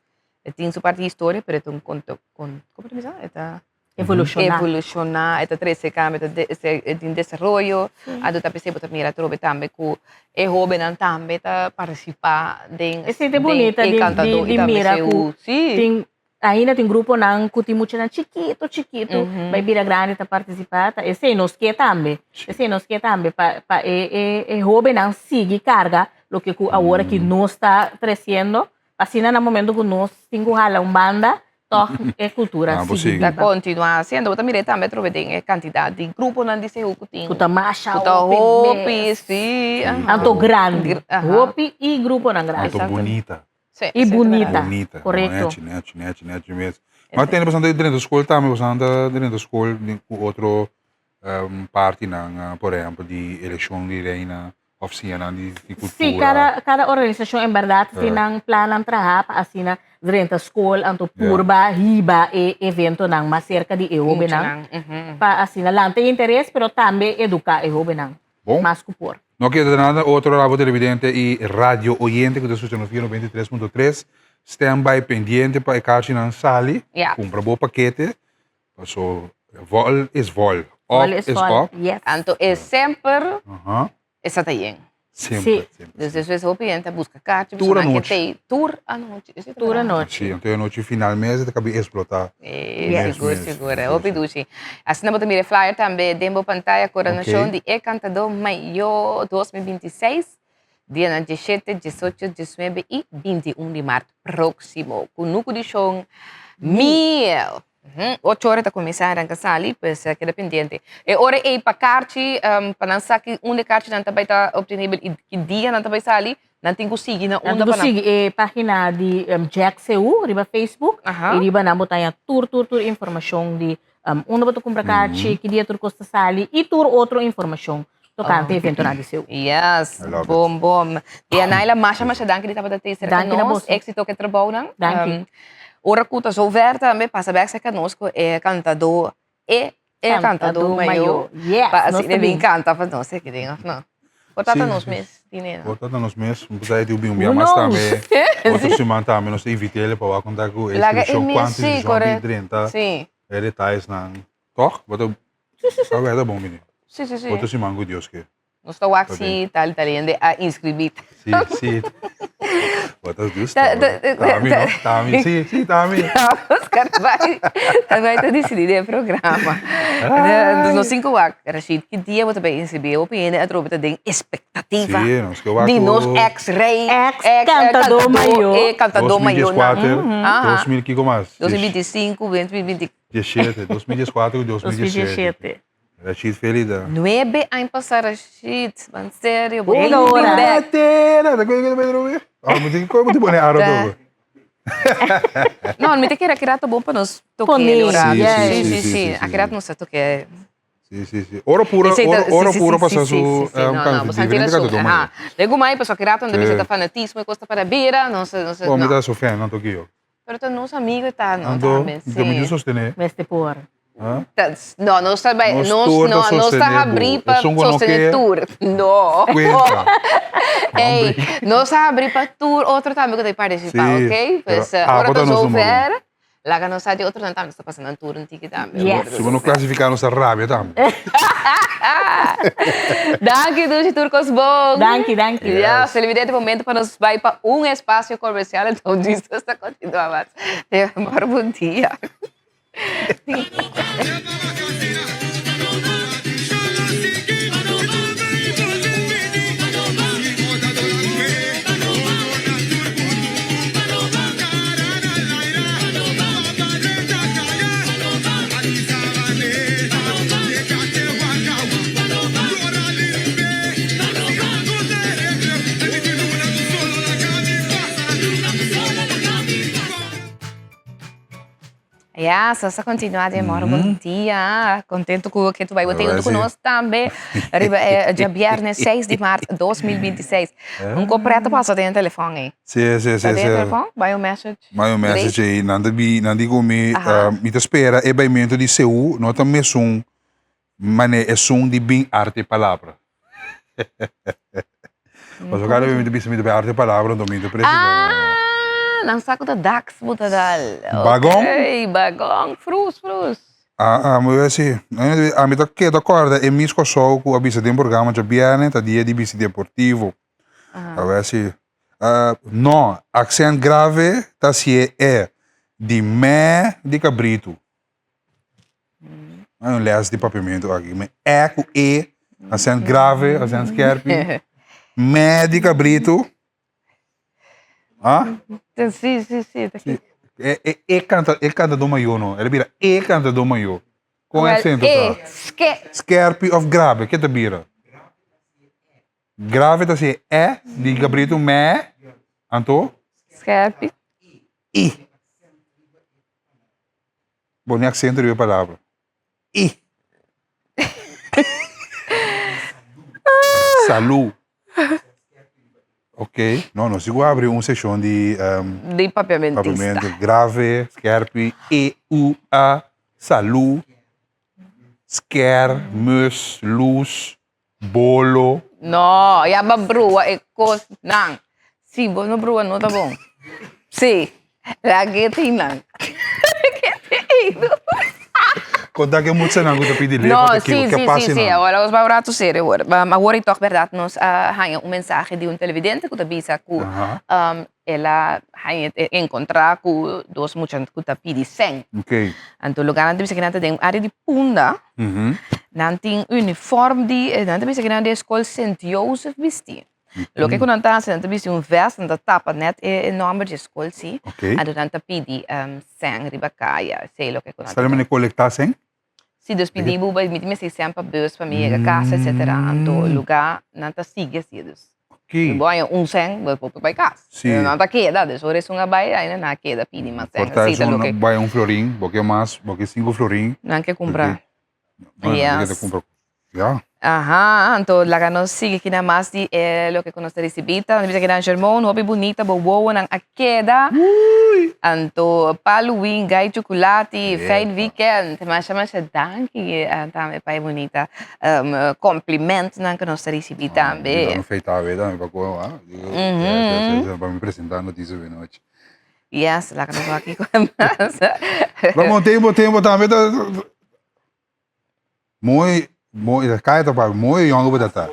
E tin su parti di historia, pero e ta un konto, kon, komo ta bisa? E ta. Evolushoná. Evolushoná, e ta trese kambio, e ta e tin desaroyo, anto ta p'esei bo ta mira atrobe tambe ku e hóbennan tambe ta partisipá den E sinti bunita den e di kantadó di i di tambe mira seu ku sí. tin ainda tin gruponan ku tin muchanan chikitu chikitu bai bira grandi ta partisipá ta esei nos ke tambe, esei nos ke tambe pa pa e e e hóbennan sigui karga loke ku awor aki nos ta tresiendo pa asina na momento ku nos tin ku hala un banda Tòg e kultura Ah, bo sigui sigui. Ta biba. kontinuá hasiendo. Bo ta mira tambe atrobe den e kantidat di gruponan di seú ku tin. Ku ta masha Ku ta hopi hopi, mes. sí. Aha. Anto grandi. Gr- aha. Hopi i gruponan grandi. Anto bunita. Sí, I sí, ta bunita. berdad. Bunita. Korekto. Nechi, nechi, nechi, nechi mes. Ma tende bastante drenta skol tambe, bastante drenta skol ku otro partinan, por ehempel di elekshon di reina. Of siñanan di di Sí, kultura. kada, kada organisashon en bèrdat tin nan plannan traha pa asina drenta skol anto purba hiba e eventonan mas serka di e hóbennan Muchanan, pa asina lanta e interes pero tambe eduká e hóbennan Bon. mas ku por. No keda nada otro abo televidente i radio oyente ku ta skucha nos via 93.3 stand by pendiente pa e karchinan sali. Ja. Kumpra bo pakete paso vol is vol. Op Vol is is vol, op. yes. Anto e semper Aha. e sa ta yen. Semper, Sí. semper. Dus despues hopi hende ta buska kachi, Tur pasobra nan ke anochi. tei tur anochi. Esei ta Tur berdad. anochi. Sí, anto e anochi final mes e ta kabi eksplotá. Eh, Yes. sigur, Mes, sigur. mes, Hopi mes. dushi. Asina bo ta mira e flyer tambe den bo pantaya, Koronashon Ok. di e Kantadó Mayó 2026, dianan 17, 18, 19 i 21 di mart próksimo. Kunuku di Shon Miel. Ocho ora ta kuminsá ranka sali, pues keda pendiente. E ora ei pa karchi, pa nan sa ki unda e karchinan ta bai ta obtenibel i ki dia nan ta bai sali, nan tin ku sigui na Nan unda tin ku pa nan. sigui e página di Jack CU riba Facebook i riba nan bo ta haña tur tur tur informashon di unda bo ta kumpra karchi, ki dia tur kos ta sali i tur otro informashon tokante eventonan di CU. Yes, I love it. bom bom. Tia Naila, masha masha danki di tabata tei serka Danki na nos. boso. Éxito ku e trabounan. Danki. Ora ku ta zover tambe pasa bek serka nos ku e kantadó, e e kantadó mayó. Yes, Pa nos asina ta e bin bin. kanta pa nos aki den òf no? Por ta ta Sí, nos sí. mes tine no? Por ta ta nos mes. Un pasa e tin un bia Who mas knows? tambe. Otro siman tambe nos ta invit'é pa wak konta ku e Laga e inskripshon, mes, kuantu sí, inskripshon bin korekto. drenta, Sí. e detayesnan. Toch? Bo ta ta wèda bon bini. Sí, sí, sí. Otro siman ku Dios ke. Nos ta wak si tal tal hende a inscribí. Sí, sí. Bo ta justo. Tami, no? Tami, sí, sí, tami. Oscar bai, bai ta disidí den e programa. Dus nos tin ku wak, Rashid, ki dia bo ta bai inscribí? Hopi hende atrobe ta den expectativa Sí, nos ke wak di ku nos ex rey, Ex cantadó mayó. e cantadó mayónan. 2014, Aha. 2000 kiko mas? 2025, 2024. 17, 2014 ku 2017. Rashid Felida. Nuebe aña pasá Rashid, ban serio, bo Hola, tin ora. bek. Tera, ta koe koe koe. Ah, mi tin koe mi tin pone aro todo. No, mi ta kere aki rato bon pa nos toke Pone, el rato. Sí, Sí, sí, sí. Aki rato nos ta toke. Sí, sí, sí. Oro puro, oro, oro puro pasa su No, no, bo santi diferente rason. cantadó Aha. Legu mai paso aki rato no ta fanatismo e kos ta para bira, no se, no se, Bo mi no. ta su fan, no tokio. Pero ta nos amigo ta no Anto, tambe, yo mi sí. sostené. Mester por. Ah? Ta, no, nos ta bai, Nos nos, tur ta no, nos ta sostené habrí bo. pa Esun ku no sostené ke, tur. No. Kuenta. Ey, nos ta habrí pa tur otro tambe ku ta partisipá, Sí, ok? pero Pues, ora abo ta ta nos número zover, uno. laga nos sa di otronan tambe ta pasa nan tur un tiki tambe. Yes. Si bo no klasifiká nos ta rabia tambe. Danki Dushi tur kos bon. Danki, danki. Ya, televidente momento pa nos bai pa un espacio comercial enton Jesus ta continua mas. Te mor bon dia. Ya, so sa continua den moro bon dia. Contento cu ke tu bai bote junto cu nos tambe. Riba e djabierne 6 di maart 2026. Un ko preto pasa den telefon ei. Sí, sí, sí. Ta den sí. telefon? Bai un message. Bai un message ei. Nan ta bi, nan di ku mi, Aha. mi ta spera e baimento di CU no ta mesun mane esun di bin arte palabra. Pasobra kada bes mi ta bisa mi ta bai arte palabra anto mi ta presi. Ah, nan sa ku ta dax bo ta dal. Bagong? Okay, bagong. Frus, frus. A mi wea si, ami ta keda kòrda e Miss Kòrsou ku a bisa den programa djabièrnè ta dia di bisti deportivo. A wea si, no, aksènt grave ta hasié e di mè di kabritu. Hay un les di papiamentu aki. Me e ku e, aksènt grave, aksènt skèrpi. Mè di kabritu. Ah? Sí, sí, sí. sí. E, e, e, canta, e cantador mayor no. Ele bira e cantador mayor. Con Well, acento e, ta? ske. Skerpi of grave, ke ta bira? Grave ta si e, di gabrito me, anto? Skerpi. I. Pone acento riba e palabra. I. Salú. Ok. No, nos tin ku abri un seshon di um, Di papiamentista. papiamento grave, skerpi, E, U, A, salú, sker, mus, lus, bolo. No, ya ba brua e kosnan. Si bo no brua no ta bon. Si, laga e tin nan. Konta ke muchanan ku ta pidi No, lefa ta si, kiko, ke si, si, pasa si. nan? Awor nos bai un ratu serio awor. Awor i tòg bèrdat nos a haña un mensahe di un televidente ku ta bisa ku el a haña enkontrá ku dos mucha ku ta pidi sèn. Ok. Anto lugar nan ta bisa ku nan ta den un área di Punda. Nan tin uniform di, nan ta bisa ku nan di e skol Sint Joseph bisti. Loke ku nan ta hasi, nan ta bisti un vest, nan ta tapa nèt e nòmber di e skol si. Ok. Anto nan ta pidi sèn riba kaya, esei loke ku nan ta. Sa mene kolektá sèn? Si, dus pidi bo bai, mi tin mester sèn pa bus pa mi yega kas etsetera. Anto lugá nan ta sigui asi, dus. Ok. Bo haña un sèn, bo por bai kas. Si. Pero nan ta keda, dus ora esun a bai, ainda nan a keda pidi mas sèn. Por ta Esei ta esun loke. bai un florin, bo ke mas, bo ke sinku florin. Nan ke kumpra. Bueno, Yes. yes. Kumpra. Ja. Aha, anto laga nos sigui kina mas di e loke ku nos ta risibí ta. Nos bisa kinan Shermon, hopi bunita bo wowonan a keda. Anto Paluwin, gai chukulati, fijn weekend. Masha masha danki tambe pa e bunita um, complimentnan ku nos ta risibí tambe. Ah, no feita awe tambe pa koe, ah. Mm -hmm. Pa mi presenta noticia de noche. Yes, laga nos wak kiko mas. Ramon, tempo, tempo tambe ta Mooi, mooi, kaya ta pa mooi yongo bo ta ta.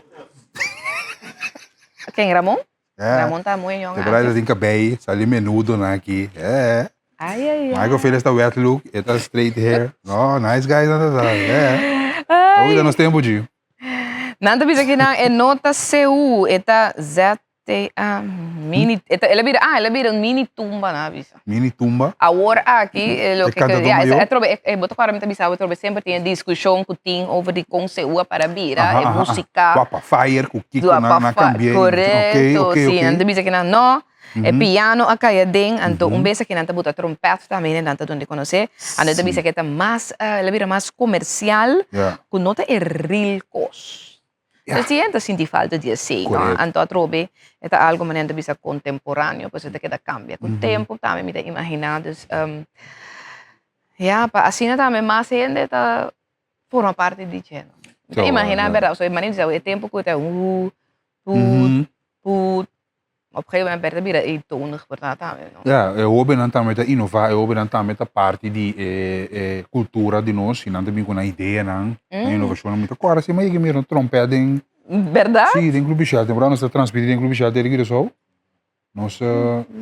Ken, Ramon? Eh. Ramon ta mooi yongo. Te por tin cabei, sali menudo na aki. Eh. Ay, ay, ay. Michael Phillips ta wet look, e ta straight hair. No, nice guys na ta ta. Eh. Ay. Hoy nos tempo ji. Nan ta bisa ki nan e no ta CU, e ta Z TA mini, e ta, el a bira, ah, el a bira un mini tumba nan a bisa. Mini tumba? Awor aki, e loke E cantador ya, mayor? e trobe, e, bo ta kòrda mi ta bisa bo trobe semper tin e diskushon ku tin over di kon seua para bira, Aha, e aha, aha. musika. Wapa Fire ku Kiko Wapa nan, nan Fire, kambia. korekto, Ok, ok, si, ok. nan ta bisa ku nan no, e piano a kai aden, anto un bes aki nan ta buta trompèt tambe nan ta duna di konosé, anto e ta bisa ku e ta mas, el a bira mas komersial, Ya. ku no ta e real kos. Ya. Si hende ta sinti falta di esei, no? Correcto. Anto atrobe e ta algo manera ta bisa contemporaneo, pues e ta keda cambia cu tempo tambe mi ta imagina. Dus um, ya, pa asina tambe mas hende ta forma parti di dje, no? Mi ta So, imagina, ya. berdad, so e manera di bisa e tempo cu ta hu, put, put, Op gegeven moment werd bira eentonig por tambe, no? Ja, e hobennan tambe ta innová, e hobennan tambe ta parti di e e kultura di nos i nan ta bin ku nan ideanan, nan inovashonnan. Mi ta kòrda si mi a yega mira un tròmpèt den. Bèrdat? Sí, den Club Bishal. Temporada nos ta transmití den Club Bishal teri Curaçao. Nos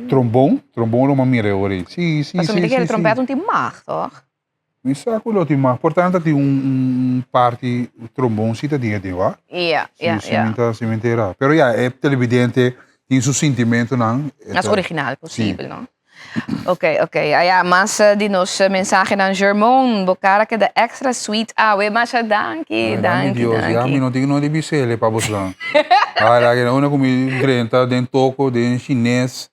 trombon, trombon lo mi a mira e ora ei. Sí, sí, Pasobra sí, mi ta kere sí, sí. tròmpèt un tin mag, tòg? Mi sa ku lo tin mas por tanto tin un un parti trombon si ta tin aden wa. Ja, ja, Si ja. mi ta si mi ta era. Pero ya e televidente tin su sintimentonan. Mas original posibel no. Ok, ok. Aya mas di nos mensahenan Germon bo cara keda extra sweet awe. Masha danki, Danki danki, Dios. Ya danki. mi no tin no di bisele pa bosnan. Ara ke unda ku mi drenta den toko den chines.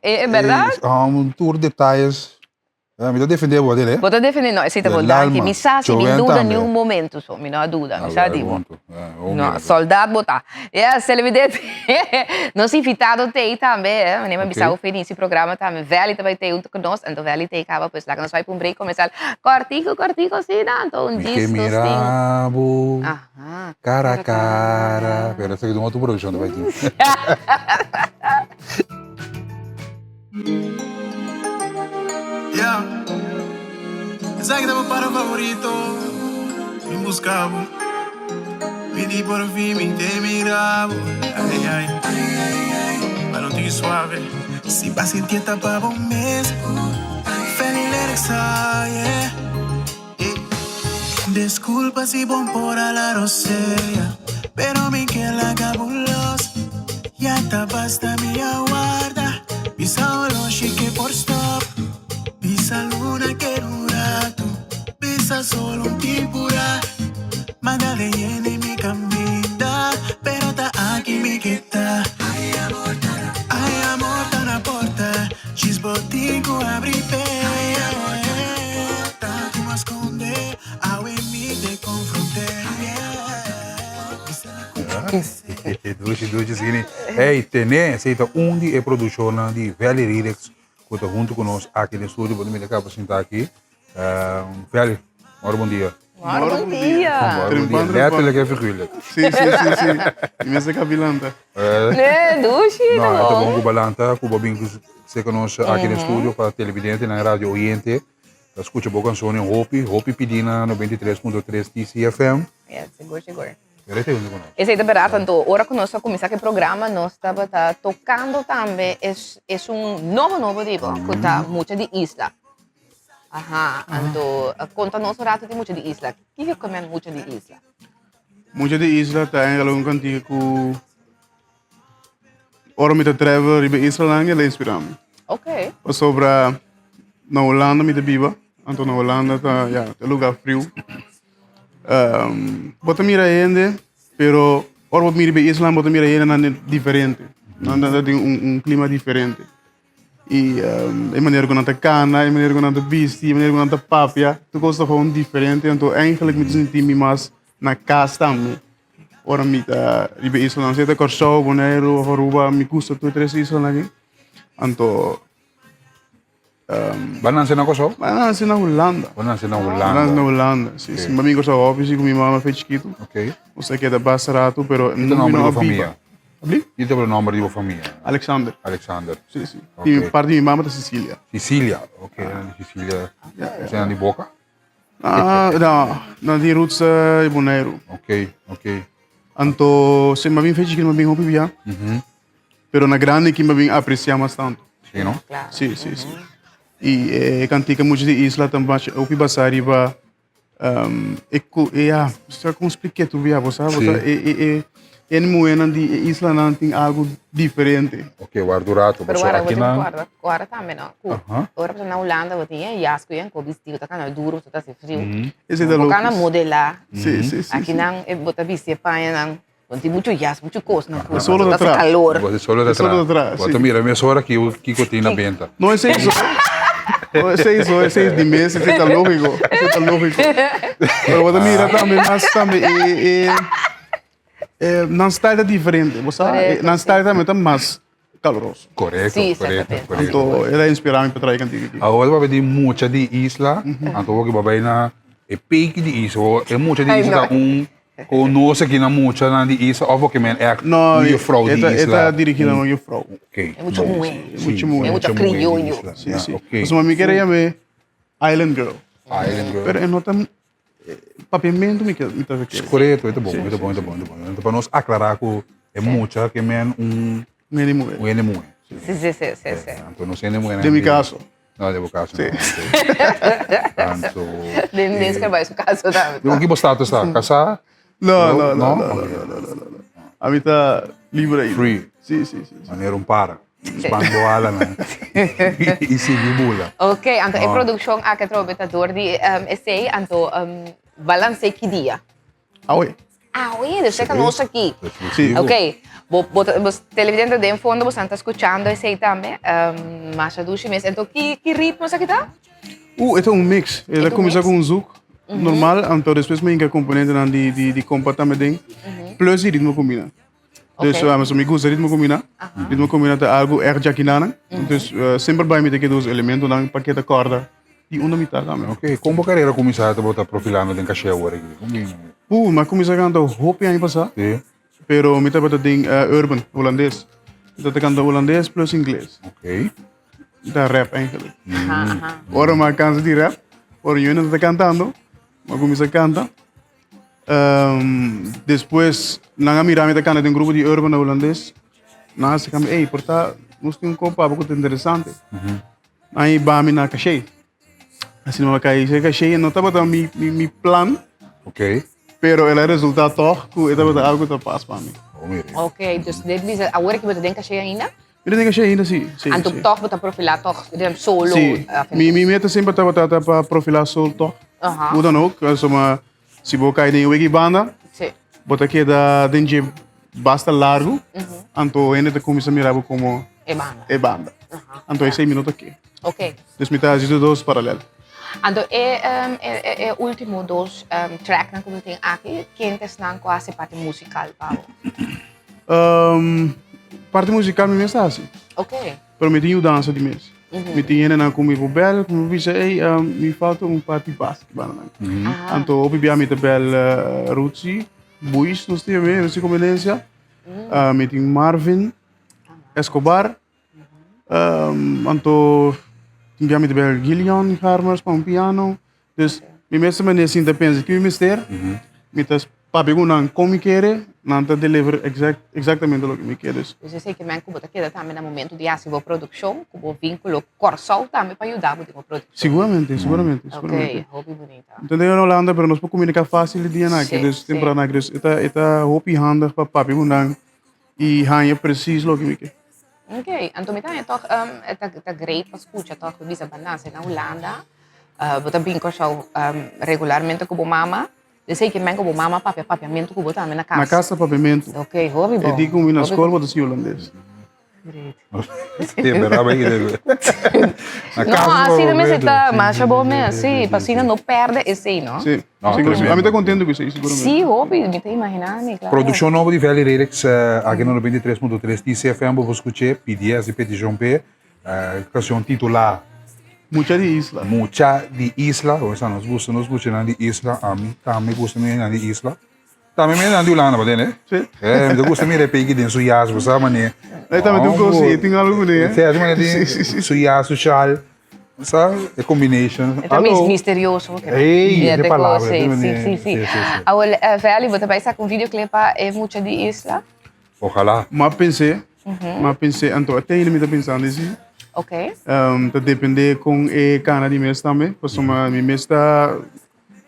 E berdad? Um tur detayes. Mi ta defende bo adel, eh? Bo ta defende, no, esei ta bo danki. Mi sa si mi duda ni un momento so, mi no a duda, mi sa di bo. No, soldat bo ta. Yes, televidente, nos invitado t'ei tambe, eh, meneer mi a bisa bo fin inicio programa tambe, Valley ta bai t'ei hunto ku nos, anto Valley t'ei kaba, pues laga nos bai pa un break comercial kòrtiku, kòrtiku asina, anto un Mi djis ke nos tin. mira bo Aha. cara a cara, pero esaki ta un otro produccion ta bai tin. Esaki ta bo para favorito Mi busca bo Mi di por fin mi te mira bo Ay ay Pa no tiki suave Si ba sinti ta pa bo mes Feli lyrics ah yeah Disculpa si bon por a la rosea Pero mi ke laga bo los Ya ta basta mi a warda Bisa oloshi ke por stop Bisa luna ke un rato Bisa sol un timpura Manda de yende mi caminda Pero ta aki mi ke ta Ay amor ta na porta Djis bo tin cu abri pe Ta cu a sconde Awe mi te confronte Dushi dushi sini. Hey, tene, esei ta un di e produccionnan di Valley Lyrics cu ta hunto cu nos aki den studio. Bo ta mira caba sinta aki. Valley, moro bon dia. Moro bon dia. Moro bon dia. Letterlijk en figuurlijk. Si, si, si, si. Mi mester cabilanta. Nee, dushi, No, ta bon cu balanta, cu bo bin seca nos aki den studio pa televidente nan radio oyente. Ta scucha bo cancionnan hopi, hopi pidi na 93.3 TCFM. Ja, sigur, sigur. Pero esei huntu ku nos. Esei ta berdad, anto ora ku nos a kuminsá ku e programa nos tabata tokando tambe es esun nobo nobo di bo ku ta Mucha di Isla. Aha, anto konta nos un ratu di Mucha di Isla. Kiko ke men Mucha di Isla? Mucha di Isla ta eigenlijk un kantika ku Ora mi ta travel riba e islanan el a inspirá mi. Ok. Pasobra na Hulanda mi ta biba, anto na Hulanda ta ya ta lugar friu. Um, bo ta mira hende, pero ora bo mira riba e isla bo ta mira hendenan diferente. Nan ta tin un un klima diferente. I um, e manera ku nan ta kana, e manera ku nan ta bisti, e manera ku nan ta papia, tur kos ta gewoon diferente. Anto eigenlijk mi ta sinti mi mas na kas tambe. Ora mi ta riba e islanan, sea ta Kòrsou, Boneiru òf Aruba, mi gusta tur tres islanan aki. Anto Bo a nase na Kòrsou? Mi a nase na Hulanda. Bo a nase na Hulanda. Mi a nase na Hulanda, si. Si. Mi a bin Kòrsou hopi si ku mi mama fe chikitu. Ok. Nos a keda basta ratu, pero Ki ta no nòmber di a bo famia? biba. Abli? Ki ta nòmber di bo famia? Alexander. Alexander. Si, si. Ok. Di parti di mi mama ta Sicilia. Sicilia, ok. Di Sicilia. Esei nan di Boka? Ah, no, nan tin roots di Boneiru. Ok, ok. Anto, si m'a bin fecha ki m'a bin hopi bia. Pero na grandi ki m'a bin aprecia mas tanto. Si, no? Si, si, si. I e kantika mucha di isla ta masha hopi basa riba e ku e ya, sa kon splike tur bia, bo sa, bo sa e e e e muhénan di e islanan tin algu diferente. Ok, warda un rato. Pero Pasobra warda, bo aki tin nan. warda, warda tambe no. Ku ora bo ta na Hulanda bo tin e jas ku yen ku bisti bo ta kana duro, bo ta hasi friu. Esei ta Bo kana logis. modelá. Si, si, si, Aki si. nan e bo ta bisti e pañanan, bo tin muchu jas, muchu kosnan ku E solo bo ta ta hasi tra. kalor. Bo e solo ta E solo tra. ta tra, Bo si. ta mira mesora ki kiko tin na benta. No, esei so. No, esei so, esei di mes, esei ta lógiko, esei ta lógiko. Pero bo ta mira tambe mas tambe e e Eh, nan style ta diferente, bo sa? Correcto, Nan sí. style tambe ta mas caloroso. Correcto, Sí, correcto, exactamente. correcto. Anto, el a inspira mi pa trae kantika aki. Awor papia di mucha di isla, anto bo ke bai na e peki di isla, o e mucha di Ay, isla no. ta un konosa ki na muchanan di isla of bo ke men ègt No, un juffrouw e di ta, e isla. ta dirigi na un juffrouw. Ok. E mucha muhé. Sí, Mucha muhé. E mucha muhé di criollo. isla. Sí, Ja, sí. ok. Pasobra mi kere yam'é Island Girl. Island Girl. Pero e no ta Papiamentu mi ta kere. Korekto, e ta bon, e ta bon, e ta bon, e ta bon. Enton pa nos aklará ku e mucha ke men un. Un hende muhé. Un hende muhé. Si, si, si, si, si. Anto nos hende muhénan. Den mi kaso. No, den bo kaso no. Anto. Den den skrabay su kaso tambe. Ku ki bo status ta? Kasá? No, no, no, no, no, no, no, no. Ami ta libre ainda. Free. Si, si, si. Manera un para. Span bo alanan i sigui bula. Ok, anto e produkshon aki atrobe ta dor di esei, anto balans'é ki dia? Awe. Awe, dus ta nos aki. Si. Ok, bo bo bo televidente den fondo bosan ta skuchando esei tambe, masha dushi mes. Anto ki ki ritmo esaki ta? E ta un mix. E ta kuminsá ku un zouk normal, anto despues mi hinka komponentenan di di di kompa tambe den, plus di ritmo kombina. Dus uh, so mi gusta ritmo combina. Ritmo combina ta algo erg jakinana. Dus uh, semper bij mi te dos elemento dan pa keda corda di unda mi ta tambe. Ok, kon bo carera kuminsá ta bo ta profilando den caché awor aki? Kon bin? Mi a kuminsá kanta hopi aña pasá. Sí. Pero mi tabata den uh, urban, holandes. Mi tabata kanta holandes plus ingles. Ok. Mi ta rap eigenlijk. Ora mi a kansa di rap. Ora mi tabata kantando, mi a kuminsá kanta. Despues nan a mira mi ta kanta den grupo di urban na hulandes. Nan a saka mi, ey, por ta nos tin un kopa ku ta interesante. Nan a hiba mi na Caché. Asina mi a kai serka Caché, no tabata mi mi plan. Ok. Pero el a resultá tòg ku e tabata algu ku ta pas pa mi. Ok, dus dit bisa, awor ki bo ta den Caché ainda? Mi ta den Caché ainda, si. si Anto si. tòg bo ta profilá tòg den solo? Si, mi mi meta semper tabata ta pa profilá solo tòg. Aha. Hoe dan ook, pasobra si bo kai den e wiki banda, Si. bo ta keda den dje basta largu, anto hende ta kuminsá mira bo komo E banda. e banda. Anto esei mi no ta ke. Ok. Dus mi ta hasi tur dos paralel. Anto e e e ultimo dos tracknan ku bo tin aki, ken ta esnan ku a hasi parti musikal pa bo? Parti musikal mi mes ta hasi. Ok. Pero mi tin yudansa di mes. Mi tin hendenan ku mi por bèl, ku mi por bisa, ey, mi falta un parti bas aki banda nan. Anto hopi bia mi ta bèl Ruthie Buis nos tin tambe, Ruthie Comenencia. Mi tin Marvin Escobar. Anto tin bia mi ta bèl Gillian Harmers pa un piano. Dus mi mes ta manera sinta pensa ki mi mester, mi ta papia ku nan kon mi kere, nan ta deliver exact exactamente loke mi kere. Dus esei ke men ku bo ta keda tambe na momento di hasi bo produkshon, ku bo vinkulo ku Kòrsou tambe pa yuda bo den bo produkshon. Siguramente, siguramente, siguramente. Ok, hopi bunita. Mi ta den Holanda pero nos por komunika fásil di dia aki, dus temprano aki, dus e ta e ta hopi handig pa papia ku nan i haña presis loke mi ke. Ok, anto mi ta haña tòg e ta ta great pa skucha tòg bo bisa bo a nase na Hulanda, bo ta bin Kòrsou regularmente ku bo mama, esei ke men ku bo mama papia papiamentu ku bo tambe na kas. Na kas ta papiamentu. Ok, hopi bon. E di ku mi na skol bo ta siña hulandes. Great. No, asina mester ta masha bon mes, si, pa asina no pèrdè esei, no? Si, ami ta contento cu esei, siguramente. Si, hopi, mi ta imagina mi, claro. Produccion nobo di Valley Lyrics aki na 93.3 TCFM bo por scuche pidi hasi peticion p'e cancion titula Mucha di Isla. Mucha di Isla, bo sa nos gusta nos muchanan di isla, ami tambe gusta mi nan di isla. Tambe mi nan di Hulanda, bo tende? Sí. Eh, mi ta gusta mira e peki den su jas, bo sa mane. E tambe tin un cos, e tin algo kuné, eh? Sí, así mane tin Sí, sí, sí. su jas, su sjal, bo sa, e combination. E ta Hallo. misterioso. Ey, Ja, e te palabra, cos, te sí, mane. sí, sí, sí. Sí, sí, sí. Awor, Veli, bo ta bai saca un videoclip pa e mucha di isla? Ojalá. M'a pens'é, m'a pens'é, anto te ainda mi ta pensando esei. Ok. Ta depende con e cana di mes tambe, pasobra mi mes ta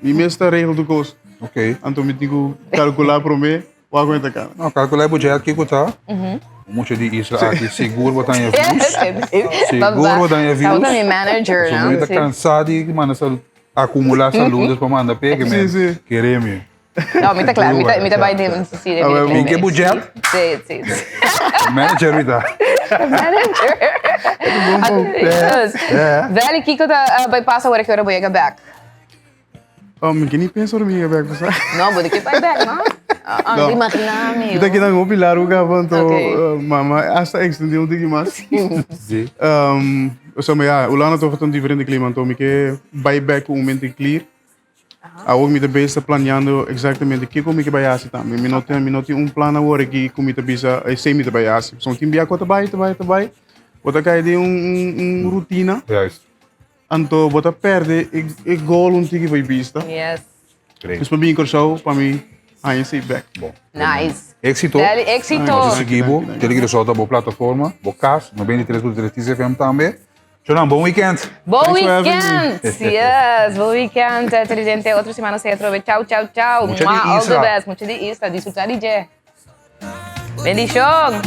Mi mes ta regel tur kos. Ok. Anto mi tin ku kalkulá promé wak ku mi ta kana. No, kalkulá e budget kiko ta. Mucha di isla aki sigur bo ta haña views. Sigur bo ta haña views. Tabata mi manager, no? Pasobra mi ta kansá di manda salu, akumulá saludos pa manda p'e ke men kere mi. No, mi ta kla, mi ta, mi ta bai den, sí, den mi Mi ke budget? Sí, sí. Manager mi ta. Manager. Veli, kiko ta bai pasa ora ki ora bo yega bek? Oh, mi ke ni pensa ora mi yega bek, bo sa. No, bo ta ke bai bek, no? Ah, No. imagina mi. Mi ta keda hopi largu kaba, anto Ok. mama hasta extendé un tiki mas. Sí. Pasobra ya, Hulanda toch ta un diferente klima, anto mi ke bai bek ku un mente clear. Awor mi ta bezig ta planeando exactamente kiko mi ke bai hasi tambe. Mi no tin, mi no tin un plan awor aki ku mi ta bisa esei mi ta bai hasi. Pasobra tin bia ku ta bai, ta bai, ta bai, bo ta kai den un, un, un rutina. Juist. Anto bo ta perde e, e goal un tiki bai bista. Yes. Great. Dus pa bin Kòrsou pa mi haña esei bek. Bon. Nice. Éxito. Dale, éxito. Nos ta sigui bo. Tele Curaçao ta bo plataforma, bo kas, 93.3 TCFM tambe. Shonan, bon weekend! Bon Thanks for having me. weekend! Yes, bon weekend, televidente. Otro semana sea atrobe. Chau, chau, chau. Mucha di Mua, all the isla. best. Mucha di isla. Disfruta di dje. Bendicion!